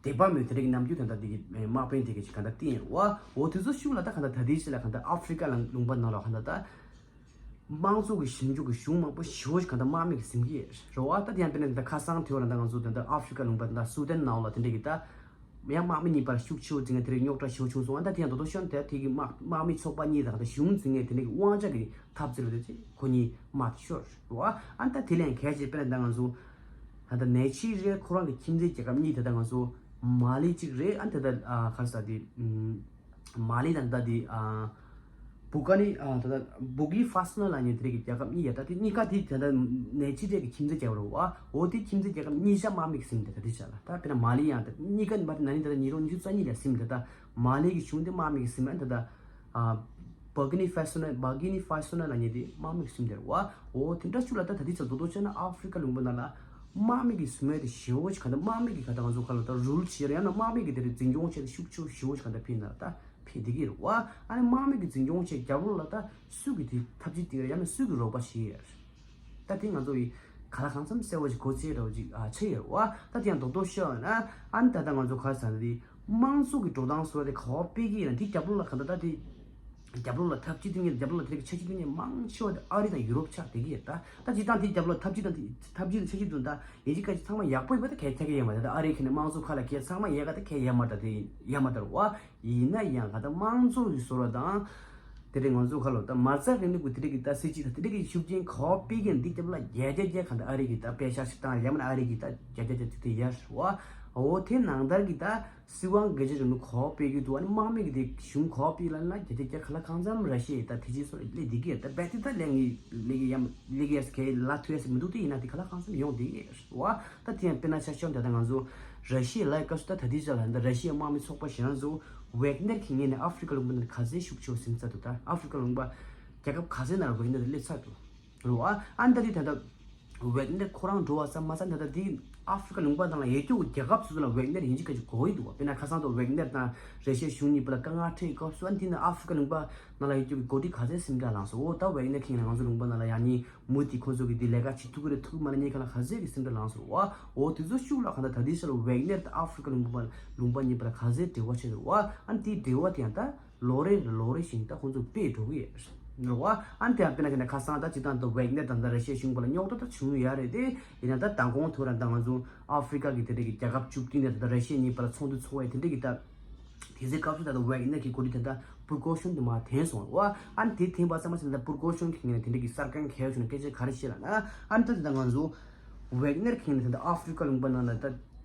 དད་པ་མེད་དེ་རིགས་རྣམས་རྒྱུ་དེ་འདྲ་དེ་གི་དམག་དཔོན་དེ་གི་ཅིག་ག་འདྲ་བསྟན་ཡོད་བ། འོ་དེ་ཚོ་ཤུགས་ལ་ད་ག་འདྲ་ད་དེའི་ཕྱི་ལ་ག་འདྲ་ཨ་ཧྥི་རི་ཀ་ལ་ལུང་པ་ནང་ལ་ག་འདྲ་ད་དམངས་གཙོ་གི་ཞིབ་འཇུག་གི་གཞུང་མང་པོ་ཞེ་པོ་ཞིག་ག་འདྲ་དམག་མི་གི་ཟིན་གི་རེད་བ། ད་དེ་ཡང་དཔེར་ན་ད་ཁ་སང་དེ་བ་ལ་ད་ང་ཚོ་ད་ད་ཨ་ཧྥི་རི་ཀ་ལུང་པ་ད་ད་སུ་དན་ནང་ལ་དེ་འདྲ་གི་ད་ཡང་དམག་མི་གཉིས་བར་ཤུགས་ཆེ་བོ་འཛིང་ངེ་དེ་རིགས་རྙོག་དྲ་ཞེ་པོ་བྱུང་སོང་། ཨ་ད་དེ་ཡང་དོ་དོ་ཤོན་དེ་དེ་གི་དམག་དམག་མི་ཚོགས་པ་གཉིས་དང་ད་གཞུང་འཛིང་ངེ་དེ་འདྲ་གི་དབང་ཆ་གི་འཐབ་རྩོད་རེད་དེ་ཁོ་གཉིས་དམག་དེ་ཤོར་རེད་བ། ཨ་ད་དེ་ལས་གལ་ཆེ་དཔེར་ན་ད་ང་ཚོ། ད་ལྟ་ནའི་ཇི་རི་ཡ་ཁོ་རང་གི་ཁྱིམ་མཚེས་རྒྱལ་ཁབ་གཉིས་དེ་ད་ང་ཚོ་མ་ལི་གཅིག་རེད། ཨ་ད་ལྟ་ཨ་ག་རེ་ཟེར་དེ་ཨམ་མ་ལི་དང་ད་དེ་ཨ་བུ་ག་ནི་ཨ་ད་ལྟ་བུ་གི་ཧྥ་སི་ནོ་ལབ་མཁན་དེ་རིགས་ཀྱི་རྒྱལ་ཁབ་གཉིས་ཡ། ད་དེ་གཉིས་ཀ་དེ་ད་ལྟ་ནའི་ཇི་རི་ཡ་གི་ཁྱིམ་མཚེས་རྒྱལ་ཁབ་རེད་བ། འོ་དེ་ཁྱིམ་མཚེས་རྒྱལ་ཁབ་གཉིས་ཆ་དམག་མི་གི་ཟིན་དེ་ད་དེ་ཆ་ལ་ད་དཔེར་ན་མ་ལི་ཡང་ད་གཉིས་ཀ་མ་དེ་ན་ནིང་ད་ལྟ་ཉིས་སྟོང་ཉི་ཤུ་རྩ་གཉིས་ལ་ཟིན་དེ་ད་མ་ལི་གི་གཞུང་དེ་དམག་མི་གི་ཟིན་མ་ད་ལྟ། ཨ་བ་གི་ནི་ཧྥ་སི་ནོ་བ་གི་ནི་ཧྥ་སི་ནོ་ལབ་མཁན་དེ་དམག་མི་གསུམ་དེ་རེད་བ། འོ་དེ་འདྲ་ཤུགས་ལ་ད་ད་ལྟའི་ཆར་རྡོག་རྡོག་བྱས་ན་ཨ་ཧྥི་རི་ཀ་ལུང་པ་ནང་ལ་དམག་མི་གི་ཟིན་མ་དེ་ཞེ་པོ་ཅིག་ག་ད་དམག་མི་གི་ག་ད་ང་ཚོ་ག་ལ་ད་རུལ་བྱེད་རེད། ཡང་ན་དམག་མི་གི་དེ་རེད་འཛིན་སྐྱོང་བྱེད་དེ་ཤུགས་ཆེ་ཞེ་པོ་ཅིག་ག་ད་ཕེབས་ན་ད་ཕེབས་བསྡད་ཀྱི་རེད་བ། ཨ་ནི་དམག་མི་གི་འཛིན་སྐྱོང་བྱེད་རྒྱབ་ལོགས་ལ་ད་སུ་གི་དེ་ཐབས་ཇུས་དེ་རེད། ཡང་ན་སུ་གི་རོགས་པ་བྱེད་ཡ་རེད། ད་དེ་ང་ཚོ་ཡི་ག་ལ་གང་འཚམ་གསལ་བོ་ཞིག་གོ་ཚད་འདྲ་བོ་ཅིག་ཨ་ཆེ་ཡོད་བ། ད་དེ་ཡང་རྡོག་རྡོག་ཤོད་ན་ཨ་ནི་ད་ལྟ་ང་ཚོ་ག་རེ་ཟེར་ན་དེ་དམངས་གཙོ་གི་འགྲོ་སྟངས་སོགས་དེ་ག་བ་སྤེལ་གི་ཡིན་ན་དེ་རྒྱབ་ལོགས་ལ་ག་འདྲ་ད་དེ་རྒྱབ་ལོགས་ལ་ཐབས་ཇུས་དེ་ཉིད་རྒྱབ་ལོགས་ལ་དེ་རིགས་འཆར་གཞི་དེ་ཉིད་མང་ཆེ་བ་དེ་ཨ་རི་དང་ཡུ་རོབ་ཆགས་བསྡད་ཀྱི་ཡོད། ད་ད་སྤྱིར་བཏང་དེ་རྒྱབ་ལོགས་ཐབས་ཇུས་དང་དེ་ཐབས་ཇུས་དང་འཆར་གཞི་དེ་ད་ཡིན་གཅིག་མིན་གཅིག་ཚང་མ་ཡག་པོ་ཡིན་པ་ད་གལ་ཆེ་གི་ཡོད་མ་རེད། ད་ཨ་རི་ཁེ་ནས་དམངས་གཙོ་ཁ་ལ་ཁེལ་ཚང་མ་ཡག་ག་ད་ཁེལ་ཡོད་མ་རེད། ད་དེ་ཡོད་མ་རེད་བ། ཡིན་ན་ཡང་ག་ད་དམངས་གཙོ་གི་བཟོ་འདྲ་དང་། དེ་རིང་ང་ཚོ་ཁ་ལོ་ད་མ་རྩ་རིང་ལུགས་ཀྱི་དེ་རིགས་ཀྱི་ད་སྲིད་ཇུས་དང་དེ་རིགས་ཀྱི་ཤུགས་རྐྱེན་ག་པར་སྤེལ་གྱི་འདི་རྒྱབ་ལ་བརྒྱ་ཆ་བརྒྱ་ག་ད་ཨ་རི་གི་ད་པེ་ཤག་ཞིག་བཏང་ཡ་མ་ན་ཨ་རི་གི་ད་བརྒྱ་ཆ་བརྒྱ་ཅིག་དེ་ཡར་བ། འོ་དེ་ནང་ལྟར་གྱི་ད་སྲིད་དབང་སྒེར་གཅོད་རིང་ལུགས་གོ་བ་སྤེལ་རྒྱུ་འདུག་ཨ་ནི་དམག་མི་གི་དེ་གཞུང་གོ་བ་སྤེལ་ལ་ན་རྒྱ་ཆེ་རྒྱ་ག་ལ་གང་འཚམ་ར་ཤི་ཡའི་ད་དེ་རྗེས་སོ་སླེབས་བསྡད་ཀྱི་ད་རྦད་དེ་ད་ལེགས་ངེས་ལེགས་ཡ་ལེགས་ཡ་གའི་ལ་ཐུ་ཡ་སི་མི་འདུག་དེ་ཡིན་ན་དེ་ག་ལ་གང་འཚམ་ཡོང་བསྡད་ཀྱི་རེད་བ། ད་དེ་ཡང་དཔེར་ན་ཆ་བཞག་ད་ད་ང་ཚོ་ར་ཤི་ཡ་ལ་སྐབས་སུ་ད་ད་དེ་ཆ་ལ་ད་ར་ཤི་ཡའི་དམག་མི་ཚོགས་པ་གཞན་ཚོ་ཝེག་ནེར་གྱི་ངོས་ནས་ཨ་ཧྥི་རི་ཀ་ལུང་པ་ནང་ག་ཚད་ཤུགས་ཆེ་བ་ཟིན་ཚར་འདུག་ད་ཨ་ཧྥི་རི་ཀ་ལུང་པ་རྒྱལ་ཁབ་ག་ཚད་ནང་ལ་ཝེག་ནེར་སླེབས་ཚར་འདུག་རེད་བ། ཨ་ནི་ད་དེ་ད་ལྟ་ཝེག་ནེར་ཁོ་རང་འགྲོ་བ་ཙམ་མ་ཟད་ད་ལྟ་དེ་ཨ་ཧྥི་རི་ཀ་ལུང་པ་ནང་ལ་ཡོད་རྒྱུ་རྒྱལ་ཁབ་སོ་སོ་ལ་ཝེག་ནེར་ཡིན་གཅིག་མིན་གཅིག་དགོས་ཀྱི་འདུག་བ། དཔེར་ན་ཁ་སང་ད་ཝེག་ནེར་དང་རེ་ཤི་ཡའི་གཞུང་གཉིས་བར་ལ་དཀའ་ངལ་འཕྲད་སྐབས་སུ་ཨ་ནི་དེ་ནི་ཨ་ཧྥི་རི་ཀ་ལུང་པ་ནང་ལ་ཡོད་རྒྱུ་གི་འགོ་ཁྲིད་ག་ཚད་སེམས་ཁྲལ་ལངས་སོང་། འོ་ད་ཝེག་ནེར་ཁེངས་ནས་ང་ཚོ་ལུང་པ་ནང་ལ་ཡང་ནི་མུ་མཐུད་ཁོང་ཚོ་གི་དེ་ལས་ཀ་བྱེད་ཐུབ་ཀྱི་རེད་ཐུབ་ཀྱི་མ་རེད་ཉེས་ཁ་ལ་ག་ཚད་ཀྱི་སེམས་ཁྲལ་ལངས་སོང་བ། འོ་དེ་ཚོ་ཤུགས་ལ་གང་ལྟར་ད་ལྟའི་ཆར་ཝེག་ནེར་དང་ཨ་ཧྥི་རི་ཀ་ལུང་པ་ལུང་པ་གཉིས་བར་ལ་ག་ཚད་འབྲེལ་བ་བྱས་འདུག་བ། ཨ་ནི་དེའི་འབྲེལ་བ་དེ་ཡང་ད་ལོ་རེ་ལོ་རེ་བཞིན་ད་ཁོང་ཚོ་སྤེལ་འགྲོ་གི་ཡོད་རེད་བ། ཨ་ནི་དེ་ཡང་དཔེར་ན་དེ་ནས་ཁ་སང་ད་སྤྱི་བཏང་དུ་ཝེག་ནེར་དང་ད་ར་ཤི་ཡའི་གཞུང་བར་ལ་རྙོག་དྲ་ད་བྱུང་ཡོད་རེད་དེ། ཡིན་ན་ད་མདང་དགོང་ཐོག་རང་ད་ང་ཚོ་ཨ་ཧྥི་རི་ཀ་གི་དེ་འདྲ་གི་རྒྱལ་ཁབ་བཅུ་བདུན་ནས་ད་ད་ར་ཤི་ཡ་གཉིས་བར་ལ་ཚོགས་འདུ་ཚོགས་པའི་དེ་འདྲ་གི་ད་དེ་ཚེ་སྐབས་སུ་ད་ད་ཝེག་ནེར་གྱི་འགོ་ཁྲིད་དེ་ད་པུར་ཀོ་ཤོན་དུ་མར་འཐེན་སོང་བ། ཨ་ནི་དེ་འཐེན་པ་ཙམ་མ་ཟད་ད་པུར་ཀོ་ཤོན་གྱི་ངོས་ནས་དེ་འདྲ་གི་གསར་ཁང་གལ་ཆུང་ནས་སྐད་ཆ་ག་རེ་བཤད་ལབ་ན། ཨ་ནི་ད་ད་ང་ཚོ་ཝེག་ནེར་གྱི་ངོས་ནས་ད་ད་ཨ་ཧྥི་རི་ཀ་ལུང་པ་ནང་ལ་ད་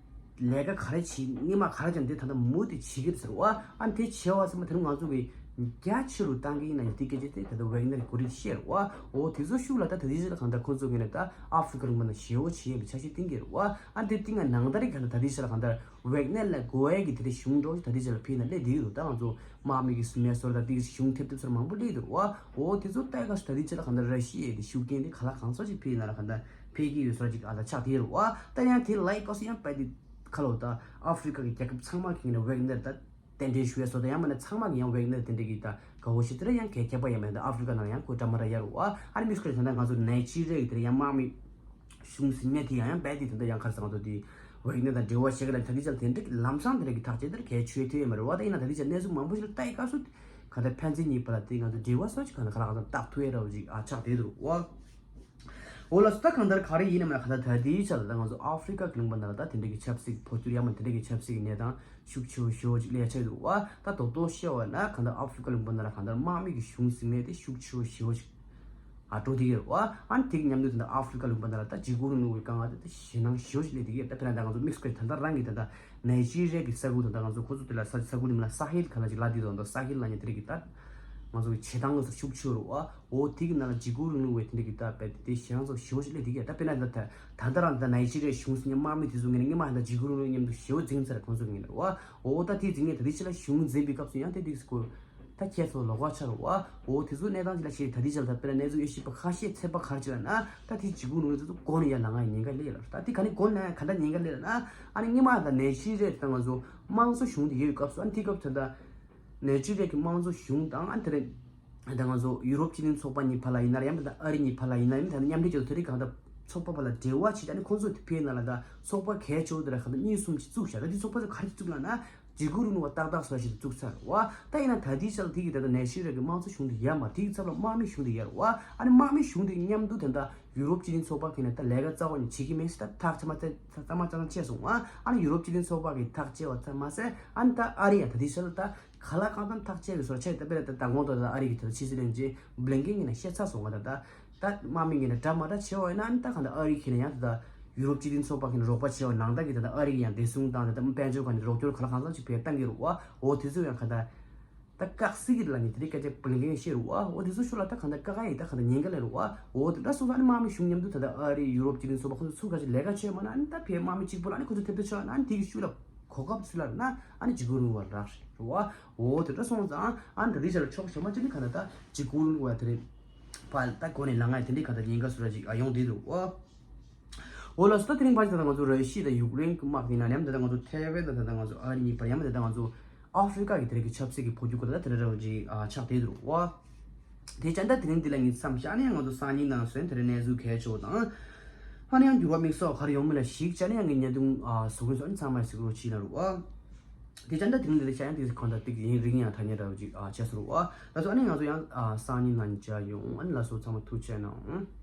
ལས་ཀ་ག་རེ་བྱེད་སྔོན་མ་ག་རེ་བྱས་ན་དེ་ད་ལྟ་མུ་མཐུད་བྱེད་ཀྱི་རེད་ཟེར་བ། ཨ་ནི་དེ་བྱས་པ་ཙམ་མ་དེ་རིང་ང་ཚོ་གི་རྒྱ་ཆེ་རུ་བཏང་གི་ཡིན་ན་ཡང་དེ་སྐད་ཆ་དེ་ད་ལྟ་ཝེག་ནེར་གྱི་འགོ་ཁྲིད་བཤད་རེད་བ། འོ་དེ་ཚོ་ཤུགས་ལ་ད་ད་ལྟའི་ཆར་ལ་གང་ལྟར་ཁོང་ཚོ་གི་ནས་ད་ཨ་ཧྥི་རི་ཀ་ལུང་པ་ནང་ཞེ་བོ་བྱེད་ཡས་པའི་འཆར་གཞི་བཏིང་གི་རེད་བ། ཨ་ནི་དེ་བཏིང་ཡ་ནང་ལྟར་གི་གང་ལྟར་ད་ལྟའི་ཆར་ལ་གང་ལྟར་ཝེག་ནེར་ལ་དགོས་ཡས་ཀྱི་དེ་འདྲའི་གཞུང་འགྲོ་ད་ལྟའི་ཆར་ལ་ཕེབས་ན་སླེབས་བསྡད་ཡོད་རེད། ད་ང་ཚོ་དམག་མི་གི་སུ་མའི་སོར་ད་དེ་གི་གཞུང་ཐེབས་ཐེབས་སོར་མང་པོ་སླེབས་འདུག་རེད་བ། འོ་དེ་ཚོ་ལྟ་ག་སུ་ད་ལྟའི་ཆར་ལ་གང་ལྟར་ར་ཤི་ཡའི་དེ་ཤུགས་རྐྱེན་དེ་ག་ལ་གང་ས་ཅིག་ཕེབས་ཡིན་ན་ལ་གང་ལྟར་ཕེབས་ཀྱི་ཡོད་སོར་ཅིག་ཨ་ད་ཆགས་བསྡད་ཡོད་རེད་བ། ད་ཡང་དེ་ལ་ཡི་ག་སུ་ཡང་པ་དེ་ཁ་ལོ་ད་ཨ་ཧྥི་རི་ཀ་གི་རྒྱལ་ཁབ་ཚང་མ་གི་ངོས་ནས་ཝེག་ནེར་ད་རྟེན་འབྲེལ་ཞུ་ཡ་སོགས་དང་ཡང་མིན་ན་ཚང་མ་གི་ཡང་ཝེག་ནེར་དེ་འདྲ་གི་ད་དགའ་བོ་ཞིག་དེ་འདྲ་ཡང་གལ་ཁྱད་པར་ཡང་མེད། ད་ཨ་ཧྥི་རི་ཀ་ནང་ཡང་ཁོ་འདྲ་མ་འདྲ་ཡོད་རེད་བ། ཨ་ནི་མི་སྐོར་ད་ལྟ་ང་ཚོ་ནའི་ཇི་རི་ཡ་གི་དེ་འདྲ་ཡང་དམག་མི་གཞུང་ཟིན་མཁན་དེ་ཡང་ཡང་རྦད་དེ་ད་ལྟ་ཡང་ག་རེ་ཟེར་ང་ཚོ་དེ་ཝེག་ནེར་དང་འབྲེལ་བ་བྱེད་མཁན་ལ་ད་ལྟའི་ཆར་དེ་འདྲ་གི་ལམ་སང་དེ་འདྲ་གི་ཐག་གཅོད་དེ་འདྲ་གལ་ཆེ་ཐུབ་ཡོད་མ་རེད་བ། ད་ཡིན་ན་ད་ལྟའི་ཆར་གནས་ཚུལ་མང་པོ་ཞིག་ལ་ལྟ་ཡི་སྐབས་སུ་ག་ད་ཕན་ཚུན་གཉིས་བར་ལ་དེ་ང་ཚོ་འབྲེལ་བ་སོགས་ཅིག་ག་ན་ག་ལ་ག་ཚོད་བརྟག་ཐུབ་ཡ་འདྲ་བོ་ཅིག་ཨ་ཆགས་བསྡད་འདུག་བ། འོ་ལགས་སོ། ད་གང་ལྟར་ག་རེ་ཡིན་ནམ་ན་གང་ལྟར་ད་ལྟའི་ཆར་ལ་ད་ང་ཚོ་ཨ་ཧྥི་རི་ཀ་གི་ལུང་པ་ནང་ལ་ད་དེ་འདྲ་གི་ཆབ་སྲིད་འཕོ་འགྱུར་ཡང་མིན་དེ་འདྲ་གི་ཆབ་སྲིད་ཀྱི་གནས་སྟངས་ཤུགས་ཆེ་བོ་ཞེ་བོ་ཅིག་སླེབས་ཡ་ཆགས་འདུག་བ། ད་རྡོག་རྡོག་བཤད་པ་ན་གང་ལྟར་ཨ་ཧྥི་རི་ཀ་ལུང་པ་ནང་ལ་གང་ལྟར་དམག་མི་གི་གཞུང་ཟིན་མཁན་དེ་ཤུགས་ཆེ་བོ་ཞེ་བོ་ཅིག་ཨ་འགྲོ་བསྡད་ཀྱི་རེད་བ། ཨ་ནི་དེ་གི་མཉམ་དུ་ད་ལྟ་ཨ་ཧྥི་རི་ཀ་ལུང་པ་ནང་ལ་ད་འཇིགས་སྐུལ་རིང་ལུགས་ཀྱི་དཀའ་ངལ་དེ་ད་ཞེད་སྣང་ཞེ་བོ་ཅིག་སླེབས་བསྡད་ཀྱི་རེད། ད་དཔེར་ན་ད་ང་ཚོ་དམིགས་བཀར་ད་ལྟ་རང་གི་ད་ལྟ་ནའི་ཇི་རི་ཡ་གི་ས་ཁུལ་དང་ད་ང་ཚོ་ཁོ་ཚོ་དེ་ལ་ས་ས་ཁུལ་དེ་མིན་ལ་ས་ཧེལ་ག་ལ་ཅིག་ལབ་བསྡད་དང་ད་ས་ཧེལ་ལབ་མཁན་དེ་རིགས་ཀྱི་ད་ང་ཚོ་གི་བྱེད་སྟངས་ལ་ཤུགས་ཆེ་རུ་བ། འོ་དེ་གི་ནང་ལ་འཇིགས་སྐུལ་རིང་ལུགས་པའི་དེ་འདྲ་གི་ད་རྦད་དེ་ཞེད་སྣང་ཚོ་ཞེ་བོ་ཞིག་སླེབས་བསྡད་ཀྱི་རེད། ད་དཔེར་ན་ད་ད་ད་ལྟ་རང་ད་ནའི་ཇི་རི་ཡའི་གཞུང་ཟིན་མཁན་དམག་མི་དེ་ཚོ་ངོས་ནས་སྔོན་མ་ད་འཇིགས་སྐུལ་རིང་ལུགས་མཉམ་དུ་ཞེ་བོ་འཛིང་ཚར་རེད་ཁོང་ཚོ་གི་ངོས་ནས་བ། འོ་ད་དེ་འཛིང་མཁན་ད་དེ་ཕྱི་ལ་གཞུང་འཛིན་པའི་སྐབས་སུ་ཡང་དེ་དུས་སུ་ཁོ་ད་ཁྱེད་ཚོ་ལོགས་ཀ་ཆགས་རེད་བ། འོ་དེ་ཚོ་གནས་སྟངས་ཅིག་ལ་ཞེས་ད་དེ་ཕྱི་ལ་ད་དཔེར་ན་གནས་ཚུལ་དབྱེ་ཞིབ་པ་ཁ་ཤས་ཚོད་དཔག་ག་རེ་བྱས་ལབ་ན་ད་དེ་འཇིགས་སྐུལ་རིང་ལུགས་དེ་ཚོ་མགོ་ནས་ཡར་ལངས་ཡ་ཉེན་ཁ་སླེབས་ལ། ད་དེ་ག་ནས་མགོ་ནས་ག་འདྲ་ཉེན་ཁ་སླེབས་ལབ་ན་ཨ་ནི་སྔོན་མ་ད་ནའི་ཇི་རི་ཡ་དང་ང་ཚོ་དམངས་གཙོ་གཞུང་དེ་ཡོད་པའི་སྐབས་སུ་ཨ་ནི་དེའི་སྐབས་དེ་ད་ནའི་ཇི་རི་ཡ་གི་དམངས་གཙོ་གཞུང་དང་ཨ་ནི་དེ་རེད། ད་ང་ཚོ་ཡུ་རོབ་སྤྱི་མཐུན་ཚོགས་པ་གཉིས་བར་ལ་ཡིན་ན་ཡང་མིན་ད་ཨ་རི་གཉིས་བར་ལ་ཡིན་ན་ཡང་མིན་ད་མཉམ་འབྲེལ་རྒྱལ་ཚོགས་དེ་རིགས་གང་ལྟར་ཚོགས་པ་བར་ལ་འབྲེལ་བ་བྱེད་ད་ནི་ཁོང་ཚོ་དེ་ཕེབས་ན་ལ་ད་ཚོགས་པ་གལ་ཆེ་བོ་དེ་ར་གང་ལྟར་གཉིས་གསུམ་ཅིག་བཙུགས་བཞག་ད་དེ་ཚོགས་པ་ཚོ་ག་རེ་བཙུགས་ལབ་ན་འཇིགས་སྐུལ་རིང་ལུགས་པ་ཏག་ཏག་བཟོ་ཞིག་བཙུགས་ཚར་བ། ད་ཡིན་ན་ད་དེའི་ཆ་ལ་དེ་གི་ད་ལྟ་ནའི་ཇི་རི་ཡ་གི་དམངས་གཙོ་གཞུང་དེ་ཡར་མར་དེ་གི་ཚབ་ལ་དམག་མི་གཞུང་དེ་ཡར་བ། ཨ་ནི་དམག་མི་གཞུང་དེ་མཉམ་དུ་ད་ལྟ་ཡུ་རོབ་སྤྱི་མཐུན་ཚོགས་པ་གི་ནས་ད་ལས་ཀ་རྩ་བ་ནས་བྱེད་ཀྱི་མེད་ཟེར་ད་ཐག་ཚང་མ་ཚང་མ་ཚང་མ་བཅད་སོང་བ། ཨ་ནི་ཡུ་རོབ་སྤྱི་མཐུན་ཚོགས་པ་གི་ཐག་བཅད་པ་ཙམ་མ་ཟད་ཨ་ནི་ད་ཨ་རི་ཡང་ད་དེའི་ཆ་ལ་ད་ག་ལ་གང་འཚམ་ཐག་བཅད་པའི་བཟོ་འདྲ་ཆགས་ཡོད། ད་དཔེར་ན་ད་མདང་དགོང་དག་ད་ཨ་རི་གི་དེ་ཕྱི་སྲིད་བློན་ཆེན་བྷི་ལིན་ཀེན་གྱིས་ནས་བཤད་ཚར་སོང་བ། ད་ད་དམག་མི་གྱི་ནས་འདྲ་མ་འདྲ་བྱས་པ་ཡིན་ན་ཨ་ནི་ད་གང་ལྟར་ཨ་རི་གི་ནས་ཡང་ད་ད་ཡུ་རོབ་སྤྱི་མཐུན་ཚོགས་པ་གི་ནས་རོགས་པ་བྱས་པ་ནང་ལྟར་གྱི་ད་ད་ཨ་རི་གི་ཡང་བདེ་སྲུང་དང་ད་ད་དཔལ་འབྱོར་གྱི་ནས་རོགས་སྐྱོར་ག་ལ་གང་འཚམ་ཅིག་བྱས་བཏང་གི་རེད་བ། འོ་དེ་ཚོ་ཡང་གང་ལྟར་ད་བཀག་སྲིད་ཀྱི་ལ་ནི་དེ་རིགས་སྐད་ཆ་བྷི་ལིན་ཀེན་གྱིས་བཤད་རེད་བ། འོ་དེ་ཚོ་ཤུགས་ལ་ད་གང་ལྟར་དཀའ་ཁག་ཡིན་ད་གང་ལྟར་ཉེན་ཁ་སླེབས་རེད་བ། འོ་དེ་འདྲ་སོང་ཙང་ཨ་ནི་དམག་མི་གཞུང་མཉམ་དུ་ད་ད་ཨ་རི་ཡུ་རོབ་སྤྱི་མཐུན་ཚོགས་པ་ཁོང་ཚོ་ཚུར་ག་ཅིག་ལས་ཀ་བྱས་མ་ན་ཨ་ནི་ད་ཕའི་དམག་མི་གཅིག་པུ་ལ་ཨ་ནི་ཁོང་ཚོ་ཐེབས་ཐེབས་ཆགས་ན་ཨ་ནི་དེ་གི་ཤུགས་ལ་གོ་སྐབས་ཚུར་ལ་ན་ཨ་ནི་འཇིགས་སྐུལ་རིང་ལུགས་པ་རག་རེད་བ། འོ་དེ་འདྲ་སོང་ཙང་ཨ་ནི་ད་རེས་ཆ་ལ་ཕྱོགས་གཞན་པ་ཅིག་ནས་གང་ལྟར་ད་འཇིགས་སྐུལ་རིང་ལུགས་པ་དེ་རེད་བ། ད་མགོ་ནས་ལངས་ཡ་དེ་འདྲའི་གང་ལྟར་ཉེན་ཁ་བཟོ་འདྲ་ཅིག་ཨ་ཡོང་བསྡད་འདུག་བ། འོ་ལགས་སོ། ད་དེ་རིང་ཕལ་ཆེར་ད་ལྟ་ང་ཚོ་ར་ཤི་ཡ་དང་ཡུཀ་རེན་གྱི་དམག་ཡིན་ན་ཡང་ད་ལྟ་ང་ཚོ་ཐའེ་ཝན་དང་ད་ལྟ་ང་ཚོ་ཨ་རི་གཉིས་བར་ཡང་ད་ལྟ་ང་ཚོ་ཨ་ཧྥི་རི་ཀ་གི་དེ་རིང་གི་ཆབ་སྲིད་ཀྱི་འཕོ་འགྱུར་སྐོར་ད་ལྟ་དེ་འདྲ་འདྲ་ཅིག་ཨ་ཆགས་བསྡད་འདུག་བ། དེ་བྱས་ད་དེ་རིང་འདི་ལ་ངས་མཚམས་བཞག་ནས་ང་ཚོ་སང་ཉིན་ནང་སོན་དེ་རིང་གནས་ཚུལ་གལ་ཆེ་བ་དང་། ཨ་ནི་ཡང་འགྱུར་བ་དམིགས་བསལ་ག་རེ་ཡོང་མིན་ལ་གཞིགས་བྱས་ནས་ཡང་ངས་བརྙན་ཐུང་ཨ་བཟོ་གི་ཡིན་སོང་། ཨ་ནི་ཚང་མས་གཟིགས་རོགས་བྱེད་གནང་རོགས་ཨ། དེ་བྱས་ད་དེ་རིང་འདི་ལ་བྱས་ཡང་དེ་གང་ལྟར་ཏིག་ཡིན་རིང་ཡང་ཐ་སྙད་འདྲ་བོ་ཅིག་ཨ་བྱས་སོང་རོགས་ཨ། ལགས་སོ། ཨ་ནི་ང་ཚོ་ཡང་ཨ་སང་ཉིན་ནང་མཇལ་ཡོང་། ཨ་ནི་ལགས་སོ། ཚང་མ་ཐུགས་རྗེ་གནང་།